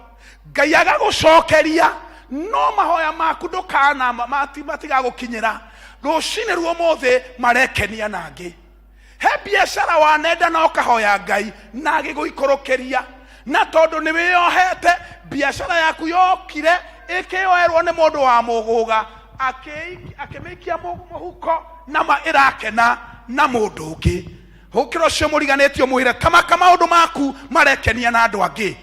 Ngai agagũcokeria, no mahoya maku ndũkana matigagũkinyĩra. Rũcinĩ ruo mũthĩ marekenia na angĩ. He biacara wanenda na ũkahoya Ngai na agĩgũikũrũkĩria, na tondũ nĩ wĩyohete, biacara yaku yokire ĩkĩyoerwo nĩ mũndũ wa mũgũga, akĩmĩikia mũhuko, na ma ĩrakena na mũndũ ũngĩ. Hũkĩra ũcio mũriganĩtio mwĩre kamaka maũndũ maku marekenia na andũ angĩ.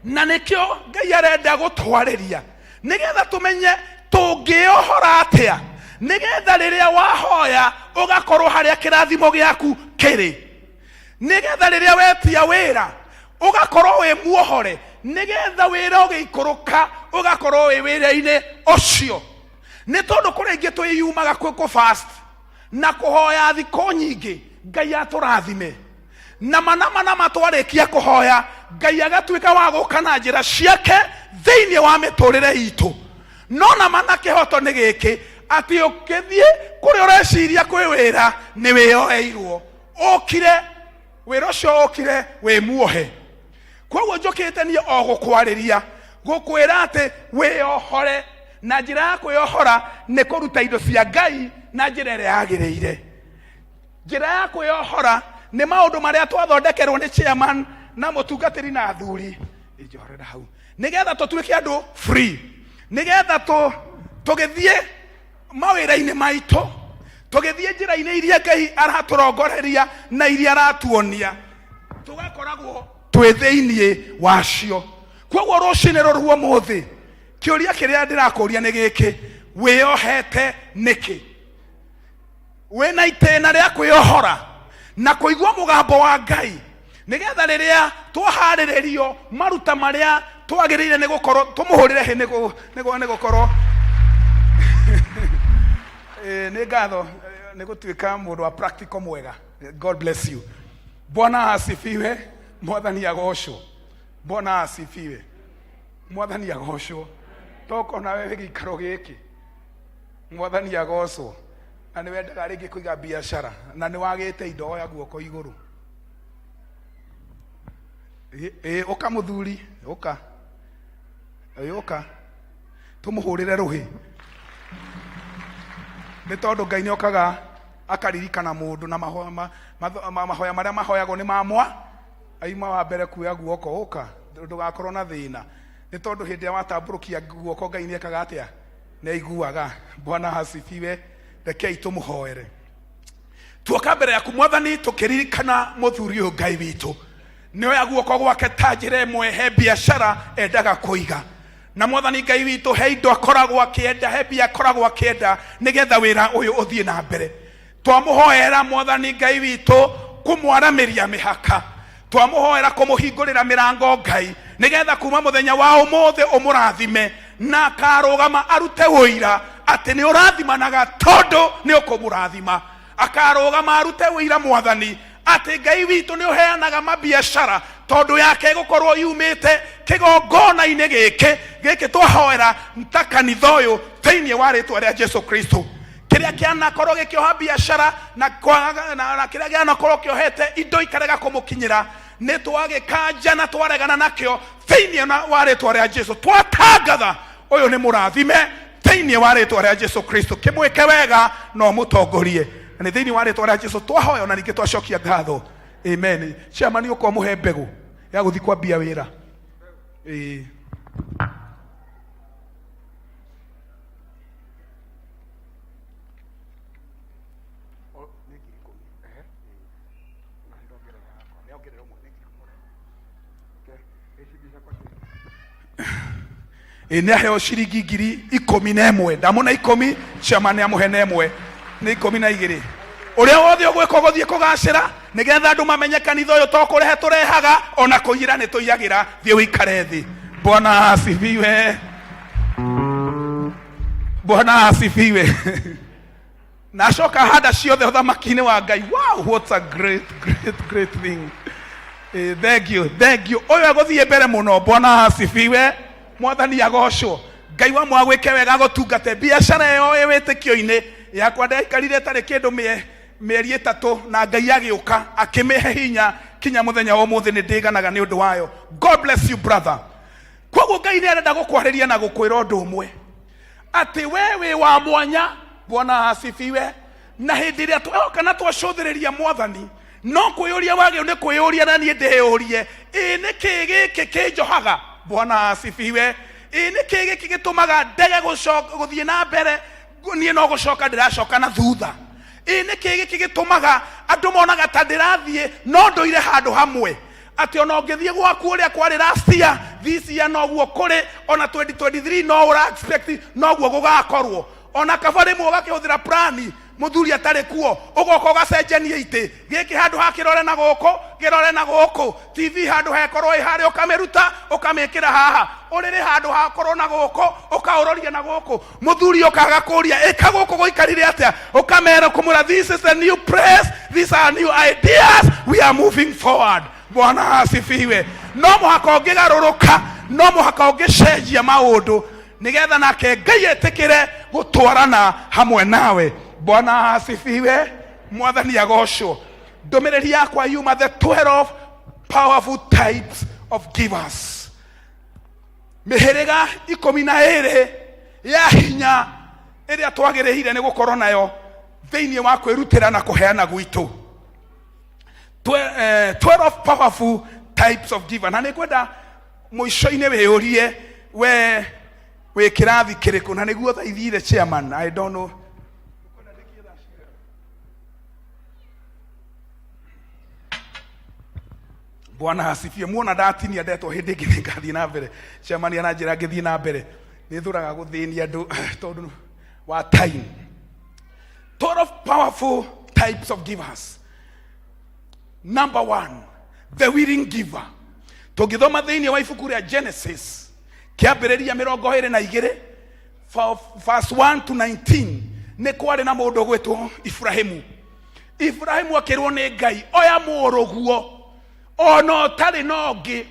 Na nĩkĩo Ngai arenda gũtwarĩria, nĩgetha tũmenye tũngĩohora atĩa, nĩgetha rĩrĩa wahoya ũgakorwo harĩa kĩrathimo gĩaku kĩrĩ, nĩgetha rĩrĩa wetia wĩra ũgakorwo wĩ muohore, nĩgetha wĩra ũgĩikũrũka ũgakorwo wĩ wĩra-inĩ ũcio. Nĩ tondũ kũrĩ ingĩ twĩyumaga kũ fast na kũhoya thikũ nyingĩ Ngai atũrathime, na mana mana matwarĩkia kũhoya Ngai agatuĩka wa gũka na njĩra ciake thĩinĩ wa mĩtũrĩre itũ. No na mana kĩhoto nĩ gĩkĩ, atĩ ũkĩthiĩ kũrĩa ũreciria kwĩ wĩra nĩ wĩyoeirwo, ũkire wĩra ũcio ũkire wĩ muohe. Koguo njũkĩte niĩ o gũkwarĩria, gũkwĩra atĩ wĩyohore. Na njĩra ya kwĩyohora nĩ kũruta indo cia Ngai na njĩra ĩrĩa yagĩrĩire. Njĩra ya kwĩyohora nĩ maũndũ marĩa twathondekerwo nĩ chairman na mũtungatĩri na athuri. Njohorera hau. Nĩgetha tũtuĩke andũ free. Nĩgetha tũgĩthiĩ mawĩra-inĩ maitũ, tũgĩthiĩ njĩra-inĩ iria Ngai aratũrongoreria na iria aratuonia, tũgakoragwo twĩ thĩinĩ wacio. Koguo rũcinĩ rũrũ rwa ũmũthĩ, kĩũria kĩrĩa ndĩrakũria nĩ gĩkĩ: wĩyohete nĩkĩ? Wĩna itĩna rĩa kwĩyohora na kũigua mũgambo wa Ngai, nĩgetha rĩrĩa twaharĩrĩrio maruta marĩa twagĩrĩire nĩ gũkorwo tũmũhũrĩre hĩ nĩ gũkorwo nĩ ngatho nĩ gũtuĩka mũndũ wa practical mwega. God bless you. Bwana asifiwe. Mwathani agocwo. Bwana asifiwe. Mwathani agocwo. Tokona we gĩikaro gĩkĩ. Mwathani agocwo. Na nĩ wendaga rĩngĩ kũiga biacara na nĩ wagĩte indo, oya guoko igũrũ. Ĩ, ũka mũthuri, ũka. Ĩ, ũka tũmũhũrĩre rũhĩ, nĩ tondũ Ngai nĩ okaga akaririkana mũndũ na mahoya mahoya marĩa mahoyagwo nĩ mamwa aima wa mbere kuoya guoko. Ũka, ndũgakorwo na thĩna, nĩ tondũ hĩndĩ ĩrĩa watambũrũkia guoko Ngai nĩ ekaga atĩa? Nĩ aiguaga. Bwana asifiwe. Rekei tũmũhoere. Tuoka mbere yaku Mwathani, tũkĩririkana mũthuri ũyũ. Ngai witũ, nĩoya guoko gwake ta njĩra ĩmwe he biacara endaga kũiga, na Mwathani Ngai witũ, he indo akoragwo akĩenda, he mbia akoragwo akĩenda nĩgetha wĩra ũyũ ũthiĩ na mbere. Twamũhoera Mwathani Ngai witũ kũmwaramĩria mĩhaka, twamũhoera kũmũhingũrĩra mĩrango Ngai, nĩgetha kuma mũthenya wa ũmũthĩ ũmũrathime na akarũgama arute ũira atĩ nĩ ũrathimanaga, tondũ nĩ ũkũmũrathima. Akarũgama arute ũira Mwathani atĩ Ngai witũ nĩ ũheanaga mabiacara, tondũ yake ĩgũkorwo yumĩte kĩgongona-inĩ gĩkĩ gĩkĩ twahoera ta kanitha ũyũ, thĩinĩ wa rĩtwa rĩa Jesu Kristo. Kĩrĩa kĩanakorwo gĩkĩoha biacara na na kĩrĩa kĩanakorwo kĩohete indo ikarega kũmũkinyĩra, nĩ twagĩkanja na twaregana nakĩo thĩinĩ wa rĩtwa rĩa Jesu. Twatangatha ũyũ nĩ mũrathime thĩinĩ wa rĩtwa rĩa Jesu Kristo. Kĩmwĩke wega na ũmũtongorie, na nĩ thĩinĩ wa rĩtwa rĩa Jesu twahoya na ningĩ twacokia ngatho. Amen. Chairman, ũka ũmũhe mbegũ ya gũthiĩ kwambia wĩra. Ĩĩ. Ĩ, nĩ aheo ciringi 11,000. Ndamũna 10, chairman nĩ amũhe na ĩmwe, nĩ 12. Ũrĩa wothe ũgwĩka ũgũthiĩ kũgacĩra, nĩgetha andũ mamenye kanitha ũyũ to kũrehe tũrehaga, ona kũiyĩra nĩ tũiyagĩra. Thiĩ ũikare thĩ. Bwana asifiwe. Bwana asifiwe. Na acoka handa ciothe ũthamaki-inĩ wa Ngai. Wow, what a great, great, great thing. Thank you, thank you. Ũyũ egũthiĩ mbere mũno. Bwana asifiwe. Mwathani agocwo. Ngai wa mwagwĩke wega, agũtungate biacara ĩyo ĩ wĩtĩkio-inĩ yakwa. Ndaikarire ĩtarĩ kĩndũ mĩeri 3, na Ngai agĩũka akĩmĩhe hinya kinya mũthenya wa ũmũthĩ nĩ ndĩganaga nĩ ũndũ wayo. God bless you, brother. Koguo Ngai nĩ arenda gũkwarĩria na gũkwĩra ũndũ ũmwe, atĩ we wĩ wa mwanya. Bwana asifiwe. Na hĩndĩ ĩrĩa twehoka na twacũthĩrĩria Mwathani, no kwĩyũria wagĩrĩirwo nĩ kwĩyũria, na niĩ ndĩyũrie, ĩ nĩ kĩ gĩkĩ kĩnjohaga? Bwana asifiwe. Ĩ nĩ kĩ gĩkĩ gĩtũmaga ndege gũthiĩ na mbere, niĩ no gũcoka ndĩracoka na thutha? Ĩ nĩ kĩ gĩkĩ gĩtũmaga andũ monaga ta ndĩrathiĩ no ndũire handũ hamwe, atĩ ona ũngĩthiĩ gwaku ũrĩa kwarĩ last year, this year noguo kũrĩ, ona 2023 no ũra expect noguo gũgakorwo? Ona kaba rĩmwe ũgakĩhũthĩra plani mũthuri atarĩ kuo, ũgoka ũgacenjania itĩ gĩkĩ, handũ ha kĩrore na gũkũ kĩrore na gũkũ, TV handũ hekorwo ĩ harĩa ũkamĩruta ũkamĩkĩra haha, ũrĩrĩ handũ hakorwo na gũkũ ũkaũroria na gũkũ. Mũthuri ũkaga kũria, ĩka gũkũ gũikarire atĩa? Ũkamera kũmwĩra, this is a new place, these are new ideas, we are moving forward. Bwana asifiwe. No mũhaka ũngĩgarũrũka, no mũhaka ũngĩcenjia maũndũ, nĩgetha nake Ngai etĩkĩre gũtwarana hamwe nawe. Bwana asifiwe. Mwathani agocwo. Ndũmĩrĩri yakwa yuma the 12 powerful types of givers, mĩhĩrĩga 12. Ya hinya ĩrĩa twagĩrĩire nĩ gũkorwo nayo thĩinĩ wa kwĩrutĩra na kũheana gwitũ. 12 powerful types of giver. Na nĩ ngwenda mũico-inĩ wĩyũrie we wĩ kĩrathi kĩrĩkũ, na nĩguo thaithire chairman, I don't know. Bwana asifiwe. Muona ndatinia ndetwo hĩndĩ ĩngĩ nĩ ngathiĩ na mbere. Chairman aranjĩra ngĩthiĩ na mbere. Nĩ thũraga gũthĩnia andũ tondũ wa time. 12 powerful types of givers. Number one, the willing giver. Tũngĩthoma thĩinĩ wa ibuku rĩa Genesis kĩambĩrĩria 22 verse 1 to 19, nĩ kwarĩ na mũndũ ũgwĩtwo Ibrahimu. Ibrahimu akĩrwo nĩ Ngai, oya mũrũguo ona ũtarĩ na ũngĩ,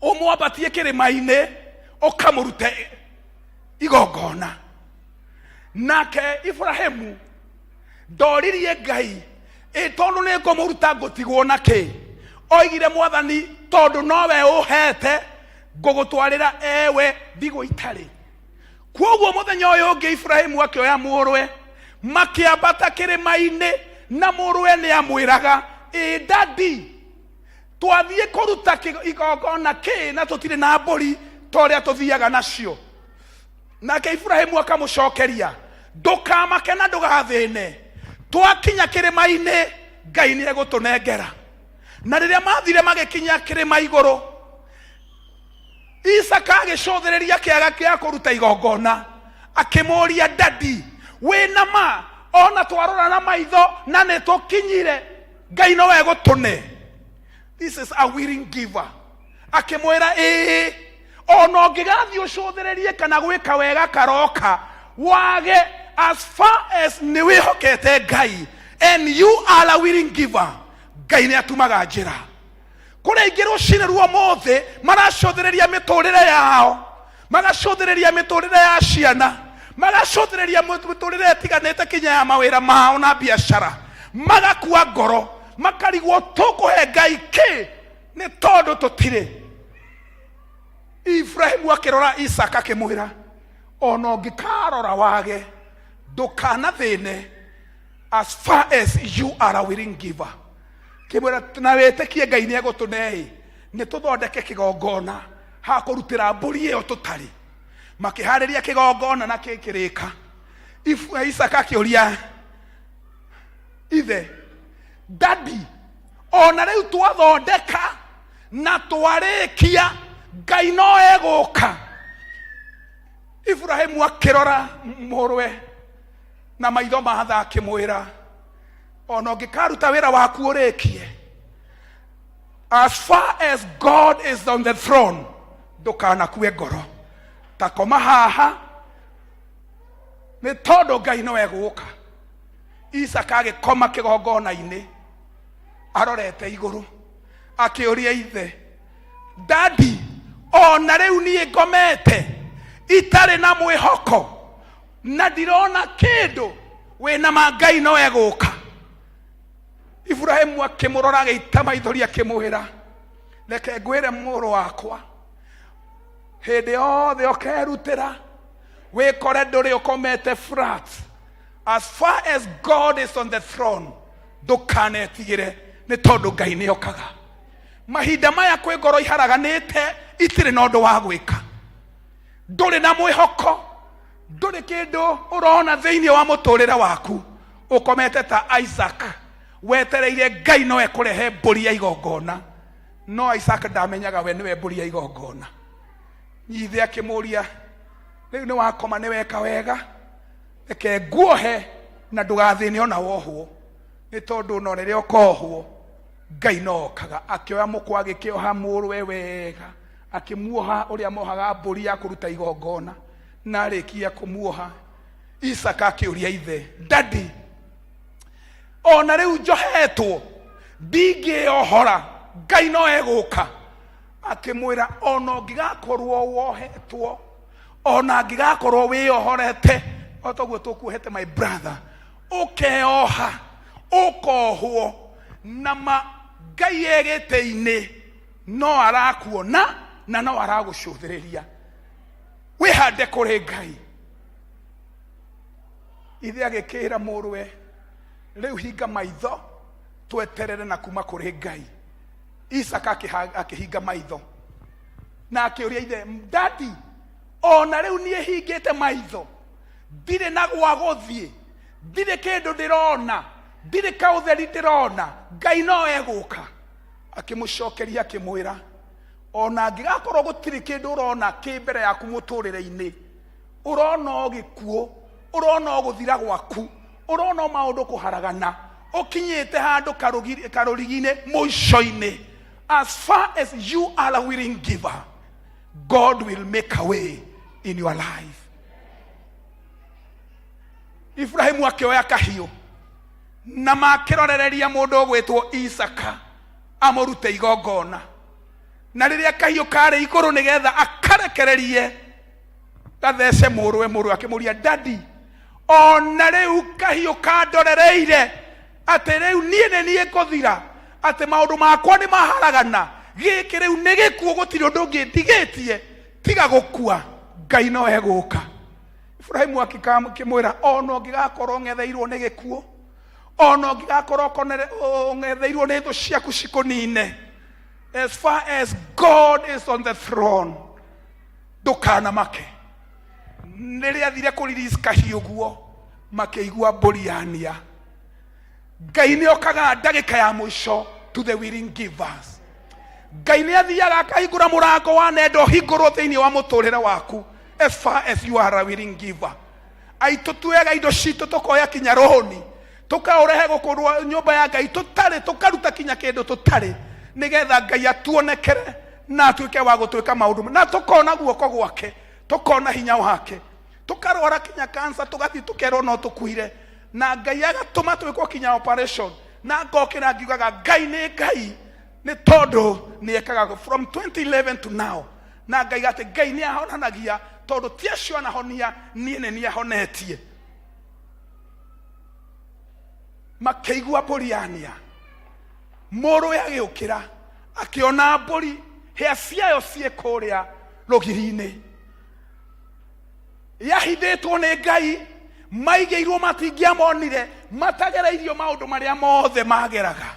ũmwambatie kĩrĩma-inĩ ũkamũrute igongona. Nake Ibrahimu ndoririe Ngai, ĩ tondũ nĩ ngũmũruta ngũtigwo na kĩ? Oigire, Mwathani, tondũ nowe ũhete ngũgũtwarĩra ewe ndigũ itarĩ. Kwoguo mũthenya ũyũ ũngĩ Ibrahimu akĩoya mũrũwe, makĩambata kĩrĩma-inĩ, na mũrũwe nĩ amwĩraga, ĩ dadi, twathiĩ kũruta igongona kĩ na tũtirĩ na mbũri ta ũrĩa tũthiaga nacio? Nake Ibrahimu akamũcokeria, ndũkamake na ndũgathĩne, twakinya kĩrĩma-inĩ Ngai nĩ egũtũnengera. Na rĩrĩa mathire magĩkinya kĩrĩma igũrũ, Isaka agĩcũthĩrĩria kĩaga kĩa kũruta igongona, akĩmũũria, dadi, wĩna ma ona twarora na maitho na nĩ tũkinyire Ngai no egũtũne? This is a willing giver. Akĩmwĩra, ĩĩ, ona ũngĩgathiĩ ũcũthĩrĩrie kana gwĩka wega karoka wage, as far as nĩ wĩhokete Ngai and you are a willing giver, Ngai nĩ atumaga njĩra. Kũrĩ aingĩ rũcinĩ rwa ũmũthĩ maracũthĩrĩria mĩtũrĩre yao, magacũthĩrĩria mĩtũrĩre ya ciana, magacũthĩrĩria mĩtũrĩre ĩtiganĩte kinya ya mawĩra mao na biacara, magakua ngoro, makarigwo tũkũhe Ngai kĩ nĩ tondũ tũtirĩ. Ibrahimu akĩrora Isaka akĩmwĩra, ona ũngĩkarora wage, ndũkanathĩne, as far as you are a willing giver. Kĩmwĩra, na wĩtĩkie Ngai nĩ egũtũne, nĩ tũthondeke kĩgongona ha kũrutĩra mbũri ĩyo tũtarĩ. Makĩharĩria kĩgongona na kĩkĩrĩka. Isaka akĩũria ithe, dadi, ona rĩu twathondeka na twarĩkia, Ngai no egũka? Ibrahimu akĩrora mũrũwe na maitho ma tha akĩmwĩra, ona ũngĩkaruta wĩra waku ũrĩkie, as far as God is on the throne, ndũkanakue ngoro, ta koma haha nĩ tondũ Ngai no egũka. Isaka agĩkoma kĩgongona-inĩ arorete igũrũ, akĩũria ithe, dadi, ona rĩu niĩ ngomete itarĩ na mwĩhoko na ndirona kĩndũ, wĩna ma Ngai no egũka? Ibrahimu akĩmũrora agĩita maithori akĩmwĩra, reke ngwĩre mũrũ wakwa, hĩndĩ yothe ũkerutĩra wĩkore ndũrĩ ũkomete flat, as far as God is on the throne, ndũkanetigĩre nĩ tondũ Ngai nĩ okaga. Mahinda maya kwĩ ngoro iharaganĩte itirĩ na ũndũ wa gwĩka, ndũrĩ na mwĩhoko, ndũrĩ kĩndũ ũrona thĩinĩ wa mũtũrĩre waku, ũkomete ta Isaac wetereire Ngai no ekũrehe mbũri ya igongona. No Isaac ndamenyaga we nĩwe mbũri ya igongona. Nyithe akĩmũria, rĩu nĩ wakoma, nĩ weka wega, reke nguohe na ndũgathĩne ona wohwo, nĩ tondũ ona rĩrĩa ũkohwo Ngai no okaga. Akĩoya mũkwa agĩkĩoha mũrũwe wega, akĩmuoha ũrĩa mohaga mbũri ya kũruta igongona. Na arĩkia kũmuoha, Isaka akĩũria ithe, dadi, ona rĩu njohetwo ndingĩohora, Ngai no egũka? Akĩmwĩra, ona ũngĩgakorwo wohetwo, ona angĩgakorwo wĩohorete o toguo tũkuohete, my brother, ũkeoha ũkohwo na ma Ngai egĩtĩ-inĩ no arakuona na no aragũcũthĩrĩria. Wĩhande kũrĩ Ngai. Ithe agĩkĩra mũrũwe, rĩu hinga maitho tweterere na kuma kũrĩ Ngai. Isaka akĩhinga maitho na akĩũria ithe, dadi, ona rĩu niĩ hingĩte maitho, ndirĩ na gwa gũthiĩ, ndirĩ kĩndũ ndĩrona, ndirĩ kaũtheri ndĩrona, Ngai no egũka. Akĩmũcokeria akĩmwĩra, ona angĩgakorwo gũtirĩ kĩndũ ũrona kĩ mbere yaku mũtũrĩre-inĩ, ũrona o gĩkuũ, ũrona o gũthira gwaku, ũrona o maũndũ kũharagana, ũkinyĩte handũ karũrigi-inĩ mũico-inĩ. As far as you are a willing giver, God will make a way in your life. Ibrahimu akĩoya kahiũ na makĩrorereria mũndũ ũgwĩtwo Isaka amũrute igongona, na rĩrĩa kahiũ karĩ igũrũ nĩgetha akarekererie gathece mũrũwe, mũrũwe akĩmũria, dadi, ona rĩu kahiũ kandorereire atĩ rĩu niĩ nĩ niĩ ngũthira, atĩ maũndũ makwa nĩ maharagana, gĩkĩ rĩu nĩ gĩkuũ, gũtirĩ ũndũ ũngĩ ndigĩtie tiga gũkua, Ngai no egũka. Ibrahimu akĩmwĩra, ona ũngĩgakorwo ũng'etheirwo nĩ gĩkuũ, ona ũngĩgakorwo ũng'etheirwo nĩ thũ ciaku cikũnine, as far as God is on the throne, ndũkanamake. Rĩrĩa athire kũrelease kahiũ guo, makĩigua mbũri yania. Ngai nĩ okaga ndagĩka ya mũico to the willing givers. Ngai nĩ athiaga akahingũra mũrango wa nenda ũhingũrwo thĩinĩ wa mũtũrĩre waku, as far as you are a willing giver. Aitũ tuoyaga indo citũ tũkoya kinya rũni, tũkaũrehe gũkũ nyũmba ya Ngai tũtarĩ, tũkaruta kinya kĩndũ tũtarĩ, nĩgetha Ngai atuonekere na atuĩke wa gũtwĩka maũndũ, na tũkona guoko gwake, tũkona hinya wake, tũkarwara kinya kansa, tũgathiĩ tũkerwo no tũkuire, na Ngai agatũma twĩkwo kinya operation, na ngokĩra ngiugaga Ngai nĩ Ngai, nĩ tondũ nĩ ekaga from 2011 to now, na ngaiga atĩ Ngai nĩ ahonanagia, tondũ ti acio anahonia, niĩ nĩ niĩ ahonetie. Makĩigua mbũri yania, mũrũwe agĩũkĩra akĩona mbũri hĩa ciayo ciĩ kũrĩa rũgiri-inĩ, yahithĩtwo nĩ Ngai, maigĩirwo matingĩamonire, matagereirio maũndũ marĩa mothe mageraga.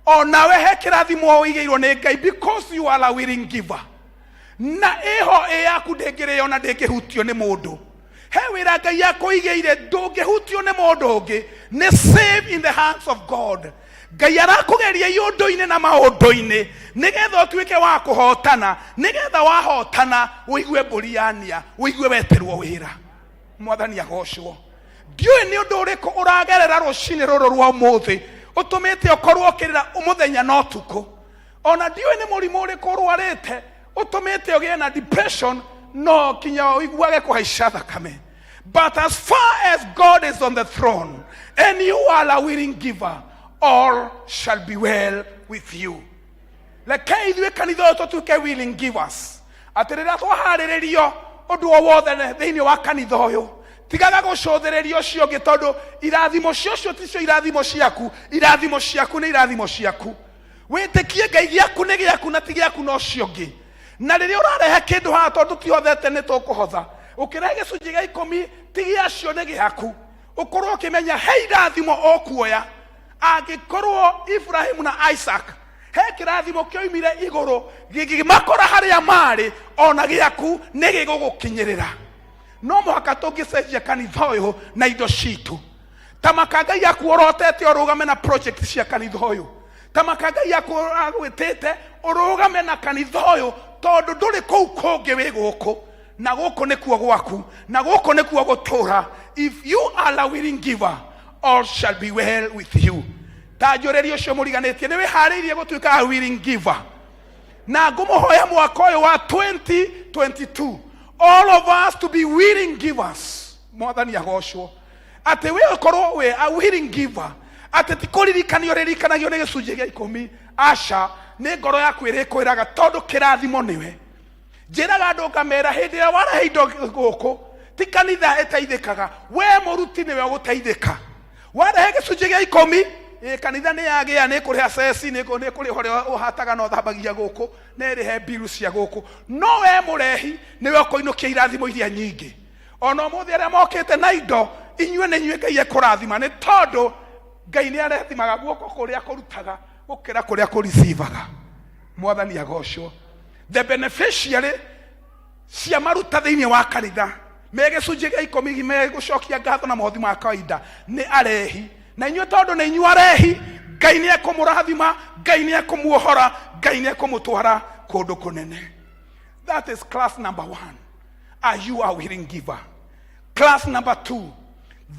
Onawe he kĩrathimo ũigĩirwo nĩ Ngai, because you are a willing giver, na ĩho ĩ yaku ndĩngĩrĩo na ndĩngĩhutio nĩ mũndũ. He wĩra Ngai akũigĩire ndũngĩhutio nĩ mũndũ ũngĩ, nĩ safe in the hands of God. Ngai arakũgeria iũndũ-inĩ na maũndũ-inĩ nĩgetha ũtuĩke wa kũhotana, nĩgetha wahotana ũigue mbũri yania, ũigue weterwo wĩra. Mwathani agocwo. Ndiũĩ nĩ ũndũ ũrĩkũ ũragerera rũcinĩ rũrũ rwa ũmũthĩ ũtũmĩte ũkorwo ũkĩrĩra mũthenya na ũtukũ. Ona ndiũĩ nĩ mũrimũ ũrĩkũ ũrwarĩte ũtũmĩte ũgĩe na depression, no kinya ũiguage kũhaica thakame. But as far as God is on the throne and you are a willing giver, all shall be well with you. Reke ithuĩ kanitha ũyũ tũtuĩke willing givers, atĩ rĩrĩa twaharĩrĩrio ũndũ o wothe thĩinĩ wa kanitha ũyũ, tigaga gũcũthĩrĩria ũcio ũngĩ, tondũ irathimo cia ũcio ticio irathimo ciaku. Irathimo ciaku nĩ irathimo ciaku. Wĩtĩkie Ngai gĩaku nĩ gĩaku na ti gĩaku na ũcio ũngĩ. Na rĩrĩa ũrarehe kĩndũ haha, tondũ tihothete nĩ tũkũhotha, ũkĩrehe gĩcunjĩ gĩa ikũmi ti gĩacio nĩ gĩaku, ũkorwo ũkĩmenya he irathimo ũkuoya. Angĩkorwo Ibrahimu na Isaac he kĩrathimo kĩoimire igũrũ gĩkĩmakora harĩa marĩ, ona gĩaku nĩ gĩgũgũkinyĩrĩra. No mũhaka tũngĩcenjia kanitha ũyũ na indo citũ. Ta maka Ngai akuorotete ũrũgame na project cia kanitha ũyũ, ta maka Ngai agwĩtĩte ũrũgame na kanitha ũyũ, tondũ ndũrĩ kũu kũngĩ, wĩ gũkũ, na gũkũ nĩkuo gwaku, na gũkũ nĩkuo gũtũra. If you are a willing giver, all shall be well with you. Ta njũrĩria ũcio mũriganĩtie, nĩ wĩharĩirie gũtuĩka a willing giver? Na ngũmũhoya mwaka ũyũ wa 2022, all of us to be willing givers. Mwathani agocwo. Atĩ we ũkorwo wĩ a willing giver, atĩ ti kũririkanio ririkanagio nĩ gĩcunjĩ gĩa ikũmi, aca, nĩ ngoro yaku ĩrĩkwĩraga, tondũ kĩrathimo nĩwe. Njĩraga andũ ngamera, hĩndĩ ĩrĩa warehe indo gũkũ, ti kanitha ĩteithĩkaga, we mũruti nĩwe ũgũteithĩka. Warehe gĩcunjĩ gĩa ikũmi, Ĩ kanitha nĩ yagĩa, nĩ kũrĩha ceci, nĩ kũrĩha ũrĩa ũhataga na ũthambagia gũkũ, na ĩrĩhe mbiru cia gũkũ. No we mũrehi nĩwe ũkũinũkia irathimo iria nyingĩ. Ona ũmũthĩ arĩa mokĩte na indo, inyuĩ nĩ inyuĩ Ngai ekũrathima, nĩ tondũ Ngai nĩ arathimaga guoko kũrĩa kũrutaga gũkĩra kũrĩa kũricivaga. Mwathani agocwo. The beneficiary cia maruta thĩinĩ wa kanitha me gĩcunjĩ gĩa ikũmi, me gũcokia ngatho na mahothi ma kawaida nĩ arehi. Na inyuĩ tondũ nĩ inyuĩ arehi, Ngai nĩ ekũmũrathima, Ngai nĩ ekũmuohora, Ngai nĩ ekũmũtwara kũndũ kũnene. That is class number 1. Are you a willing giver? Class number 2,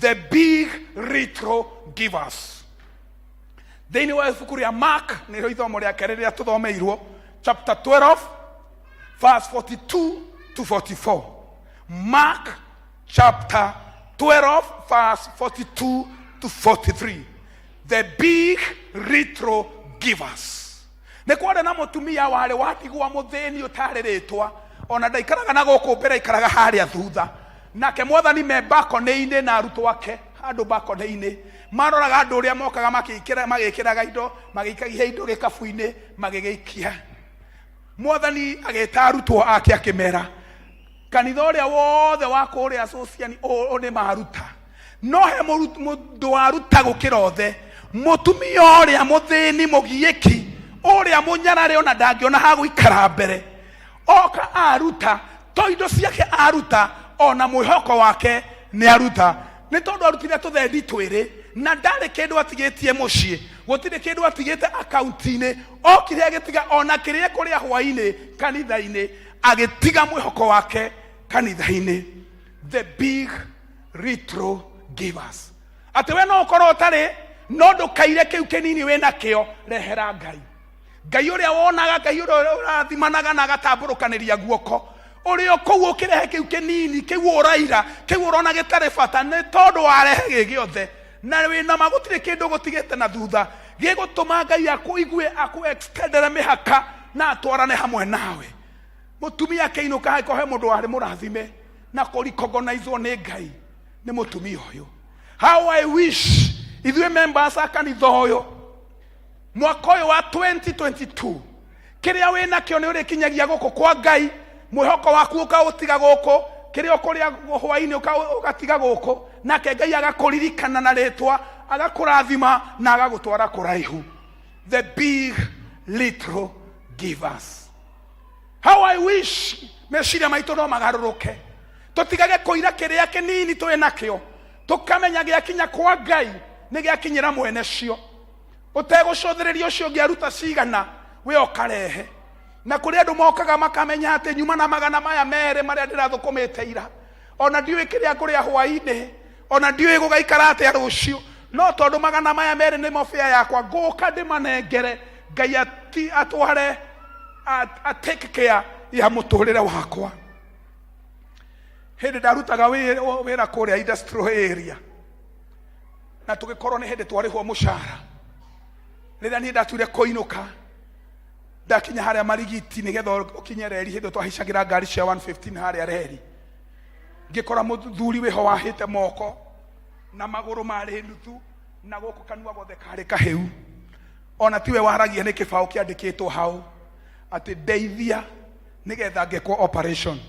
the big retro givers. Thĩinĩ wa ibuku rĩa Mark, nĩrĩo ithomo rĩa kerĩ rĩrĩa tũthomeirwo, chapter 12 verse 42 to 44. Mark chapter 12 verse 42 to 43. The big retro givers. Nĩ kwarĩ na mũtumia warĩ watigwa mũthĩni ũtarĩ rĩtwa, ona ndaikaraga na gũkũ mbere, aikaraga harĩa thutha. Nake Mwathani me balcony-inĩ na arutwo ake handũ balcony-inĩ, maroraga andũ ũrĩa mokaga magĩkĩraga indo, magĩikagia indo gĩkabu-inĩ, magĩgĩikia. Mwathani agĩta arutwo ake akĩmera, kanitha ũrĩa wothe wa kũrĩa Sociani nĩ maruta, no he mũndũ waruta gũkĩra othe, mũtumia ũrĩa mũthĩni mũgiĩki, ũrĩa mũnyarare ona ndangĩona ha gũikara mbere, oka aruta, to indo ciake aruta, ona mwĩhoko wake nĩ aruta. Nĩ tondũ arutire tũthendi twĩrĩ na ndarĩ kĩndũ atigĩtie mũciĩ, gũtirĩ kĩndũ atigĩte akaunti-inĩ, okire agĩtiga ona kĩrĩa kũrĩa hwainĩ kanitha-inĩ, agĩtiga mwĩhoko wake kanitha-inĩ. The big retro givers. Atĩ we no ũkorwo ũtarĩ, no ndũkaire kĩu kĩnini wĩ nakĩo, rehera Ngai. Ngai ũrĩa wonaga, Ngai ũrĩa ũrathimanaga na agatambũrũkanĩria guoko, ũrĩ o kũu ũkĩrehe kĩu kĩnini, kĩu ũraira, kĩu ũrona gĩtarĩ bata, nĩ tondũ warehe gĩ gĩothe na wĩna ma gũtirĩ kĩndũ gũtigĩte na thutha gĩgũtũma Ngai akũigue, akũ extendere mĩhaka na atwarane hamwe nawe. Mũtumia akĩinũka hangĩkorwo he mũndũ warĩ mũrathime na kũrecognizwo nĩ Ngai nĩ mũtumia ũyũ. How I wish ithuĩ members a kanitha ũyũ mwaka ũyũ wa 2022 kĩrĩa wĩ nakĩo nĩ ũrĩkinyagia gũkũ kwa Ngai, mwĩhoko waku ũkaũtiga gũkũ, kĩrĩa ũkũrĩa hwainĩ ũgatiga gũkũ, nake Ngai agakũririkana na rĩtwa, agakũrathima na agagũtwara kũraihu. The big little givers. How I wish meciria maitũ no magarũrũke, tũtigage kũira kĩrĩa kĩnini twĩ nakĩo, tũkamenya gĩakinya kwa Ngai nĩ gĩakinyĩra mwene cio. Ũtegũcũthĩrĩria ũcio ũngĩ aruta cigana, we ũkarehe. Na kũrĩ andũ mokaga makamenya atĩ nyuma na magana maya merĩ marĩa ndĩrathũkũmĩte ira, ona ndiũĩ kĩrĩa ngũrĩa hwainĩ, ona ndiũĩ gũgaikara atĩa rũciũ, no tondũ magana maya merĩ nĩmo bĩa yakwa, ngũka ndĩmanengere Ngai atware, a take care ya mũtũrĩre wakwa. Hĩndĩ ndarutaga wĩra kũrĩa industrial area, na tũgĩkorwo nĩ hĩndĩ twarĩhwo mũcara, rĩrĩa niĩ ndatuire kũinũka, ndakinya harĩa Marigiti nĩgetha ũkinye reri, hĩndĩ twahaicagĩra ngari cia 115 harĩa reri, ngĩkora mũthuri wĩho wahĩte moko na magũrũ marĩ nuthu na gũkũ kanua gothe karĩ kahĩu. Ona tiwe waragia, nĩ kĩbaũ kĩandĩkĩtwo hau atĩ ndeithia nĩgetha ngĩkwo operation.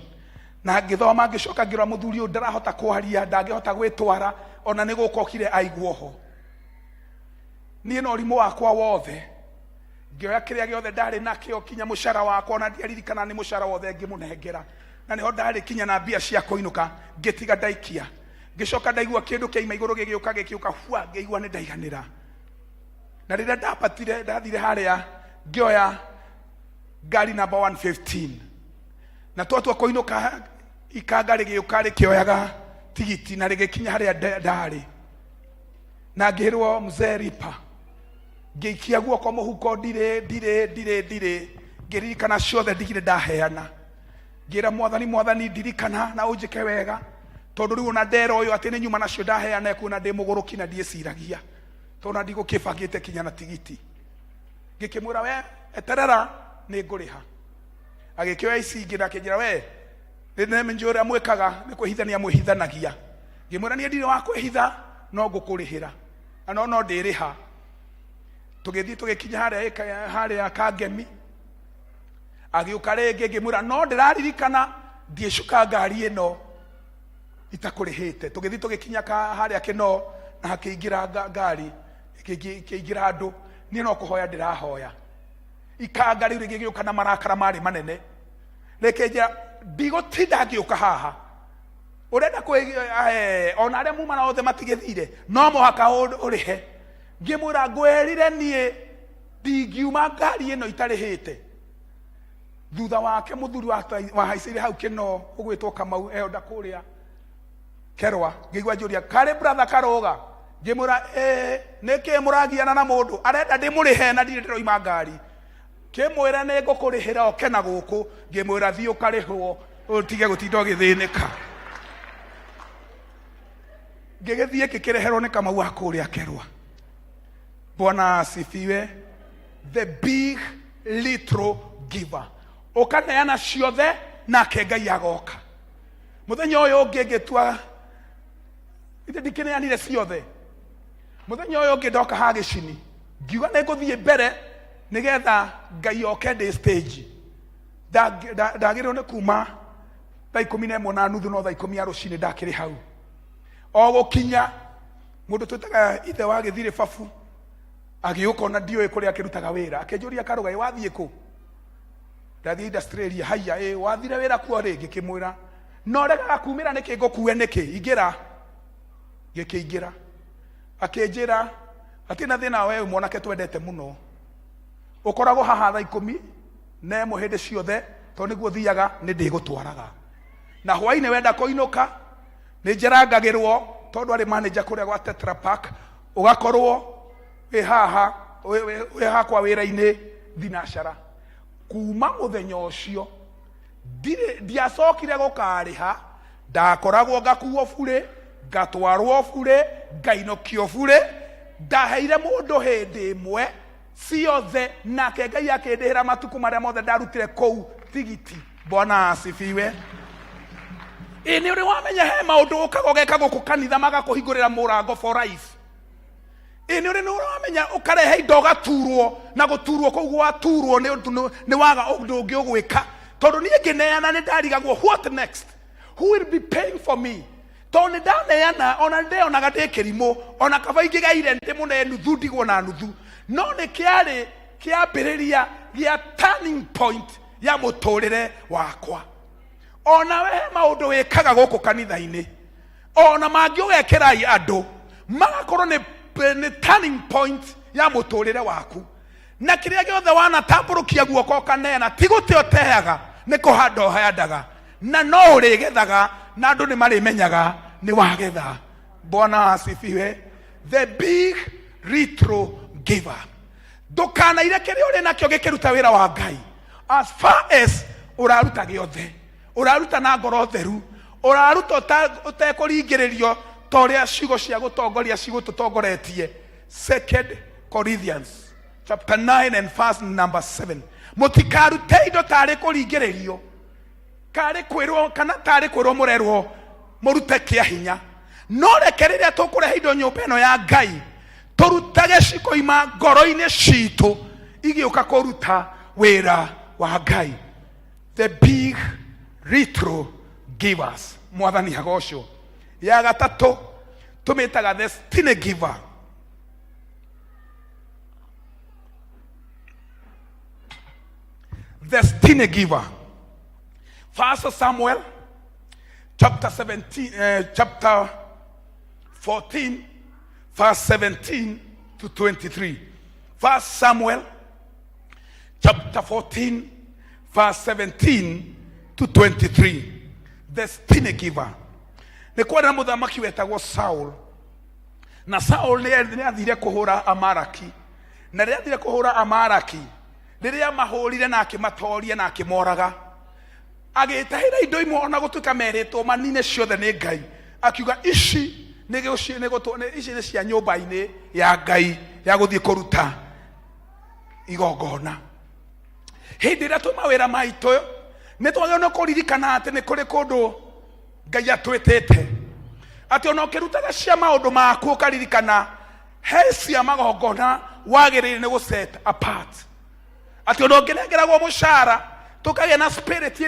Na ngĩthoma ngĩcoka ngĩrora mũthuri ũyũ ndarahota kwaria, ndangĩhota gwĩtwara, ona nĩ gũka okire aigwo ho. Niĩ na ũrimũ wakwa wothe ngĩoya kĩrĩa gĩothe ndarĩ nakĩo, kinya mũcara wakwa, ona ndiaririkana nĩ mũcara wothe, ngĩmũnengera. Na nĩho ndarĩ kinya na mbia cia kũinũka, ngĩtiga ndaikia. Ngĩcoka ndaigua kĩndũ kĩaima igũrũ gĩgĩũka, gĩkĩũka hua, ngĩigua nĩ ndaiganĩra. Na rĩrĩa ndambatire, ndathire harĩa ngĩoya ngari namba 115, na twatua kũinũka, ikanga rĩgĩũka rĩkĩoyaga tigiti na rĩgĩkinya harĩa ndarĩ, na ngĩrwo mzee ripa. Ngĩikia guoko mũhuko, ndirĩ ndirĩ ndirĩ ndirĩ, ngĩririkana ciothe ndigire ndaheana. Ngĩra Mwathani, Mwathani ndirikana na ũnjĩke wega, tondũ rĩu ona ndera ũyũ atĩ nĩ nyuma nacio ndaheana, ekuona ndĩ mũgũrũki na ndiĩciragia, tondũ na ndigũkĩbangĩte kinya na tigiti. Ngĩkĩmwĩra, we eterera nĩ ngũrĩha. Agĩkĩoya ici ingĩ na akĩnjĩra, we nĩ njũĩ ũrĩa mwĩkaga, nĩ kwĩhithania mwĩhithanagia. Ngĩmwĩra niĩ ndirĩ wa kwĩhitha, no ngũkũrĩhĩra, na no ndĩrĩha. Tũgĩthiĩ tũgĩkinya harĩa harĩa Kangemi, agĩũka rĩngĩ, ngĩmwĩra no ndĩraririkana ndiĩcuka ngari ĩno itakũrĩhĩte. Tũgĩthiĩ tũgĩkinya harĩa Kĩno na hakĩingĩra ngari, ĩkĩingĩra andũ, niĩ no kũhoya ndĩrahoya. Ikanga rĩu rĩgĩgĩũka na marakara marĩ manene, rĩkĩnjĩra ndigũtinda ngĩũka haha, ũrenda ona arĩa muma na othe matigĩthire, no mũhaka ũrĩhe. Ngĩmwĩra ngwĩrire niĩ ndingiuma ngari ĩno itarĩhĩte. Thutha wake mũthuri wahaicĩire hau Kĩno ũgwĩtwo Kamau eonda kũrĩa Kerwa, ngĩigua njũria karĩ brother Karũga, ngĩmwĩra ĩĩ, nĩkĩ mũragiana na mũndũ arenda ndĩmũrĩhe na ndirĩ ndĩroima ngari? Kĩmwĩra nĩ ngũkũrĩhĩra oke na gũkũ. Ngĩmwĩra thiĩ ũkarĩhwo ũtige gũtinda ũgĩthĩnĩka. Ngĩgĩthiĩ ngĩkĩreherwo nĩ Kamau wa kũrĩa Kerwa. Bwana asifiwe. The big little giver, ũkaneana ciothe nake Ngai agoka. Mũthenya ũyũ ũngĩ ngĩtua ithe ndikĩneanire ciothe. Mũthenya ũyũ ũngĩ ndoka ha gĩcini, ngiuga nĩ ngũthiĩ mbere nĩgetha Ngai oke ndĩ stage. Ndagĩrĩirwo nĩ kuma thaa 11:30, no thaa 10 ya rũcinĩ ndakĩrĩ hau. O gũkinya mũndũ twĩtaga ithe wa gĩthirĩ babu agĩũka, ona ndiũĩ kũrĩa akĩrutaga wĩra, akĩnjũria Karũga, ĩ wathiĩ kũ? Ndathiĩ industrial area. Haiya, ĩ wathire wĩra kuo rĩ? Ngĩkĩmwĩra no regaga kumĩra nĩkĩ, ngũkue nĩkĩ, ingĩra. Ngĩkĩingĩra, akĩnjĩra hatirĩ na thĩna, we mwanake twendete mũno, ũkoragwo haha thaa 11 hĩndĩ ciothe, tondũ nĩguo thiaga nĩ ndĩgũtwaraga, na hwainĩ wenda kũinũka nĩ njerangagĩrwo, tondũ arĩ manager kũrĩa gwa Tetra Pak, ũgakorwo wĩ haha wĩ hakwa wĩra-inĩ thinacara. Kuma mũthenya ũcio ndirĩ ndiacokire gũkarĩha, ndakoragwo ngakuo burĩ, ngatwarwo burĩ, ngainũkio burĩ. Ndaheire mũndũ hĩndĩ ĩmwe ciothe, nake Ngai akĩndĩhĩra matukũ marĩa mothe ndarutire kũu tigiti. Bwana asifiwe. Ĩ nĩ ũrĩ wamenya he maũndũ ũkaga ũgeka gũkũ kanitha magakũhingũrĩra mũrango for life? Ĩ nĩ ũrĩ wamenya ũkarehe indo ũgaturwo, na gũturwo kũu gwaturwo nĩ ũndũ nĩ waga ũndũ ũngĩ ũgwĩka, tondũ niĩ ngĩneana nĩ ndarigagwo what next, who will be paying for me, tondũ nĩ ndaneana ona nĩ ndeonaga ndĩ kĩrimũ, ona kaba ingĩgaire ndĩmũne nuthu ndigwo na nuthu. No nĩ kĩarĩ kĩambĩrĩria gĩa turning point ya mũtũrĩre wakwa. Ona we he maũndũ wĩkaga gũkũ kanitha-inĩ, ona mangĩ ũgekĩra andũ magakorwo nĩ turning point ya mũtũrĩre waku, na kĩrĩa gĩothe wanatambũrũkia guoko ũkaneana ti gũte ũteaga, nĩ kũhanda ũhandaga, na no ũrĩgethaga, na andũ nĩ marĩmenyaga nĩ wagetha. Bwana asifiwe. The big little giver, ndũkanaire kĩrĩa ũrĩ nakĩo gĩkĩruta wĩra wa Ngai. As far as ũraruta gĩothe, ũraruta na ngoro theru, ũraruta ũtekũringĩrĩrio, ta ũrĩa ciugo cia gũtongoria cigũtũtongoretie. Second Corinthians chapter 9 and verse number 7, mũtikarute indo tarĩ kũringĩrĩrio, karĩ kwĩrwo kana tarĩ kwĩrwo mũrerwo mũrute kĩa hinya, no reke rĩrĩa tũkũrehe indo nyũmba ĩno ya Ngai tũrutage cikoima ngoro-inĩ citũ igĩũka kũruta wĩra wa Ngai. The big little givers, Mwathani agocwo. Ya gatatũ tũmĩtaga the stingy giver. The stingy giver, First Samuel chapter 17, chapter 14 verse 17 to 23. First Samuel chapter 14 verse 17 to 23, the stingy giver. Nĩ kwarĩ na mũthamaki wetagwo Saul, na Saul nĩ athire kũhũra Amalaki, na rĩrĩa athire kũhũra Amalaki, rĩrĩa mahũrire na akĩmatoria na akĩmoraga, agĩtahĩra indo imwe, ona gũtuĩka merĩtwo manine ciothe nĩ Ngai, akiuga ici nĩ gũci- nĩ gũtũ- nĩ- ici nĩ cia nyũmba-inĩ ya Ngai ya gũthiĩ kũruta igongona. Hĩndĩ ĩrĩa twĩ mawĩra maitũ, nĩ twagĩrĩirwo nĩ kũririkana atĩ nĩ kũrĩ kũndũ Ngai atwĩtĩte, atĩ ona ũkĩrutaga cia maũndũ maku ũkaririkana he cia magongona Wagĩrĩire nĩ gũ set apart atĩ ona ũngĩnengeragwo mũcara, tũkagĩa na spirit.